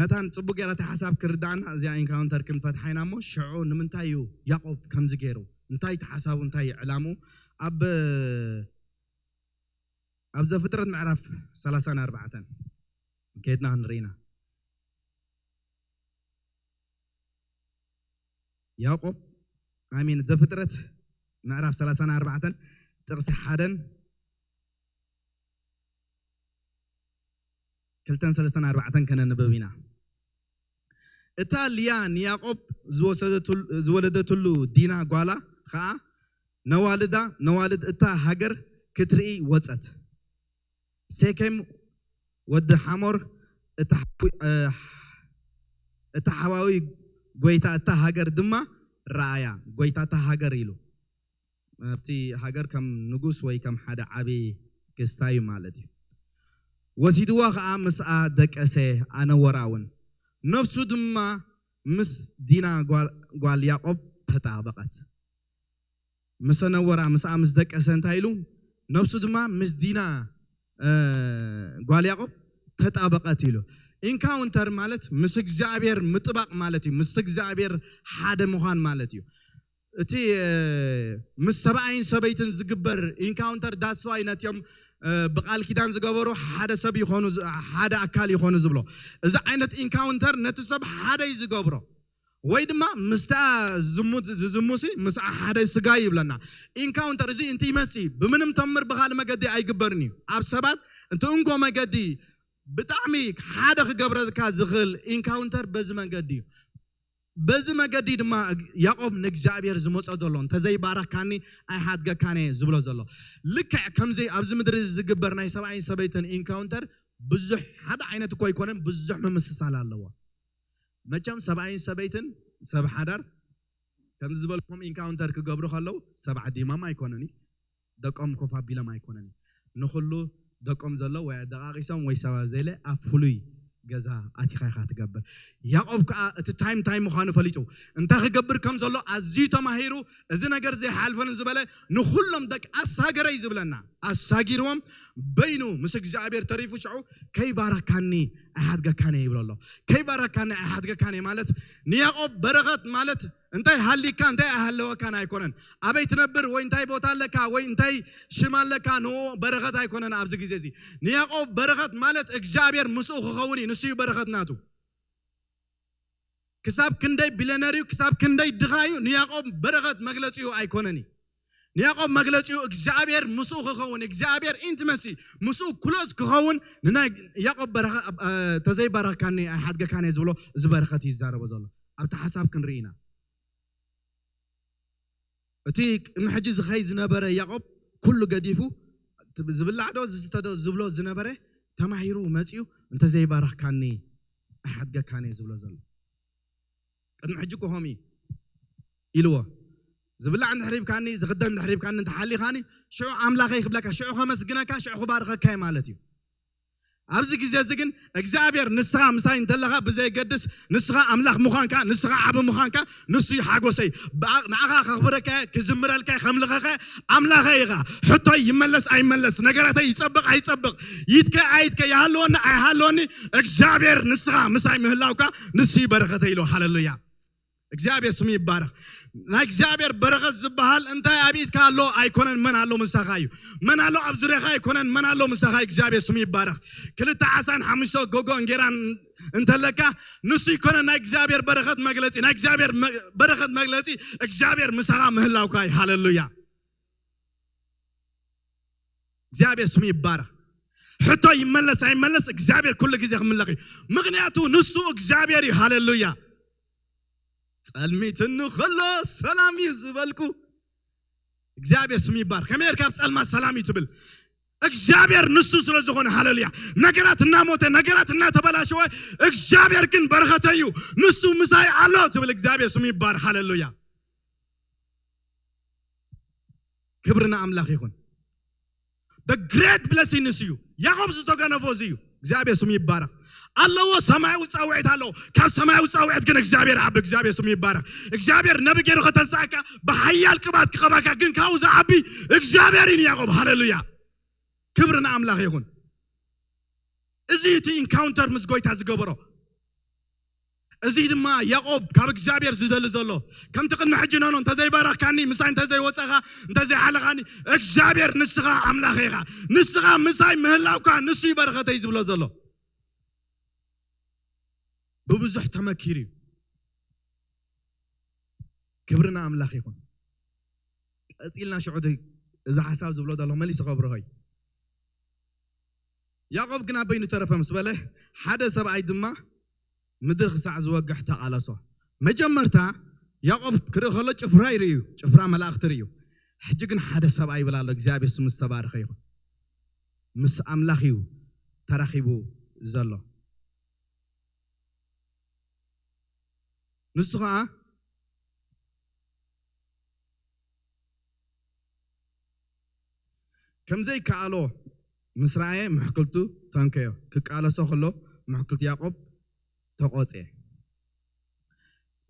መታን ፅቡቅ ገይራ እቲ ሓሳብ ክርዳእና እዚኣ ኢንካውንተር ክንፈትሓ ኢና እሞ ሽዑ ንምንታይ እዩ ያዕቆብ ከምዚ ገይሩ እንታይ እቲ ሓሳቡ እንታይ እዩ ዕላምኡ ኣብ ኣብ ዘፍጥረት ምዕራፍ ሰላሳን ኣርባዕተን ከይድና ክንርኢና ያዕቆብ ኣሚን ዘፍጥረት ምዕራፍ ሰላሳን ኣርባዕተን ጥቕሲ ሓደን ክልተን ሰለስተን ኣርባዕተን ከነንብብ ኢና እታ ልያ ንያዕቆብ ዝወሰደትሉ ዲና ጓላ ኸዓ ነዋልዳ ነዋልድ እታ ሃገር ክትርኢ ወፀት ሴኬም ወዲ ሓሞር እታ ሓዋዊ ጎይታ እታ ሃገር ድማ ረኣያ ጎይታ እታ ሃገር ኢሉ ኣብቲ ሃገር ከም ንጉስ ወይ ከም ሓደ ዓቢ ገስታ እዩ ማለት እዩ። ወሲድዋ ኸኣ ምስኣ ደቀሰ፣ ኣነወራ እውን። ነፍሱ ድማ ምስ ዲና ጓል ያዕቆብ ተጣበቐት። ምስ ኣነወራ፣ ምስኣ ምስ ደቀሰ እንታይ ኢሉ? ነፍሱ ድማ ምስ ዲና ጓል ያዕቆብ ተጣበቐት ኢሉ። ኢንካውንተር ማለት ምስ እግዚኣብሔር ምጥባቕ ማለት እዩ። ምስ እግዚኣብሔር ሓደ ምዃን ማለት እዩ። እቲ ምስ ሰብኣይን ሰበይትን ዝግበር ኢንካውንተር ዳስዋይ ነቲኦም ብቃል ኪዳን ዝገበሩ ሓደ ሰብ ይኾኑ ሓደ ኣካል ይኾኑ ዝብሎ እዚ ዓይነት ኢንካውንተር ነቲ ሰብ ሓደ እዩ ዝገብሮ ወይ ድማ ምስታ ዝዝሙሲ ምስዓ ሓደ ስጋ ይብለና ኢንካውንተር እዚ እንት ይመሲ ብምንም ተምር ብካል መገዲ ኣይግበርን እዩ ኣብ ሰባት እንት እንኮ መገዲ ብጣዕሚ ሓደ ክገብረካ ዝኽእል ኢንካውንተር በዚ መንገዲ እዩ በዚ መገዲ ድማ ያዕቆብ ንእግዚኣብሔር ዝመጾ ዘሎ እንተዘይባረኽካኒ ኣይሓድገካን እየ ዝብሎ ዘሎ ልክዕ ከምዚ ኣብዚ ምድሪ ዝግበር ናይ ሰብኣይን ሰበይትን ኢንካውንተር ብዙሕ ሓደ ዓይነት እኮ ኣይኮነን ብዙሕ ምምስሳል ኣለዎ መቸም ሰብኣይን ሰበይትን ሰብ ሓዳር ከምዚ ዝበልኩም ኢንካውንተር ክገብሩ ከለዉ ሰብ ዓዲሞም ኣይኮነን ደቆም ኮፍ ኣቢሎም ኣይኮነን ንኩሉ ደቆም ዘሎ ወይ ኣደቃቂሶም ወይ ሰብ ኣብ ዘይለ ኣብ ፍሉይ ገዛ ኣቲኻ ኢኻ ትገብር ያቆብ ከዓ እቲ ታይም ታይም ምዃኑ ፈሊጡ እንታይ ክገብር ከም ዘሎ ኣዝዩ ተማሂሩ እዚ ነገር ዘይሓልፈን ዝበለ ንኩሎም ደቂ ኣሳገረይ ዝብለና ኣሳጊርዎም በይኑ ምስ እግዚኣብሔር ተሪፉ ሽዑ ከይባረካኒ ኣይሓድገካን ይብሎ ኣሎ ከይባረካኒ ኣይሓድገካን ማለት ንያቆብ በረኸት ማለት እንታይ ሃሊካ እንታይ ኣሃለወካን ኣይኮነን ኣበይ ትነብር ወይ እንታይ ቦታ ኣለካ ወይ እንታይ ሽም ኣለካ ንኡ በረኸት ኣይኮነን ኣብዚ ግዜ እዚ ንያቆብ በረኸት ማለት እግዚኣብሔር ምስኡ ክኸውን እዩ ንሱ እዩ በረኸት ናቱ ክሳብ ክንደይ ቢለነር እዩ ክሳብ ክንደይ ድኻ እዩ ንያቆብ በረኸት መግለፂኡ ኣይኮነን እዩ ንያዕቆብ መግለጺኡ እግዚኣብሔር ምስኡ ክኸውን፣ እግዚኣብሔር ኢንቲመሲ ምስኡ ክሎዝ ክኸውን፣ ንናይ ያዕቆብ በረኸ ተዘይባረኽካኒ ኣይሓድገካን እየ ዝብሎ። እዚ በረኸት እዩ ዝዛረቦ ዘሎ። ኣብቲ ሓሳብ ክንርኢ ኢና። እቲ ቅድሚ ሕጂ ዝኸይ ዝነበረ ያዕቆብ ኩሉ ገዲፉ፣ ዝብላዕ ዶ ዝስተ ዶ ዝብሎ ዝነበረ ተማሂሩ መጺኡ፣ እንተዘይባረኽካኒ ኣይሓድገካን እየ ዝብሎ ዘሎ። ቅድሚ ሕጂ እኮ ከምኡ እዩ ኢልዎ። ዝብላዕ እንድሕር ሂብካኒ፣ ዝኽደን እንድሕር ሂብካኒ፣ እንተሓሊኻኒ፣ ሽዑ ኣምላኸይ ክብለካ፣ ሽዑ ከመስግነካ፣ ሽዑ ክባርኸካ እየ ማለት እዩ። ኣብዚ ግዜ እዚ ግን እግዚኣብሔር ንስኻ ምሳይ እንተለኻ ብዘይገድስ፣ ንስኻ ኣምላኽ ምዃንካ፣ ንስኻ ዓቢ ምዃንካ፣ ንሱ እዩ ሓጎሰይ። ብኣ-፣ ንዓኻ ከኽብረካ እየ፣ ክዝምረልካ እየ፣ ከምልኸካ እየ፣ ኣምላኸይ ኢኻ። ሕቶይ ይመለስ ኣይመለስ፣ ነገራተይ ይጸብቕ ኣይጸብቕ፣ ይትከ ኣይትከ፣ ይሃልወኒ ኣይሃልወኒ፣ እግዚኣብሔር ንስኻ ምሳይ ምህላውካ ንሱ እዩ በረኸተይ ኢሉ። ሃሌሉያ። እግዚኣብሔር ስሙ ይባረኽ። ናይ እግዚኣብሔር በረኸት ዝበሃል እንታይ ኣብ ኢድካ ኣሎ ኣይኮነን፣ መን ኣሎ ምሳኻ እዩ። መን ኣሎ ኣብ ዙርያኻ ኣይኮነን፣ መን ኣሎ ምሳኻ እዩ። እግዚኣብሔር ስሙ ይባረኽ። ክልተ ዓሳን ሓሙሽተ ጎጎ እንጌራን እንተለካ ንሱ ኣይኮነን ናይ እግዚኣብሔር በረኸት መግለጺ። ናይ እግዚኣብሔር መ-፣ በረኸት መግለጺ እግዚኣብሔር ምሳኻ ምህላውካ እዩ። ሃሌሉያ። እግዚኣብሔር ስሙ ይባረኽ። ሕቶ ይመለስ ኣይመለስ እግዚኣብሔር ኩሉ ግዜ ክምለኽ እዩ። ምኽንያቱ ንሱ እግዚኣብሔር እዩ። ሃሌሉያ። ጸልሚትኒ ከሎ ሰላም እዩ ዝበልኩ። እግዚኣብሔር ስሙ ይባረኽ። ከመይ ጌርካ ኣብ ጸልማት ሰላም እዩ ትብል? እግዚኣብሔር ንሱ ስለ ዝኾነ። ሃሌሉያ። ነገራት እናሞተ፣ ነገራት እናተበላሸወ፣ እግዚኣብሔር ግን በረኸተይ እዩ፣ ንሱ ምሳይ ኣሎ ትብል። እግዚኣብሔር ስሙ ይባረኽ። ሃሌሉያ። ክብሪ ንኣምላኽ ይኹን። The great blessing ንሱ እዩ። ያዕቆብ ዝተገነፎ እዚ እዩ። እግዚኣብሔር ስሙ ይባረኽ። ኣለዎ፣ ሰማያዊ ጻውዒት ኣለዎ። ካብ ሰማያዊ ጻውዒት ግን እግዚኣብሔር ዓቢ። እግዚኣብሔር ስሙ ይባረኽ። እግዚኣብሔር ነቢ ገይሩ ከተንስኣካ፣ ብሓያል ቅብኣት ክቐባካ፣ ግን ካብኡ ዝዓቢ እግዚኣብሔር እዩ ንያዕቆብ። ሃሌሉያ። ክብሪ ንኣምላኽ ይኹን። እዚ እቲ ኢንካውንተር ምስ ጎይታ ዝገበሮ። እዚ ድማ ያዕቆብ ካብ እግዚኣብሔር ዝደሊ ዘሎ፣ ከምቲ ቅድሚ ሕጂ ነኖ እንተዘይባረኽካኒ፣ ምሳይ እንተዘይወጸኻ፣ እንተዘይሓለኻኒ፣ እግዚኣብሔር ንስኻ ኣምላኸ ኢኻ። ንስኻ ምሳይ ምህላውካ ንሱ እዩ በረኸተይ ዝብሎ ዘሎ። ብብዙሕ ተመኪሩ እዩ። ክብሪ ንኣምላኽ ይኹን። ቀጺልና ሽዑ ድ-፣ እዚ ሓሳብ ዝብሎ ዘለኹ መሊሱ ከብርሆ እዩ። ያዕቆብ ግን ኣበይኑ ተረፈ ምስ በለ፣ ሓደ ሰብኣይ ድማ ምድሪ ክሳዕ ዝወግሕ ተቓለሶ። መጀመርታ ያዕቆብ ክርኢ ከሎ ጭፍራ ይርእዩ፣ ጭፍራ መላእኽቲ ርእዩ። ሕጂ ግን ሓደ ሰብኣይ ይብል ኣሎ። እግዚኣብሔር ስሙ ዝተባረኸ ይኹን። ምስ ኣምላኽ እዩ ተራኺቡ ዘሎ። ንሱ ኸዓ ከም ዘይከኣሎ ምስ ረኣየ ምሕክልቱ ተንከዮ። ክቃለሶ ከሎ ምሕክልቱ ያዕቆብ ተቖጽየ።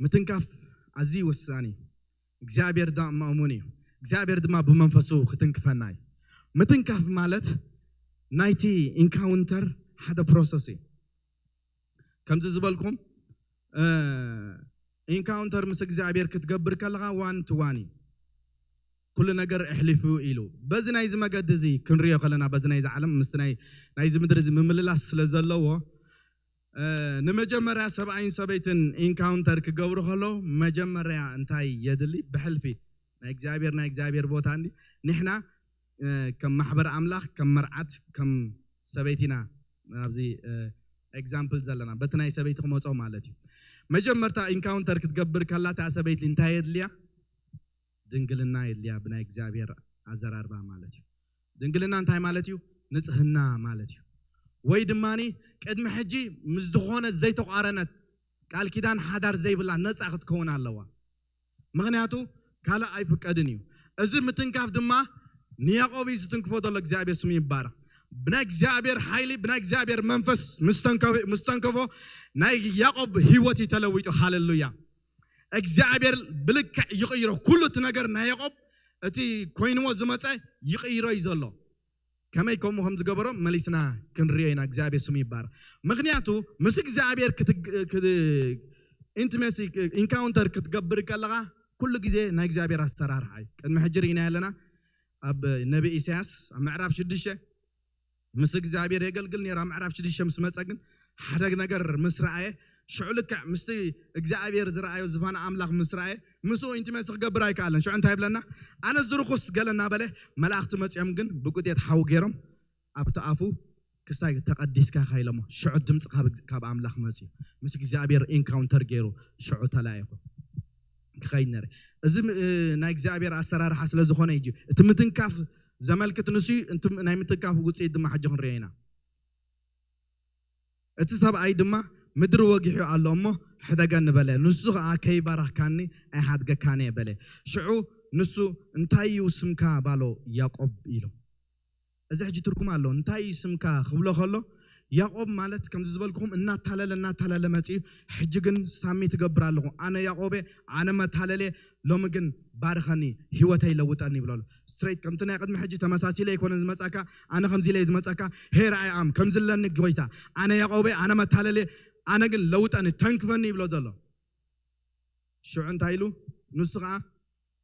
ምትንካፍ ኣዝዩ ወሳኒ እዩ። እግዚኣብሔር ድማ እሙን እዩ። እግዚኣብሔር ድማ ብመንፈሱ ክትንክፈና እዩ። ምትንካፍ ማለት ናይቲ ኢንካውንተር ሓደ ፕሮሰስ እዩ። ከምዚ ዝበልኩም፣ እ፣ ኢንካውንተር ምስ እግዚኣብሔር ክትገብር ከለኻ ዋን ቱ ዋን እዩ። ኩሉ ነገር ኣሕሊፉ ኢሉ። በዚ ናይዚ መገዲ እዚ ክንሪኦ ከለና፣ በዚ ናይዚ ዓለም ምስቲ ናይ፣ ናይዚ ምድሪ እዚ ምምልላስ ስለ ዘለዎ፣ እ፣ ንመጀመርያ ሰብኣይን ሰበይትን ኢንካውንተር ክገብሩ ከለዉ፣ መጀመርያ እንታይ የድሊ? ብሕልፊ ናይ እግዚኣብሔር፣ ናይ እግዚኣብሔር ቦታ እንዲ፣ ንሕና፣ እ፣ ከም ማሕበር ኣምላኽ፣ ከም መርዓት፣ ከም ሰበይቲ ኢና ኣብዚ፣ እ፣ ኤግዛምፕል ዘለና። በቲ ናይ ሰበይቲ ክመጾ ማለት እዩ። መጀመርታ ኢንካውንተር ክትገብር ከላ፣ እታ ሰበይቲ እንታይ የድልያ? ድንግልና የድልያ፣ ብናይ እግዚኣብሔር ኣዘራርባ ማለት እዩ። ድንግልና እንታይ ማለት እዩ? ንጽህና ማለት እዩ። ወይ ድማኒ ቅድሚ ሕጂ ምስ ዝኾነ ዘይተቋረነት ቃል ኪዳን ሓዳር ዘይብላ ነጻ ክትከውን ኣለዋ። ምኽንያቱ ካልእ ኣይፍቀድን እዩ። እዚ ምትንካፍ ድማ ንያዕቆብ እዩ ዝትንክፎ ዘሎ። እግዚኣብሔር ስሙ ይባረኽ። ብናይ እግዚኣብሔር ሓይሊ፣ ብናይ እግዚኣብሔር መንፈስ ምስ ተንከ-፣ ምስ ተንከፎ ናይ ያዕቆብ ህይወት እዩ ተለዊጡ። ሃሌሉያ። እግዚኣብሔር ብልክዕ ይቕይሮ። ኩሉ እቲ ነገር ናይ ያዕቆብ እቲ ኮይንዎ ዝመጸ ይቕይሮ እዩ ዘሎ። ከመይ ከምኡ ከም ዝገበሮ መሊስና ክንሪኦ ኢና። እግዚኣብሔር ስሙ ይባረኽ። ምኽንያቱ ምስ እግዚኣብሔር ክትግ-፣ ክት-፣ ኢንቲሜሲ፣ ኢንካውንተር ክትገብር ከለኻ ኩሉ ግዜ ናይ እግዚኣብሔር ኣሰራርሓ እዩ። ቅድሚ ሕጂ ርኢና ኣለና ኣብ ነቢ ኢሳያስ ኣብ ምዕራፍ ሽዱሽተ ምስ እግዚኣብሔር የገልግል ነይሩ። ኣብ ምዕራፍ ሽዱሽተ ምስ መጸ ግን ሓደ ነገር ምስ ረኣየ ሽዑ ልክዕ ምስቲ እግዚኣብሔር ዝረኣዮ ዝፋን ኣምላኽ ምስ ረኣየ፣ ምስኡ ኢንቲመሲ ክገብር ኣይከኣለን። ሽዑ እንታይ ይብለና? ኣነ ዝርኹስ ገለ እናበለ፣ መላእኽቲ መጺኦም ግን ብቁጤት ሓዊ ገይሮም ኣብቲ ኣፉ ክሳይ ተቐዲስካ ኢኻ ኢሎሞ። ሽዑ ድምፂ ካብ ኣምላኽ መፅዩ ምስ እግዚኣብሔር ኢንካውንተር ገይሩ ሽዑ ተላኢኹ ክኸይድ ነረ። እዚ ናይ እግዚኣብሔር ኣሰራርሓ ስለ ዝኾነ እዩ። እቲ ምትንካፍ ዘመልክት ንሱ እዩ። ናይ ምትንካፍ ውፅኢት ድማ ሕጂ ክንሪኦ ኢና። እቲ ሰብኣይ ድማ ምድሪ ወጊሑ ኣሎ እሞ ሕደገኒ በለ። ንሱ ኸዓ ከይባረኽካኒ ኣይሓድገካን እየ በለ። ሽዑ ንሱ እንታይ እዩ ስምካ ባሎ? ያቆብ ኢሉ። እዚ ሕጂ ትርጉም ኣሎ። እንታይ እዩ ስምካ ክብሎ ከሎ ያቆብ ማለት ከምዚ ዝበልኩኹም እናታለለ እናታለለ መፂኡ። ሕጂ ግን ሳሚ ትገብር ኣለኹ። ኣነ ያቆቤ፣ ኣነ መታለሌ፣ ሎሚ ግን ባርኸኒ፣ ህይወተይ ለውጠኒ ይብሎ ኣሎ። ስትሬት ከምቲ ናይ ቅድሚ ሕጂ ተመሳሲለ ኣይኮነን ዝመጻካ። ኣነ ከምዚ ኢለ ዝመጻካ፣ ሄር ኣይ ኣም ከምዚ ኣለኒ ጎይታ፣ ኣነ ያቆቤ፣ ኣነ መታለሌ፣ ኣነ ግን ለውጠኒ፣ ተንክፈኒ ይብሎ ዘሎ። ሽዑ እንታይ ኢሉ? ንሱ ከዓ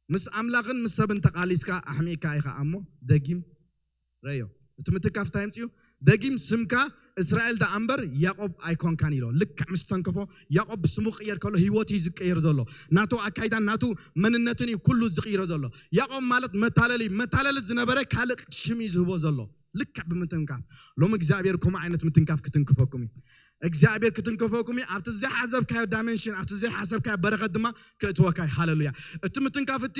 ምስ ኣምላኽን ምስ ሰብን ተቃሊስካ ኣሕሚእካ ኢኻ እሞ ደጊም ረዮ። እቲ ምትካፍ እንታይ ምፅኡ? ደጊም ስምካ እስራኤል ደኣ እምበር ያቆብ ኣይኮንካን ኢሎ። ልክዕ ምስ ተንከፎ ያቆብ ብስሙ ክቅየር ከሎ ህይወት እዩ ዝቀየር ዘሎ። ናቱ ኣካይዳን ናቱ መንነትን እዩ ኩሉ ዝቅይሮ ዘሎ። ያቆብ ማለት መታለሊ፣ መታለሊ ዝነበረ ካልእ ሽም እዩ ዝህቦ ዘሎ። ልክዕ ብምትንካፍ ሎም እግዚኣብሔር ከምኡ ዓይነት ምትንካፍ ክትንክፈኩም እዩ። እግዚኣብሔር ክትንክፈኩም እዩ። ኣብቲ ዘይሓሰብካዮ ዳይሜንሽን፣ ኣብቲ ዘይሓሰብካዮ በረኸት ድማ ክእትወካ እዩ። ሃሌሉያ። እቲ ምትንካፍ እቲ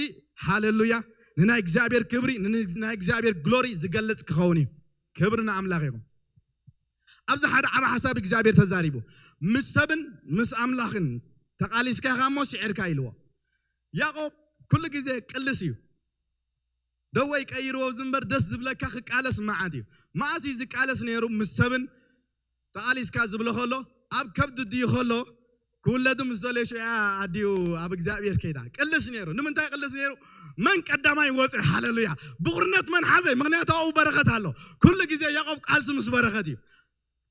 ሃሌሉያ ንናይ እግዚኣብሔር ክብሪ፣ ንናይ እግዚኣብሔር ግሎሪ ዝገልጽ ክኸውን እዩ። ክብሪ ንኣምላኽ ይኹን። ኣብዚ ሓደ ዓቢ ሓሳብ እግዚኣብሔር ተዛሪቡ። ምስ ሰብን ምስ ኣምላኽን ተቃሊስካ ኢኻ እሞ ስዒርካ ኢልዎ። ያዕቆብ ኩሉ ግዜ ቅልስ እዩ። ደወይ ቀይርዎ ዝንበር ደስ ዝብለካ ክቃለስ መዓት እዩ። መዓስ እዩ ዝቃለስ ነይሩ? ምስ ሰብን ተቃሊስካ ዝብሎ ከሎ ኣብ ከብዲ ድዩ ከሎ ክውለዱ ምስ ደለዩ ሽዑ ኣዲኡ ኣብ እግዚኣብሔር ከይዳ ቅልስ ነይሩ። ንምንታይ ቅልስ ነይሩ? መን ቀዳማይ ወፅእ? ሃሌሉያ። ብቑርነት መን ሓዘ? ምክንያቱ ኣብኡ በረኸት ኣሎ። ኩሉ ግዜ ያዕቆብ ቃልሱ ምስ በረኸት እዩ።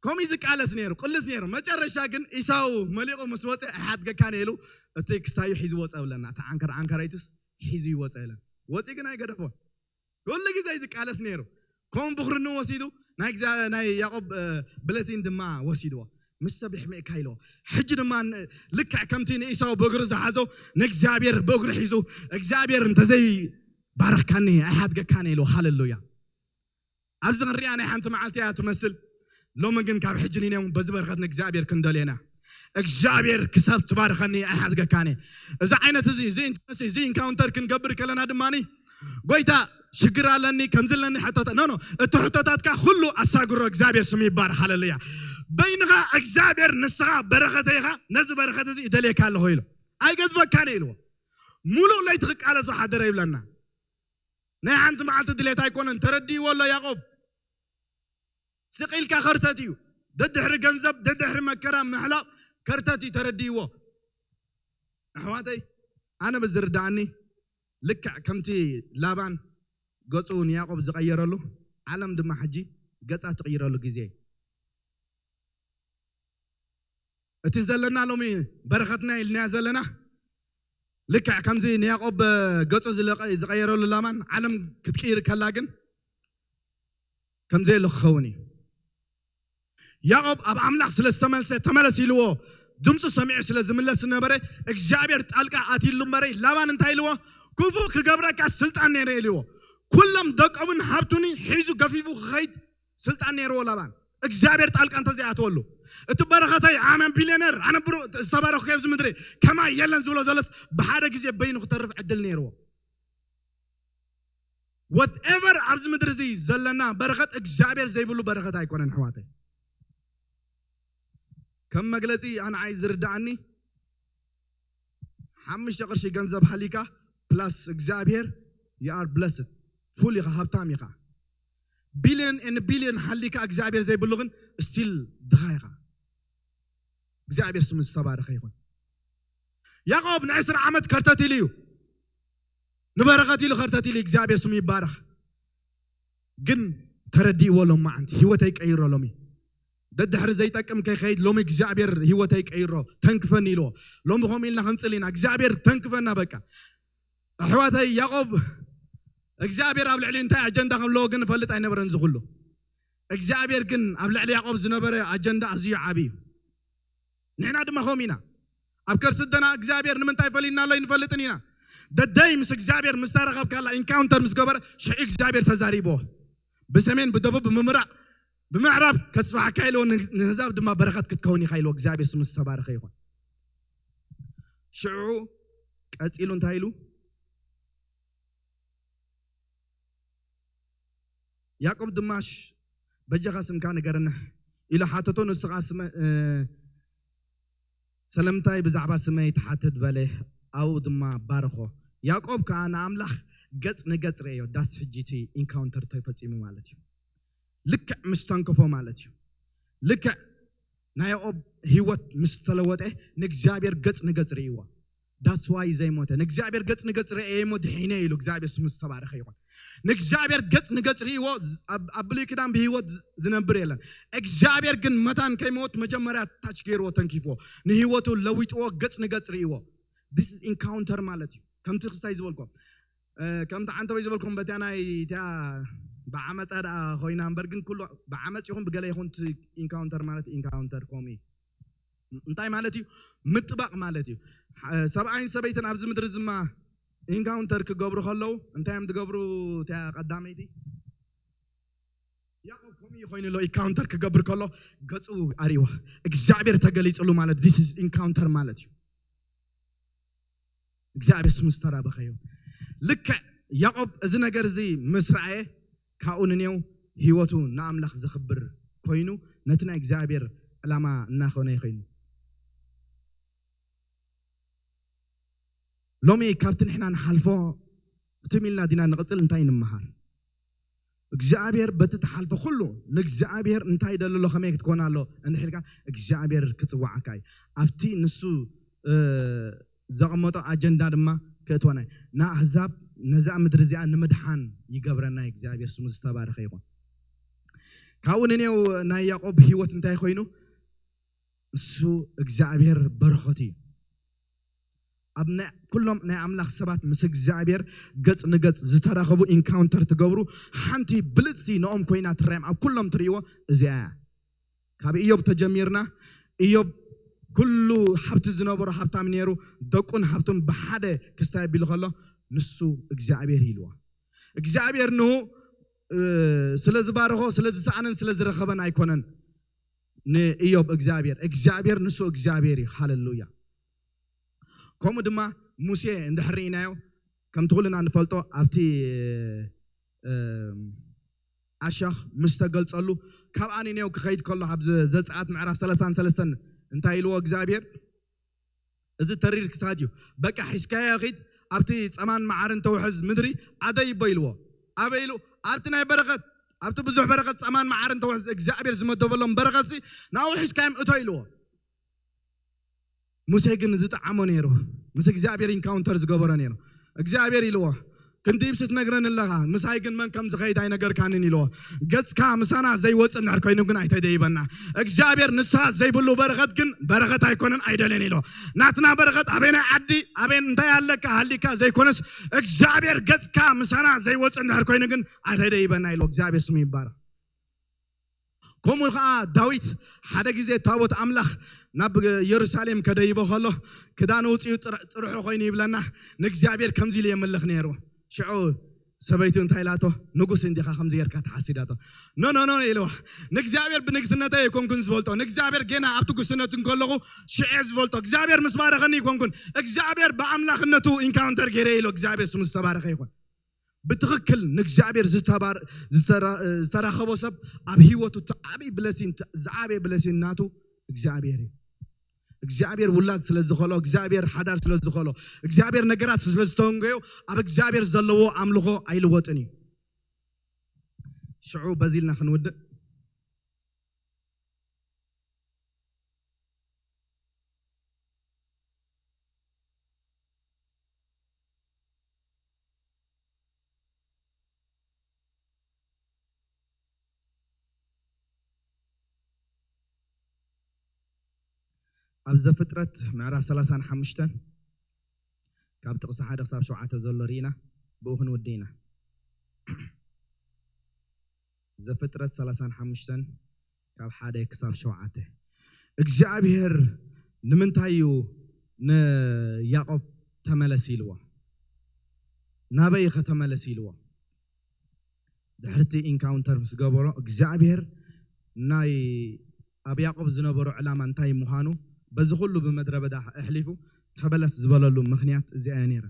ከምኡ ዝቃለስ ነይሩ፣ ቅልስ ነይሩ። መጨረሻ ግን ኢሳው መሊቑ ምስ ወፀ ኣይሓድገካን ኢሉ እቲ ክሳዩ ሒዙ ወፀ ብለና። እቲ ዓንከር ዓንከረይቱስ ሒዙ ይወፀ ኢለን። ወፂ ግን ኣይገደፎን። ኩሉ ግዜ እዩ ዝቃለስ ነይሩ። ከምኡ ብኽርኑ ወሲዱ ናይ ግዛ-፣ ናይ ያዕቆብ፣ እ፣ ብለሲን ድማ ወሲድዎ። ምስ ሰብ ይሕመእካ ኢልዎ። ሕጂ ድማ ን-፣ ልክዕ ከምቲ ንኢሳው ብእግሩ ዝሓዞ ንእግዚኣብሔር ብእግሩ ሒዙ እግዚኣብሔር እንተዘይ ባረኽካኒ ኣይሓድገካን ኢልዎ። ሃሌሉያ። ኣብዚ ክንሪኣ ናይ ሓንቲ መዓልቲ እያ ትመስል። ሎሚ ግን ካብ ሕጂ ንኔው በዚ በረኸት ንእግዚኣብሔር ክንደልየና። እግዚኣብሔር ክሳብ ትባርኸኒ ኣይሓድገካን እየ። እዚ ዓይነት እዚ፣ እዚ ኢንቲመሲ፣ እዚ ኢንካውንተር ክንገብር ከለና ድማኒ፣ ጎይታ ሽግር ኣለኒ፣ ከምዚ ኣለኒ፣ ሕቶታት፣ ኖ፣ ኖ፣ እቲ ሕቶታትካ ኩሉ ኣሳግሮ። እግዚኣብሔር ስሙ ይባረኽ። ሃሌሉያ። በይንኻ እግዚኣብሔር ንስኻ በረኸተይ ኢኻ፣ ነዚ በረኸት እዚ ይደልየካ ኣለኹ ኢሉ። ኣይገድፈካን እየ ኢልዎ። ሙሉእ ለይቲ ክቃለሶ ሓደረ ይብለና። ናይ ሓንቲ መዓልቲ ድሌት ኣይኮነን። ተረዲእዎ ኣሎ ያዕቆብ። ስቕ ኢልካ ከርተት እዩ። ደድሕሪ ገንዘብ፣ ደድሕሪ መከራ ምሕላቕ ከርተት እዩ። ተረዲእዎ። ኣሕዋተይ፣ ኣነ ብዝርድኣኒ ልክዕ ከምቲ ላባን ገጹ ንያዕቆብ ዝቐየረሉ፣ ዓለም ድማ ሕጂ ገጻ ትቕይረሉ ግዜ እዩ። እቲ ዘለና ሎሚ በረኸትና ኢልናዮ ዘለና፣ ልክዕ ከምዚ ንያዕቆብ ገጹ ዝለቀ-፣ ዝቐየረሉ ላባን ዓለም ክትቅይር ከላ ግን ከምዘየሎ ክኸውን እዩ። ያዕቆብ ኣብ ኣምላኽ ስለ ዝተመልሰ፣ ተመለስ ኢልዎ፣ ድምፁ ሰሚዑ ስለ ዝምለስ ዝነበረ፣ እግዚኣብሔር ጣልቃ ኣትይሉ እምበረ፣ ላባን እንታይ ኢልዎ? ክፉእ ክገብረካ ስልጣን ነይረ ኢልዎ። ኩሎም ደቆምን ሃብቱኒ ሒዙ ገፊፉ ክኸይድ ስልጣን ነይርዎ ላባን፣ እግዚኣብሔር ጣልቃ እንተዘይኣተወሉ። እቲ በረኸተይ፣ ኣነ ቢልዮነር፣ ኣነ ብሩ-፣ ዝተባረኽኩ ኣብዚ ምድሪ ከማይ የለን ዝብሎ ዘሎስ፣ ብሓደ ግዜ በይኑ ክተርፍ ዕድል ነይርዎ። ወትኤቨር ኣብዚ ምድሪ እዚ ዘለና በረኸት እግዚኣብሔር ዘይብሉ በረኸት ኣይኮነን፣ ኣሕዋተይ። ከም መግለጺ ኣንዓይ ዝርድኣኒ፣ ሓሙሽተ ቅርሺ ገንዘብ ሃሊካ ፕላስ እግዚኣብሔር፣ you are blessed፣ ፉል ኢኻ፣ ሃብታም ኢኻ። ቢልዮን ኤን ቢልዮን ሃሊካ እግዚኣብሔር ዘይብሉ ግን ስቲል ድኻ ኢኻ። እግዚኣብሔር ስሙ ዝተባረኸ ይኹን። ያዕቆብ ንዕስራ ዓመት ከርተት ኢሉ እዩ። ንበረኸት ኢሉ ከርተት ኢሉ፣ እግዚኣብሔር ስሙ ይባረኽ። ግን ተረዲእዎ፣ ሎማዓንቲ ህይወተይ ቀይሮ። ሎሚ ደድሕሪ ዘይጠቅም ከይኸይድ ሎሚ እግዚኣብሔር ህይወተይ ቀይሮ፣ ተንክፈኒ ኢልዎ። ሎሚ ከምኡ ኢልና ክንጽል ኢና፣ እግዚኣብሔር ተንክፈና በቃ። ኣሕዋተይ፣ ያዕቆብ እግዚኣብሔር ኣብ ልዕሊ እንታይ ኣጀንዳ ከም ኣለዎ ግን እፈልጥ ኣይነበረን። ዝኹሉ እግዚኣብሔር ግን ኣብ ልዕሊ ያዕቆብ ዝነበረ ኣጀንዳ ኣዝዩ ዓቢ እዩ። ንሕና ድማ ከምኡ ኢና። ኣብ ከርሲ ኣደና እግዚኣብሔር ንምንታይ ፈሊና ኣሎ ኣይንፈልጥን ኢና። ደደይ ምስ እግዚኣብሔር ምስ ተረኸብካላ ኢንካውንተር ምስ ገበረ ሽዑ እግዚኣብሔር ተዛሪብዎ። ብሰሜን ብደቡብ ብምብራቕ ብምዕራብ ከስፋሕካ ኢልዎ ንህዛብ ድማ በረኸት ክትከውን ኢኻ ኢልዎ እግዚኣብሔር ስሙ ዝተባረኸ ይኹን። ሽዑ ቀጺሉ እንታይ ኢሉ? ያዕቆብ ድማ በጃኻ ስምካ ንገረና ኢሉ ሓተቶ። ንሱ ኸዓ ስመ ሰለምታይ ብዛዕባ ስመይ ትሓትት በለ ኣብኡ ድማ ባርኾ። ያዕቆብ ከኣ ንኣምላኽ ገጽ ንገጽ ርእዮ። ዳስ ሕጂ እቲ ኢንካውንተር ተፈጺሙ ማለት እዩ። ልክዕ ምስ ተንከፎ ማለት እዩ። ልክዕ ናይ ያዕቆብ ህይወት ምስ ተለወጠ ንእግዚኣብሔር ገጽ ንገጽ ርእይዎ። ዳስ ዋይ ዘይሞተ ንእግዚኣብሔር ገጽ ንገጽ ርእየ እሞ ድሒነ ኢሉ እግዚኣብሔር ስሙ ዝተባረኸ ይኹን። ንእግዚኣብሔር ገጽ ንገጽ ርእይዎ። ኣብ ብሉይ ኪዳን ብህይወት ዝነብር የለን። እግዚኣብሔር ግን መታን ከይሞት መጀመርያ ታች ገይርዎ ተንኪፍዎ፣ ንህይወቱ ለዊጥዎ። ገጽ ንገጽ ርእይዎ። This is ኢንካውንተር ማለት እዩ። ከምቲ ክስታይ ዝበልኮ ከምቲ ዓንተበይ ዝበልኩም በቲያ ናይ እቲያ ብዓመፃ ደኣ ኮይና እምበር ግን ኩሉ ብዓመፅ ይኹን ብገለ ይኹን ኢንካውንተር ማለት ኢንካውንተር ከምኡ እዩ። እንታይ ማለት እዩ? ምጥባቕ ማለት እዩ። ሰብኣይን ሰበይትን ኣብዚ ምድሪ ድማ ኢንካውንተር ክገብሩ ከለዉ እንታይ እዮም ዝገብሩ? እቲያ ቀዳመይቲ ያዕቆብ ከምኡ ኮይኑ ኣሎ። ኢንካውንተር ክገብር ከሎ ገጹ ኣሪዋ እግዚኣብሔር ተገሊጽሉ ማለት this is ኢንካውንተር ማለት እዩ። እግዚኣብሔር ስሙ ዝተባረኸ እዩ። ልክዕ ያዕቆብ እዚ ነገር እዚ ምስ ረኣየ ካብኡ ንኔው ህይወቱ ንኣምላኽ ዘኽብር ኮይኑ ነቲ ናይ እግዚኣብሔር ዕላማ እናኾነ ኮይኑ ሎሚ ካብቲ ንሕና ንሓልፎ ትም ኢልና ዲና ንቕጽል እንታይ ንምሃር? እግዚኣብሔር በቲ ትሓልፎ ኩሉ ንእግዚኣብሔር እንታይ ደለሎ ከመይ ክትኮን ኣሎ እንድሕልካ እግዚኣብሔር ክጽዋዓካ እዩ። ኣብቲ ንሱ ዘቐመጦ ኣጀንዳ ድማ ክእትወና እዩ። ንኣህዛብ ነዛ ምድሪ እዚኣ ንምድሓን ይገብረና እዩ። እግዚኣብሔር ስሙ ዝተባረኸ ይኹን። ካብኡ ንኔው ናይ ያዕቆብ ህይወት እንታይ ኮይኑ እሱ እግዚኣብሔር በረኸት እዩ። ኣብ ኩሎም ናይ ኣምላኽ ሰባት ምስ እግዚኣብሔር ገጽ ንገጽ ዝተራኸቡ ኢንካውንተር ትገብሩ ሓንቲ ብልጽቲ ንኦም ኮይና ትረዮም ኣብ ኩሎም ትርእይዎ እዚኣ እያ። ካብ ኢዮብ ተጀሚርና ኢዮብ ኩሉ ሃብቲ ዝነበሮ ሃብታም ነይሩ። ደቁን ሃብቱን ብሓደ ክስታይ ኣቢሉ ከሎ ንሱ እግዚኣብሔር ኢልዎ እግዚኣብሔር ንሁ ስለ ዝባረኾ ስለ ዝሰኣነን ስለ ዝረኸበን ኣይኮነን። ንእዮብ እግዚኣብሔር እግዚኣብሔር ንሱ እግዚኣብሔር እዩ። ሃለሉያ። ከምኡ ድማ ሙሴ እንድሕር ርኢናዮ ከምቲ ኩልና ንፈልጦ ኣብቲ ኣሻኽ ምስ ተገልጸሉ ካብ ኣኒኔው ክኸይድ ከሎ ኣብ ዘፀኣት ምዕራፍ ሰለሳን ሰለስተን እንታይ ኢልዎ እግዚኣብሔር? እዚ ተሪር ክሳድ እዩ። በቃ ሒዝካዮ ኺድ ኣብቲ ጸማን መዓርን ተውሕዝ ምድሪ ኣደይ እቦ ኢልዎ። ኣበይ ኢሉ? ኣብቲ ናይ በረኸት ኣብቲ ብዙሕ በረኸት ጸማን መዓርን ተውሕዝ እግዚኣብሔር ዝመደበሎም በረኸትሲ ናብኡ ሒዝካዮም እቶ ኢልዎ። ሙሴ ግን ዝጠዓሞ ነይሩ። ምስ እግዚኣብሔር ኢንካውንተር ዝገበሮ ነይሩ። እግዚኣብሔር ኢልዎ ክንድይብሲ ትነግረኒ ኣለኻ ምሳይ ግን መን ከም ዝኸይድ ኣይነገርካንን ኢልዎ። ገጽካ ምሳና ዘይወጽእ እንድሕር ኮይኑ ግን ኣይተደይበና። እግዚኣብሔር ንስኻ ዘይብሉ በረኸት ግን በረኸት ኣይኮነን ኣይደልን ኢልዎ። ናትና በረኸት ኣበይ ናይ ዓዲ ኣበይ እንታይ ኣለካ ሃሊካ ዘይኮነስ እግዚኣብሔር ገጽካ ምሳና ዘይወጽእ እንድሕር ኮይኑ ግን ኣይተደይበና ኢልዎ። እግዚኣብሔር ስሙ ይባረኽ። ከምኡ ከዓ ዳዊት ሓደ ግዜ ታቦት ኣምላኽ ናብ የሩሳሌም ከደይቦ ከሎ ክዳን ውፅኡ ጥርሑ ኮይኑ ይብለና። ንእግዚኣብሔር ከምዚ ኢሉ የምልኽ ነይሩ። ሽዑ ሰበይቱ እንታይ ኢላቶ? ንጉስ እንዲኻ ከምዚ ጌርካ ተሓሲዳቶ። ኖ ኖ ኖ ኢልዋ። ንእግዚኣብሔር ብንግስነተይ ኣይኮንኩን ዝፈልጦ ንእግዚኣብሔር ገና ኣብቲ ጉስነት እንከለኹ ሽዑ ዝፈልጦ እግዚኣብሔር ምስ ባረኸኒ ይኮንኩን እግዚኣብሔር ብኣምላኽነቱ ኢንካውንተር ገይረ ኢሎ እግዚኣብሔር ስሙ ዝተባረኸ ይኹን። ብትኽክል ንእግዚኣብሔር ዝተራኸቦ ሰብ ኣብ ህይወቱ እቲ ዓብይ ብለሲን ዝዓበየ ብለሲን ናቱ እግዚኣብሔር እዩ። እግዚኣብሔር ውላድ ስለ ዝኸሎ እግዚኣብሔር ሓዳር ስለ ዝኸሎ እግዚኣብሔር ነገራት ስለ ዝተወንገዮ ኣብ እግዚኣብሔር ዘለዎ ኣምልኾ ኣይልወጥን እዩ። ሽዑ በዚ ኢልና ክንውድእ ኣብ ዘፍጥረት ምዕራፍ ሰላሳን ሓሙሽተን ካብ ጥቕሲ ሓደ ክሳብ ሸውዓተ ዘሎ ርኢና ብኡ ክንውዲ ኢና። ዘፍጥረት ሰላሳን ሓሙሽተን ካብ ሓደ ክሳብ ሸውዓተ እግዚኣብሔር ንምንታይ እዩ ንያዕቆብ ተመለስ ኢልዎ? ናበይ ኸ ተመለስ ኢልዎ? ድሕርቲ ኢንካውንተር ምስ ገበሮ እግዚኣብሔር ናይ ኣብ ያዕቆብ ዝነበሮ ዕላማ እንታይ ምዃኑ በዚ ኩሉ ብምድረ በዳ ኣሕሊፉ ተበለስ ዝበለሉ ምኽንያት እዚኣ እያ ነይራ።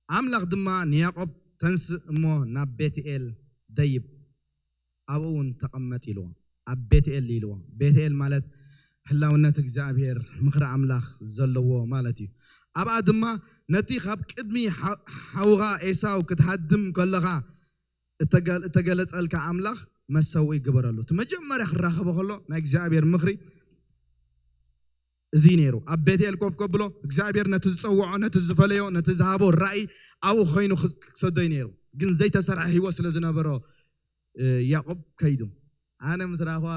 ኣምላኽ ድማ ንያዕቆብ ተንስእ እሞ ናብ ቤትኤል ደይብ ኣብኡ እውን ተቐመጥ ኢልዎ። ኣብ ቤትኤል ኢልዎ። ቤትኤል ማለት ህላውነት እግዚኣብሔር ምኽሪ ኣምላኽ ዘለዎ ማለት እዩ። ኣብኣ ድማ ነቲ ካብ ቅድሚ ሓ- ሓውኻ ኤሳው ክትሃድም ከለኻ እተገ- እተገለጸልካ ኣምላኽ መሰውኢ ግበረሉ። እቲ መጀመርያ ክራኸቦ ከሎ ናይ እግዚኣብሔር ምኽሪ እዚ ነይሩ። ኣብ ቤትኤል ኮፍ ከብሎ እግዚኣብሔር ነቲ ዝጸውዖ፣ ነቲ ዝፈለዮ፣ ነቲ ዝሃቦ ራእይ ኣብኡ ኮይኑ ክሰዶይ ነይሩ። ግን ዘይተሰርሐ ህይወት ስለ ዝነበሮ ያዕቆብ ከይዱ። ኣነ ምስ ረኣኹዋ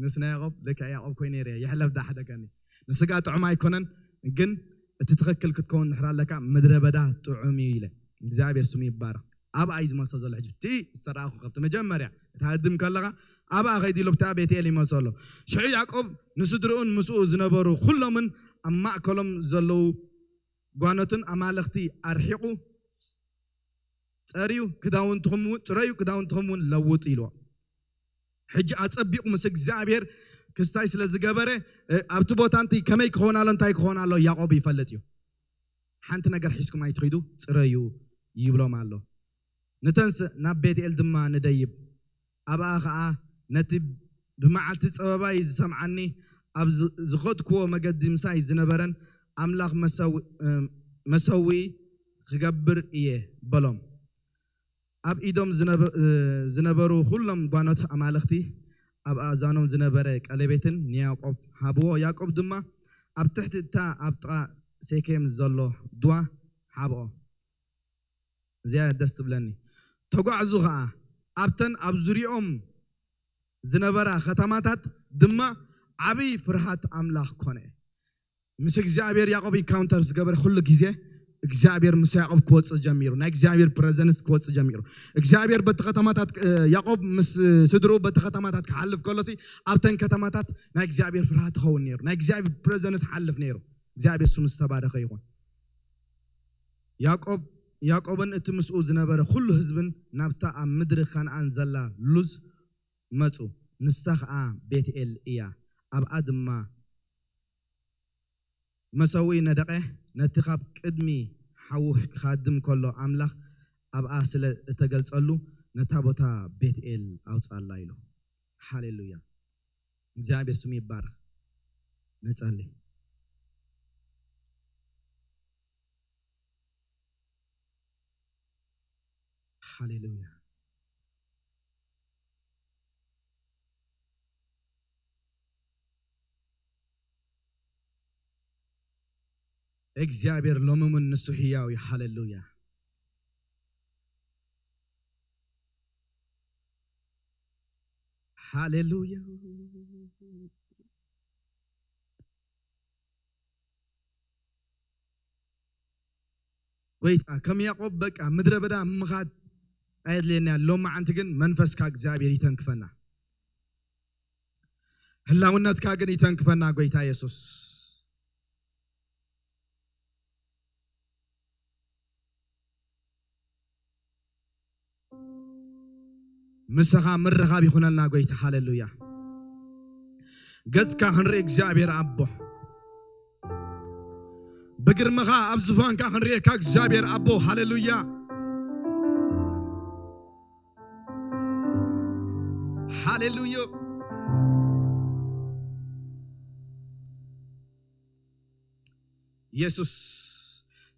ምስ ናይ ያዕቆብ ልክዕ ያዕቆብ ኮይነ ይርአ። ይሕለፍ ዳሓደገኒ። ንስጋ ጥዑም ኣይኮነን፣ ግን እቲ ትኽክል ክትከውን ድሕር ኣለካ ምድረ በዳ ጥዑም እዩ ኢለ። እግዚኣብሔር ስሙ ይባረኽ። ኣብኣ እዩ ዝመሶ ዘሎ ሕጂ። እቲ ዝተረኣኹ ካብቲ መጀመርያ ክትሃድም ከለኻ ኣብኣ ከይዱ ኢሉ ብታ ቤትኤል ይመሶ ኣሎ። ሽዑ ያዕቆብ ንስድርኡን ምስኡ ዝነበሩ ኩሎምን ኣብ ማእከሎም ዘለዉ ጓኖትን ኣማልኽቲ ኣርሒቑ ጸርዩ ክዳውንትኹም እውን ጽረዩ ክዳውንትኹም እውን ለውጡ ኢልዎ። ሕጂ ኣጸቢቑ ምስ እግዚኣብሔር ክስታይ ስለ ዝገበረ ኣብቲ ቦታ እንቲ ከመይ ክኾን ኣሎ እንታይ ክኾን ኣሎ ያዕቆብ ይፈልጥ እዩ። ሓንቲ ነገር ሒዝኩም ኣይትኺዱ ጽረዩ ይብሎም ኣሎ። ንተንስእ ናብ ቤትኤል ድማ ንደይብ ኣብኣ ኸዓ ነቲ ብመዓልቲ ጸበባይ ዝሰምዓኒ ኣብ ዝኸድክዎ መገዲ ምሳይ ዝነበረን ኣምላኽ መሰውኢ ክገብር እየ በሎም። ኣብ ኢዶም ዝነበሩ ኩሎም ጓኖት ኣማልኽቲ ኣብ ኣእዛኖም ዝነበረ ቀለቤትን ንያዕቆብ ሃብዎ። ያዕቆብ ድማ ኣብ ትሕቲ እታ ኣብ ጥቓ ሴኬም ዘሎ ድዋ ሓብኦ። እዚኣ ደስ ትብለኒ። ተጓዕዙ ኸዓ ኣብተን ኣብ ዙሪኦም ዝነበራ ኸተማታት ድማ ዓብዪ ፍርሃት ኣምላኽ ኮነ። ምስ እግዚኣብሔር ያዕቆብ ኢንካውንተር ዝገበረ ኩሉ ግዜ እግዚኣብሔር ምስ ያዕቆብ ክወፅእ ጀሚሩ። ናይ እግዚኣብሔር ፕረዘንስ ክወፅእ ጀሚሩ። እግዚኣብሔር በቲ ከተማታት ያዕቆብ ምስ ስድርኡ በቲ ከተማታት ክሓልፍ ከሎሲ ኣብተን ከተማታት ናይ እግዚኣብሔር ፍርሃት ትኸውን ነይሩ። ናይ እግዚኣብሔር ፕረዘንስ ሓልፍ ነይሩ። እግዚኣብሔር ስሙ ዝተባረኸ ይኹን። ያዕቆብ ያዕቆብን እቲ ምስኡ ዝነበረ ኩሉ ህዝብን ናብታ ኣብ ምድሪ ከነኣን ዘላ ሉዝ መጹ። ንሳ ኸኣ ቤትኤል እያ። ኣብኣ ድማ መሰውኢ ነደቐ። ነቲ ካብ ቅድሚ ሓዉ ክኻድም ከሎ ኣምላኽ ኣብኣ ስለ እተገልጸሉ ነታ ቦታ ቤትኤል ኣውጻላ ኢሉ። ሃሌሉያ። እግዚኣብሔር ስሙ ይባረኽ። ንጸሊ። ሃሌሉያ። እግዚኣብሔር ሎሚ እውን ንሱ ህያው እዩ። ሃሌሉያ። ሃሌሉያ። ጎይታ ከም ያዕቆብ በቃ ምድረ በዳ ምኻድ ኣየድልየና። ሎማዓንቲ ግን መንፈስካ እግዚኣብሔር ይተንክፈና፣ ህላውነትካ ግን ይተንክፈና። ጎይታ የሱስ ምሳኻ ምርኻብ ይኹነልና ጎይታ። ሃሌሉያ። ገጽካ ክንርኢ እግዚኣብሔር ኣቦ፣ ብግርምኻ ኣብ ዝፋንካ ክንርእየካ እግዚኣብሔር ኣቦ። ሃሌሉያ። ሃሌሉያ። የሱስ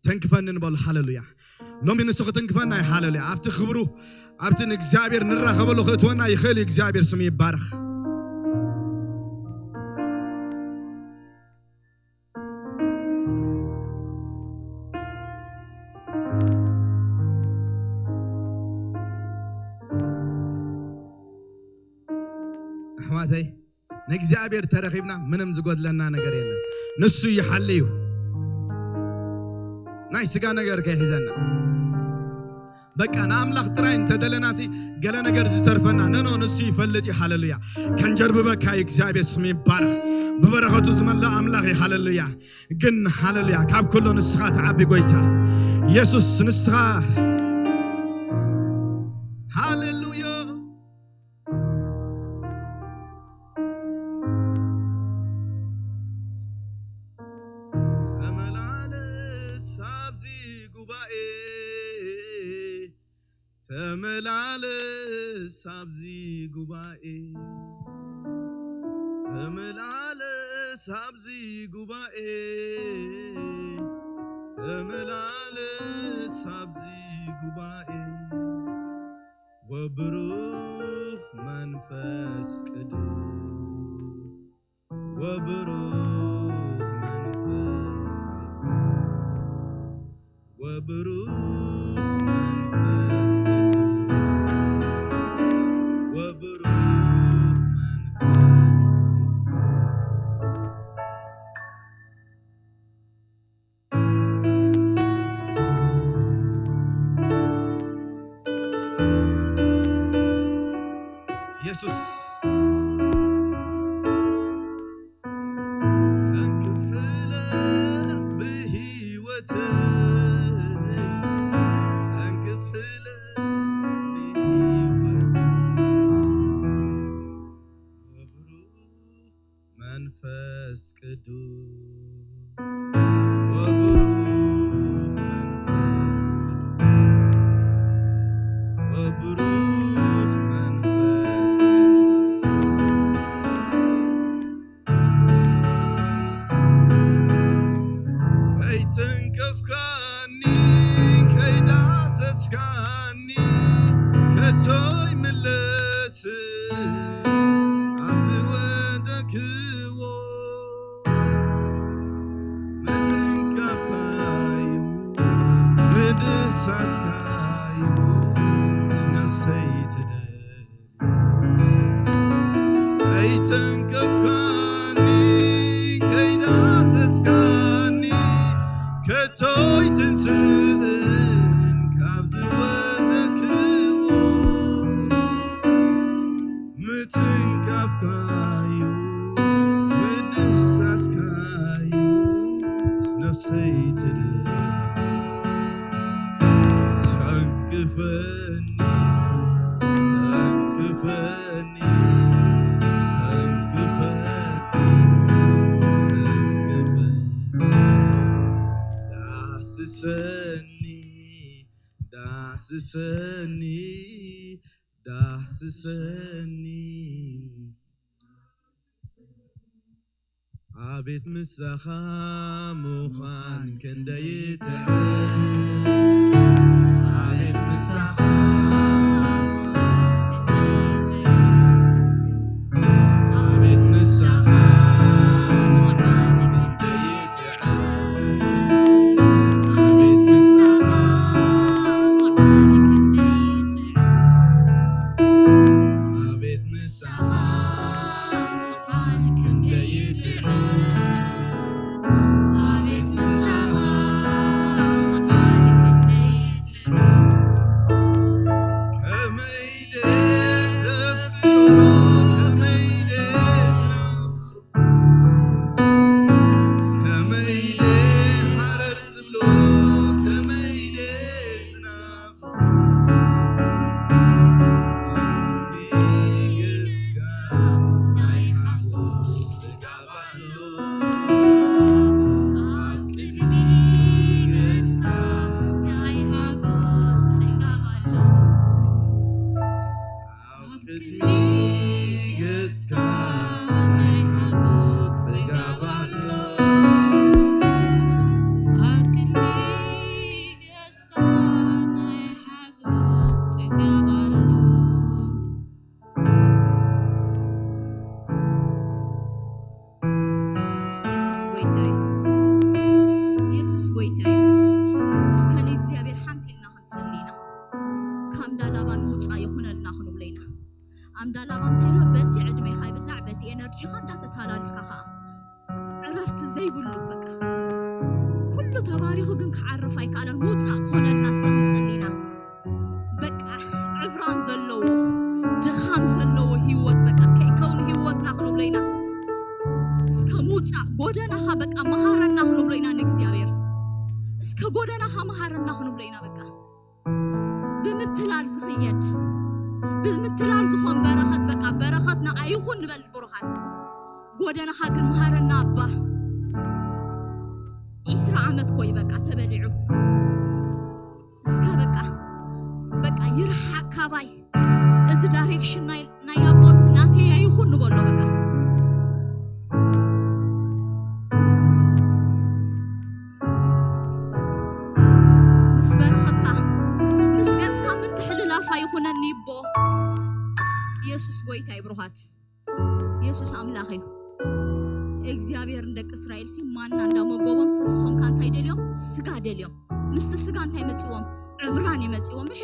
ተንክፈኒ ንበሉ። ሃሌሉያ። ሎሚ ንሱ ክትንክፈና እዩ። ሃሌሉያ። ኣብቲ ክብሩ ኣብቲ ንእግዚኣብሔር ንራኸበሉ ክእትወና ይኽእል እዩ። እግዚኣብሔር ስሙ ይባረኽ። ኣሕዋተይ ንእግዚኣብሔር ተረኺብና ምንም ዝጎድለና ነገር የለን። ንሱ ይሓሊ እዩ። ናይ ስጋ ነገር ከይሕዘና። በቃ ንኣምላኽ ጥራይ እንተደለናሲ ገለ ነገር ዝተርፈና ነኖ ንሱ ይፈልጥ እዩ። ሃለሉያ። ከንጀርብበካ እዩ። እግዚኣብሔር ስሙ ይባረኽ። ብበረኸቱ ዝመልእ ኣምላኽ እዩ። ሃለሉያ። ግን ሃለሉያ፣ ካብ ኩሎ ንስኻ ትዓቢ ጎይታ ኢየሱስ፣ ንስኻ። ሃለሉያ። ተመላለስ ኣብዚ ጉባኤ፣ ተመላለስ ኣብዚ ጉባኤ፣ ተመላለስ ኣብዚ ጉባኤ፣ ተመላለስ ኣብዚ ጉባኤ። ወብሩኽ መንፈስ ቅዱስ፣ ወብሩኽ መንፈስ ቅዱስ፣ ወብሩኽ መንፈስ ቅዱስ፣ ወብሩኽ መንፈስ ቅዱስ። ኢየሱስ። ተንክፍ ሕለፍ ብህይወተይ፣ ተንክፍ ሕለፍ ብህይወተይ። ወብሩኽ መንፈስ ቅዱስ፣ ወብሩኽ መንፈስ ቅዱስ፣ ወብሩኽ መንፈስ ቅዱስ። ከይተንከፍካኒ፣ ከይዳሰስካኒ፣ ከቶ ይምለስ ኣብ ዝወደክዎ። ምትንካፍካዩ፣ ምድሳስካዩ፣ ነፍሰይ ትደሊ። ከይተንከፍካኒ፣ ከይዳሰስካኒ፣ ከቶ ኣይትንስእን ካብ ዝወደክዎ። ምትንካፍካዩ፣ ምድሳስካዩ፣ ነፍሰይ ትድን። ተንክፈኒ፣ ተንክፈኒ፣ ተንክፈኒ፣ ተንክፈኒ። ዳስሰኒ፣ ዳስሰኒ፣ ዳስሰኒ። ኣቤት ምሳኻ ምዃን ክንደይ ይጥዕም። ኣቤት ምሳኻ ምዃን ክንደይ ይጥዕም። ኣቤት ምሳኻ ምዃን ክንደይ ይጥዕም። ኣቤት ምሳኻ ምዃን ክንደይ ይጥዕም። ኣቤት ምሳኻ ምዃን ክንደይ ይጥዕም። ኣቤት ምሳኻ ምዃን ክንደይ ይጥዕም። ከመይ ደዘፍቅሮ፣ ከመይ ደዝናፍቆ፣ ከመይ ደሃረር ዝብሎ፣ ከመይ ደዝናፍቆ። ኣብ ክንዲ ገጽካ ናይ ሓጎስ ጽጋብ ኣሎ። ኣብ ቅድሚ ገጽካ ናይ ሓጎስ ጽጋብ ኣሎ። ኣብ ቅድሚ ገጽካ ናይ ሓጎስ ጽጋብ ኣሎ። ኣብ ቅድሚ ገጽካ ናይ ሓጎስ ጽጋብ ኣሎ። የሱስ ጎይታ እዩ። የሱስ ጎይታ እዩ። እስከ ንእግዚኣብሔር ሓንቲ ኢልና ክንጽሊ ኢና። ካብ እንዳ ላባን ምውጻእ ይኹነልና ክንብሎ ኢና። ኣምዳ ላባ እንታይ ኢልዎ? በቲ ዕድሜኻ ይብላዕ፣ በቲ ኤነርጂኻ እንዳተታላልካ ኸዓ ዕረፍቲ ዘይብሉ፣ በቃ ኩሉ ተባሪኹ ግን ክዓርፍ ኣይከኣለን። ምውጻእ ክኾነልና እስከ ክንጸሊ ኢና። ተመሃረና ክንብሎ ኢና። በቃ ብምትላል ዝኽየድ፣ ብምትላል ዝኾን በረኸት፣ በቃ በረኸት ንዓይ ይኹን ንበል። ብሩኻት፣ ጎደናኻ ግን መሃረና ኣባ። ዒስራ ዓመት ኮይ በቃ ተበሊዑ። እስከ በቃ በቃ ይርሓቅ ካባይ። እዚ ዳይሬክሽን ናይ ናይ ያዕቆብስ ናተይ ኣይኹን ንበሎ። በቃ ምስ በረኸትካ፣ ምስ ገጽካ ምትሕልላፍ ኣይኹነኒ እቦ። ኢየሱስ ጎይታ እዩ ብሩኻት። ኢየሱስ ኣምላኽ እዩ። እግዚኣብሔር ንደቂ እስራኤል ሲ ማና እንዳመጎቦም፣ ስሶም ካ እንታይ ደልዮም? ስጋ ደልዮም። ምስቲ ስጋ እንታይ መጺዎም? ዕብራን ይመጺዎም። ምሽ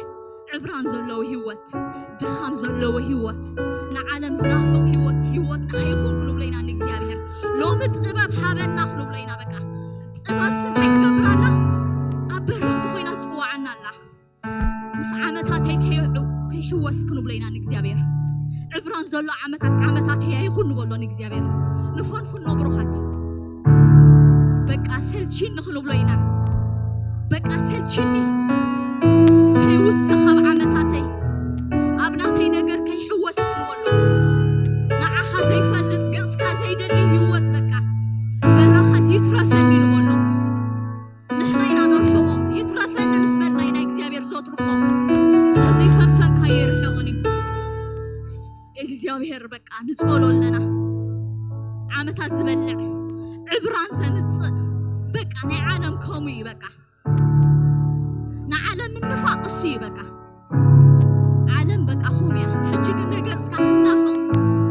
ዕብራን ዘለዎ ህይወት፣ ድኻም ዘለዎ ህይወት፣ ንዓለም ዝናፍቕ ህይወት፣ ህይወት ንዓይ ይኹን ክንብሎ ኢና ንእግዚኣብሔር። ሎሚ ጥበብ ሃበና ክንብሎ ኢና። በቃ ጥበብ ስንታይ ትገብር ኣላ? ኣብ በረኽቲ ኮይና ትጽዋዓና ኣላ። ምስ ዓመታተይ ከይዑ-፣ ከይሕወስ ክንብሎ ኢና ንእግዚኣብሔር። ዕብራን ዘሎ ዓመታት ዓመታተይ ኣይኹን ንበሎ ንእግዚኣብሔር። ንፈንፍኖ ብሩኻት። በቃ ሰልችኒ ክንብሎ ኢና። በቃ ሰልችኒ፣ ከይውስኽ ኣብ ዓመታተይ፣ ኣብ ናተይ ነገር ከይሕወስ ንበሎ። ንዓኻ ዘይፈልጥ፣ ገጽካ ዘይደሊ ህይወት፣ በቃ በረኸት ይትረፈኒ ንበሎ። ንሕና ኢና ነርሕቖ። ይትረፈኒ ምስ በልና ኢና እግዚኣብሔር ዘትርፎ። ተዘይፈንፈንካዮ ይርሕቕን እዩ። እግዚኣብሔር በቃ ንጸሎ ኣለና። ዓመታት ዝበልዕ፣ ዕብራን ዘምጽእ፣ በቃ ናይ ዓለም ከምኡ እዩ። በቃ ንዓለም ምንፋቕ እሱ እዩ። በቃ ዓለም በቃ ኹም እያ። ሕጂ ግን ነገርካ ክናፍቕ፣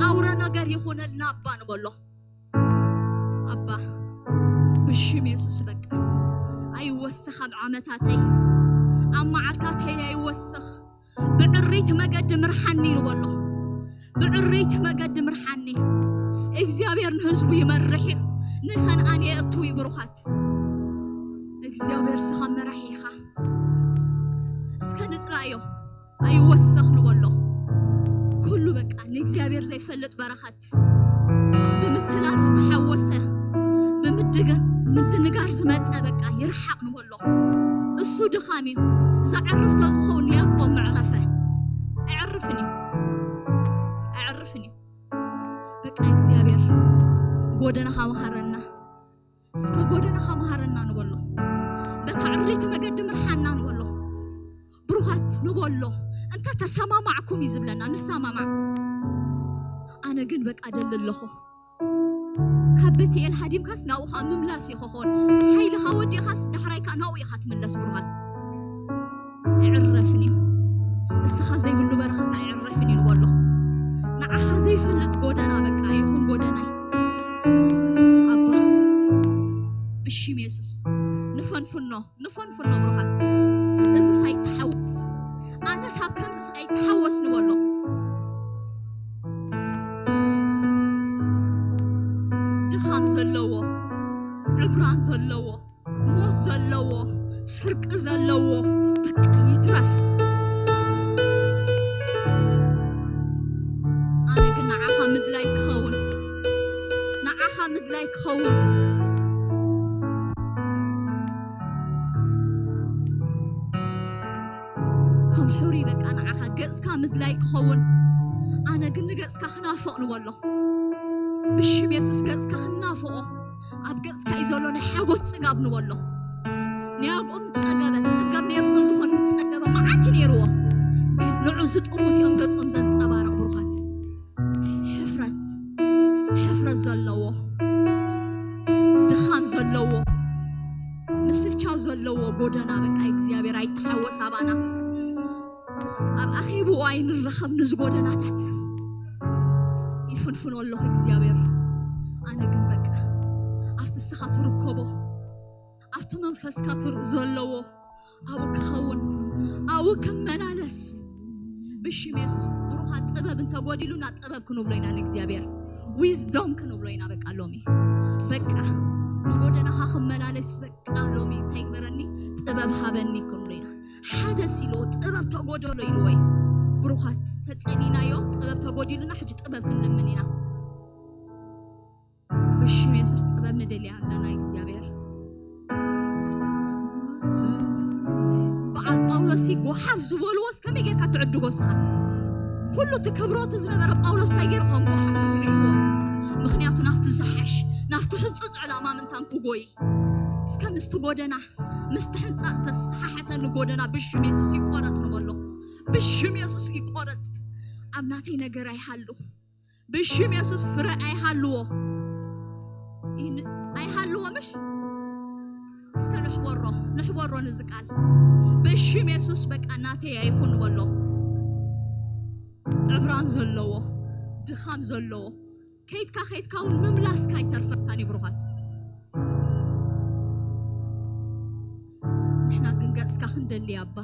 ኣውረ ነገር ይኹነልና ኣባ ንበሎ። ኣባ ብሽም የሱስ በቃ ኣይወስኽ፣ ኣብ ዓመታተይ ኣብ መዓልታተይ ኣይወስኽ። ብዕሪት መገዲ ምርሓኒ ንበሎ። ብዕሪት መገዲ ምርሓኒ። እግዚኣብሔር ንህዝቡ ይመርሕ እዩ። ንከነኣን የእቱ እዩ። ብሩኻት፣ እግዚኣብሔር ስኻ መራሒ ኢኻ። እስከ ንጽላዮ። ኣይወሰኽ ንበሎ። ኩሉ በቃ ንእግዚኣብሔር ዘይፈልጥ በረኸት፣ ብምትላል ዝተሓወሰ፣ ብምድግ-፣ ምድንጋር ዝመጸ በቃ ይርሓቕ ንበሎ። እሱ ድኻም እዩ። ዘዕርፍ ተዝኸውን ያዕቆብ ምዕረፈ። ኣዕርፍን እዩ። ኣዕርፍን እዩ። በቃ እግዚኣብሔር ጎደናኻ መሃረና። እስከ ጎደናኻ መሃረና ንበሎ። በታ ዕርይቲ መገዲ ምርሓና ንበሎ። ብሩኻት ንበሎ። እንተ ተሰማማዕኩም እዩ ዝብለና፣ ንሰማማዕ። ኣነ ግን በቃ ደሊ ኣለኹ። ካብ ቤትኤል ሃዲምካስ ናብኡ ኸኣ ምምላስ እዩ ክኾን። ሓይልኻ ወዲእኻስ ዳሕራይካ ናብኡ ኢኻ ትምለስ ብሩኻት። ኣይዕረፍን እዩ። እስኻ ዘይብሉ በረኸት ኣይዕረፍን እዩ ንበሎ። ንዓኻ ዘይፈልጥ ጎደና በቃ ይኹን ጎደናይ። ኣባ ብሽም የሱስ ንፈንፍኖ፣ ንፈንፍኖ ብሩኻት። እዝስ ኣይተሓወስ። ኣነስ ኣብ ከምዝስ ኣይተሓወስ ንበሎ። ድኻም ዘለዎ፣ ዕብራን ዘለዎ፣ ሞት ዘለዎ፣ ስርቂ ዘለዎ በቃ ይትረፍ። ኣነ ግን ንዓኻ ምድላይ ክኸውን፣ ንዓኻ ምድላይ ክኸውን። ከም ሕሩይ በቃ ንዓኻ ገጽካ ምድላይ ክኸውን። ኣነ ግን ንገጽካ ክናፍቕ ንበሎ። ብሽም የሱስ ገጽካ ክናፍቖ። ኣብ ገጽካ እዩ ዘሎ ናይ ሓጎስ ጽጋብ ንበሎ። ንያዕቆብ ዝጸገበ፣ ዝጽገብ ነይሩ ተዝኾን ዝጸገበ መዓት እዩ ነይርዎ። ግን ንዑ ዝጥሙት እዮም ገጾም ዘንጸባርቕ ብሩኻት። ሕፍረት፣ ሕፍረት ዘለዎ፣ ድኻም ዘለዎ፣ ምስልቻው ዘለዎ ጎደና በቃ እግዚኣብሔር ኣይተሓወስ ኣባና። ኣብ ኣኼብኡ ኣይንረኸብ ንዚ ጎደናታት። ይፍንፍኖ ኣለኹ እግዚኣብሔር። ኣነ ግን በቃ ኣብቲ እስኻ ትርከቦ፣ ኣብቲ መንፈስካ ትር-፣ ዘለዎ ኣብኡ ክኸውን፣ ኣብኡ ክመላለስ ብሽም የሱስ። ብሩኻት፣ ጥበብ እንተጎዲሉና ጥበብ ክንብሎ ኢና ንእግዚኣብሔር። ዊዝዶም ክንብሎ ኢና በቃ ሎሚ። በቃ ብጎደናኻ ክመላለስ በቃ ሎሚ እንታይ ግበረኒ? ጥበብ ሃበኒ ክንብሎ ኢና። ሓደ ሲሎ ጥበብ ተጎደሎ ኢልዎ እዩ። ብሩኻት፣ ተጸሊናዮ፣ ጥበብ ተጎዲሉና፣ ሕጂ ጥበብ ክንልምን ኢና። ብሽም የሱስ ጥበብ ንደልያ ኣለና እግዚኣብሔር። ጎሓፍ ዝበልዎ እስከመይ ጌርካ ትዕድጎ ስኻ? ኩሉ እቲ ክብረቱ ዝነበረ ጳውሎስ እንታይ ገይሩ ከም ጎሓፍ ይርእዎ? ምኽንያቱ ናብቲ ዝሓሽ፣ ናብቲ ሕጹጽ ዕላማ ምንታን ክጎይ። እስከ ምስቲ ጎደና፣ ምስቲ ሕንጻጽ ዘሰሓሐተኒ ጎደና ብሽም የሱስ ይቆረጽ ንበሎ። ብሽም የሱስ ይቆረጽ። ኣብ ናተይ ነገር ኣይሃሉ። ብሽም የሱስ ፍረ ኣይሃልዎ። ይህን-፣ ኣይሃልዎ ምሽ? እስከ ንሕበሮ፣ ንሕበሮ ንዚ ቃል። ብሽም የሱስ በቃ ናተይ ኣይኹን በሎ። ዕብራን ዘለዎ፣ ድኻም ዘለዎ፣ ከይድካ ከይድካ እውን ምምላስካ ኣይተርፈካን እዩ ብሩኻት። ንሕና ግን ገጽካ ክንደሊ ኣባ፣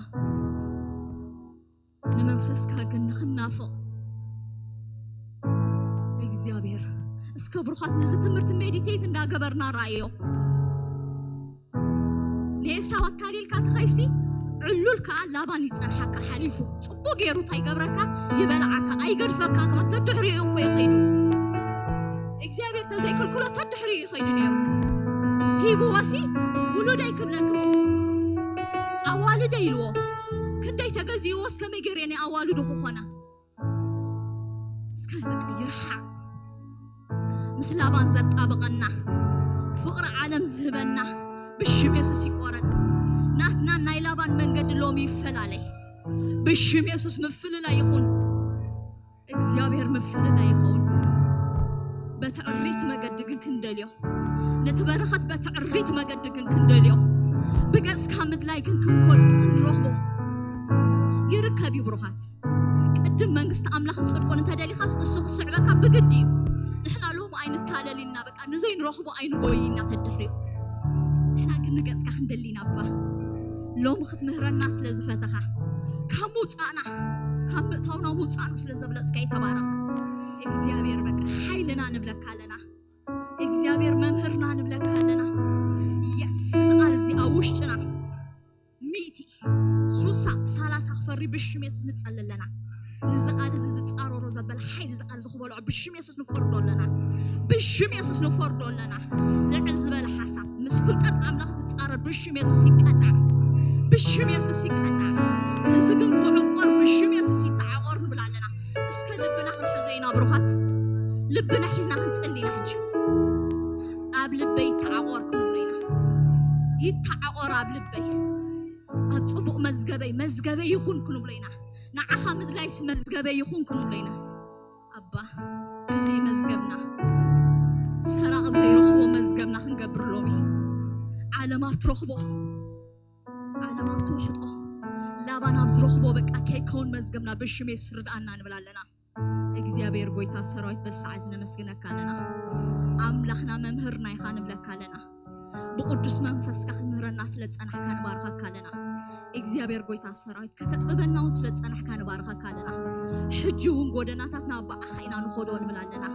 ንመንፈስካ ግን ንኽናፍቕ እግዚኣብሔር። እስከ ብሩኻት ነዚ ትምህርቲ ሜዲቴት እንዳገበርና ራእዮ። ንኤሳው ኣታሊልካ ትኸይሲ ዕሉል ከኣ ላባን ይጸንሓካ ሓሊፉ። ጽቡቅ ገይሩ እንታይ ይገብረካ? ይበልዓካ፣ ኣይገድፈካ ከማ ተድሕሪኡ እኮ ይኸይዱ። እግዚኣብሔር ተዘይክልክሎ ተድሕሪኡ ይኸይዱ ነይሩ። ሂብዎሲ ውሉደይ ክብለክሞ ኣዋልደ ኢልዎ። ክንደይ ተገዚእዎ እስከመይ ገይሩ እየ ናይ ኣዋልዱ ክኾና? እስከ በቃ ይርሓቕ። ምስ ላባን ዘጣበቐና፣ ፍቕሪ ዓለም ዝህበና ብሽም የሱስ ይቆረጽ። ናትናን ናይ ላባን መንገዲ ሎሚ ይፈላለይ። ብሽም የሱስ ምፍልላይ ይኹን። እግዚኣብሔር ምፍልላይ ይኸውን። በቲ ዕሪት መገዲ ግን ክንደልዮ፣ ነቲ በረኸት በቲ ዕሪት መገዲ ግን ክንደልዮ፣ ብገጽካ ምድላይ ግን ክንኮን ክንረኽቦ ይርከብ እዩ ብሩኻት። ቅድም መንግስቲ ኣምላኽን ጽድቁን እንተደሊኻስ እሱ ክስዕበካ ብግዲ እዩ። ንሕና ሎሚ ኣይንታለል ኢና፣ በቃ ንዘይንረኽቦ ኣይንጎይ ኢና ተድሕሪኡ። ንሕና ግን ንገጽካ ክንደሊ ኢና እባ። ሎሚ ክትምህረና ስለ ዝፈተኻ፣ ካብ ምውጻእና፣ ካብ ምእታውና ምውጻእና ስለ ዘብለጽካ ይተባረኽ እግዚኣብሔር። በቃ ሓይልና ንብለካ ኣለና እግዚኣብሔር፣ መምህርና ንብለካ ኣለና። የስ፣ እዚ ቃል እዚ ኣብ ውሽጥና ሚእቲ፣ ሱሳ፣ ሰላሳ ክፈሪ ብሽም የሱስ ንጸሊ ኣለና። ንዚ ቃል እዚ ዝጻረሮ ዘበለ ሓይሊ፣ እዚ ቃል እዚ ክበልዖ ብሽም የሱስ ንፈርዶ ኣለና። ብሽም የሱስ ንፈርዶ ኣለና። ልዕል ዝበለ ሓሳብ ምስ ፍልጠት ኣምላኽ ዝጻረር ብሽም የሱስ ይቀጻዕ። ብሽም የሱስ ይቀጻዕ። እዚ ግን ክዕቆር ብሽም የሱስ ይተዓቆር ንብል ኣለና። እስከ ልብና ክንሕዞ ኢና ብሩኻት። ልብና ሒዝና ክንጽሊ ኢና ሕጂ። ኣብ ልበይ ይተዓቆር ክንብሎ ኢና። ይተዓቆር ኣብ ልበይ። ኣብ ጽቡቕ መዝገበይ፣ መዝገበይ ይኹን ክንብሎ ኢና። ንዓኻ ምድላይስ መዝገበይ ይኹን ክንብሎ ኢና። ኣባ፣ እዚ መዝገብና። ሰራቕ ዘይረኽቦ መዝገብና ክንገብር ሎሚ። ዓለም ኣብ ትረኽቦ፣ ዓለም ኣብ ትውሕጦ፣ ላባን ኣብ ዝረኽቦ በቃ ከይከውን መዝገብና ብሽም የሱስ ርድኣና ንብል ኣለና። እግዚኣብሔር ጎይታ ሰራዊት በሳዕ እዚ ነመስግነካ ኣለና። ኣምላኽና መምህርና ኢኻ ንብለካ ኣለና። ብቅዱስ መንፈስካ ክትምህረና ስለ ዝጸናሕካ ንባርኸካ ኣለና። እግዚኣብሔር ጎይታ ሰራዊት ከተጥበበና እውን ስለ ዝጸናሕካ ንባርኸካ ኣለና። ሕጂ እውን ጎደናታትና ብኣኻ ኢና ንኸዶ ንብል ኣለና።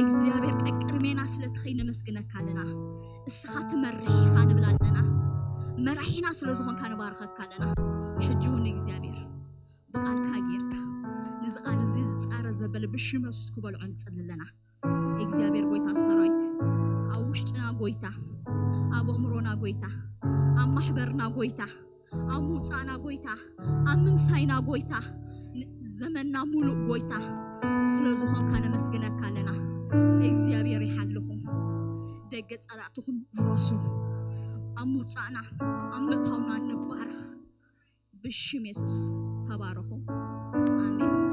እግዚኣብሔር ቀቅድሜና ስለ ትኸይ ነመስግነካ ኣለና። እስኻ ትመርሕ ኢኻ ንብል ኣለና። መራሒና ስለ ዝኾንካ ንባርኸካ ኣለና። ሕጂ እውን እግዚኣብሔር ብቓልካ ጌርካ ነዚ ቃል እዚ ዝጻረ ዘበለ ብሽም የሱስ ክበልዖ ንጽሊ ኣለና። እግዚኣብሔር ጎይታ ሰራዊት ኣብ ውሽጥና ጎይታ፣ ኣብ ኣእምሮና ጎይታ፣ ኣብ ማሕበርና ጎይታ፣ ኣብ ምውጻእና ጎይታ፣ ኣብ ምምሳይና ጎይታ፣ ን-፣ ዘመንና ሙሉእ ጎይታ ስለ ዝኾንካ ነመስግነካ ኣለና። እግዚኣብሔር ይሓልኹም። ደገ ጸላእትኹም ርሱ። ኣብ ምውጻእና፣ ኣብ ምእታውና ንባረኽ። ብሽም የሱስ ተባረኹ። ኣሜን።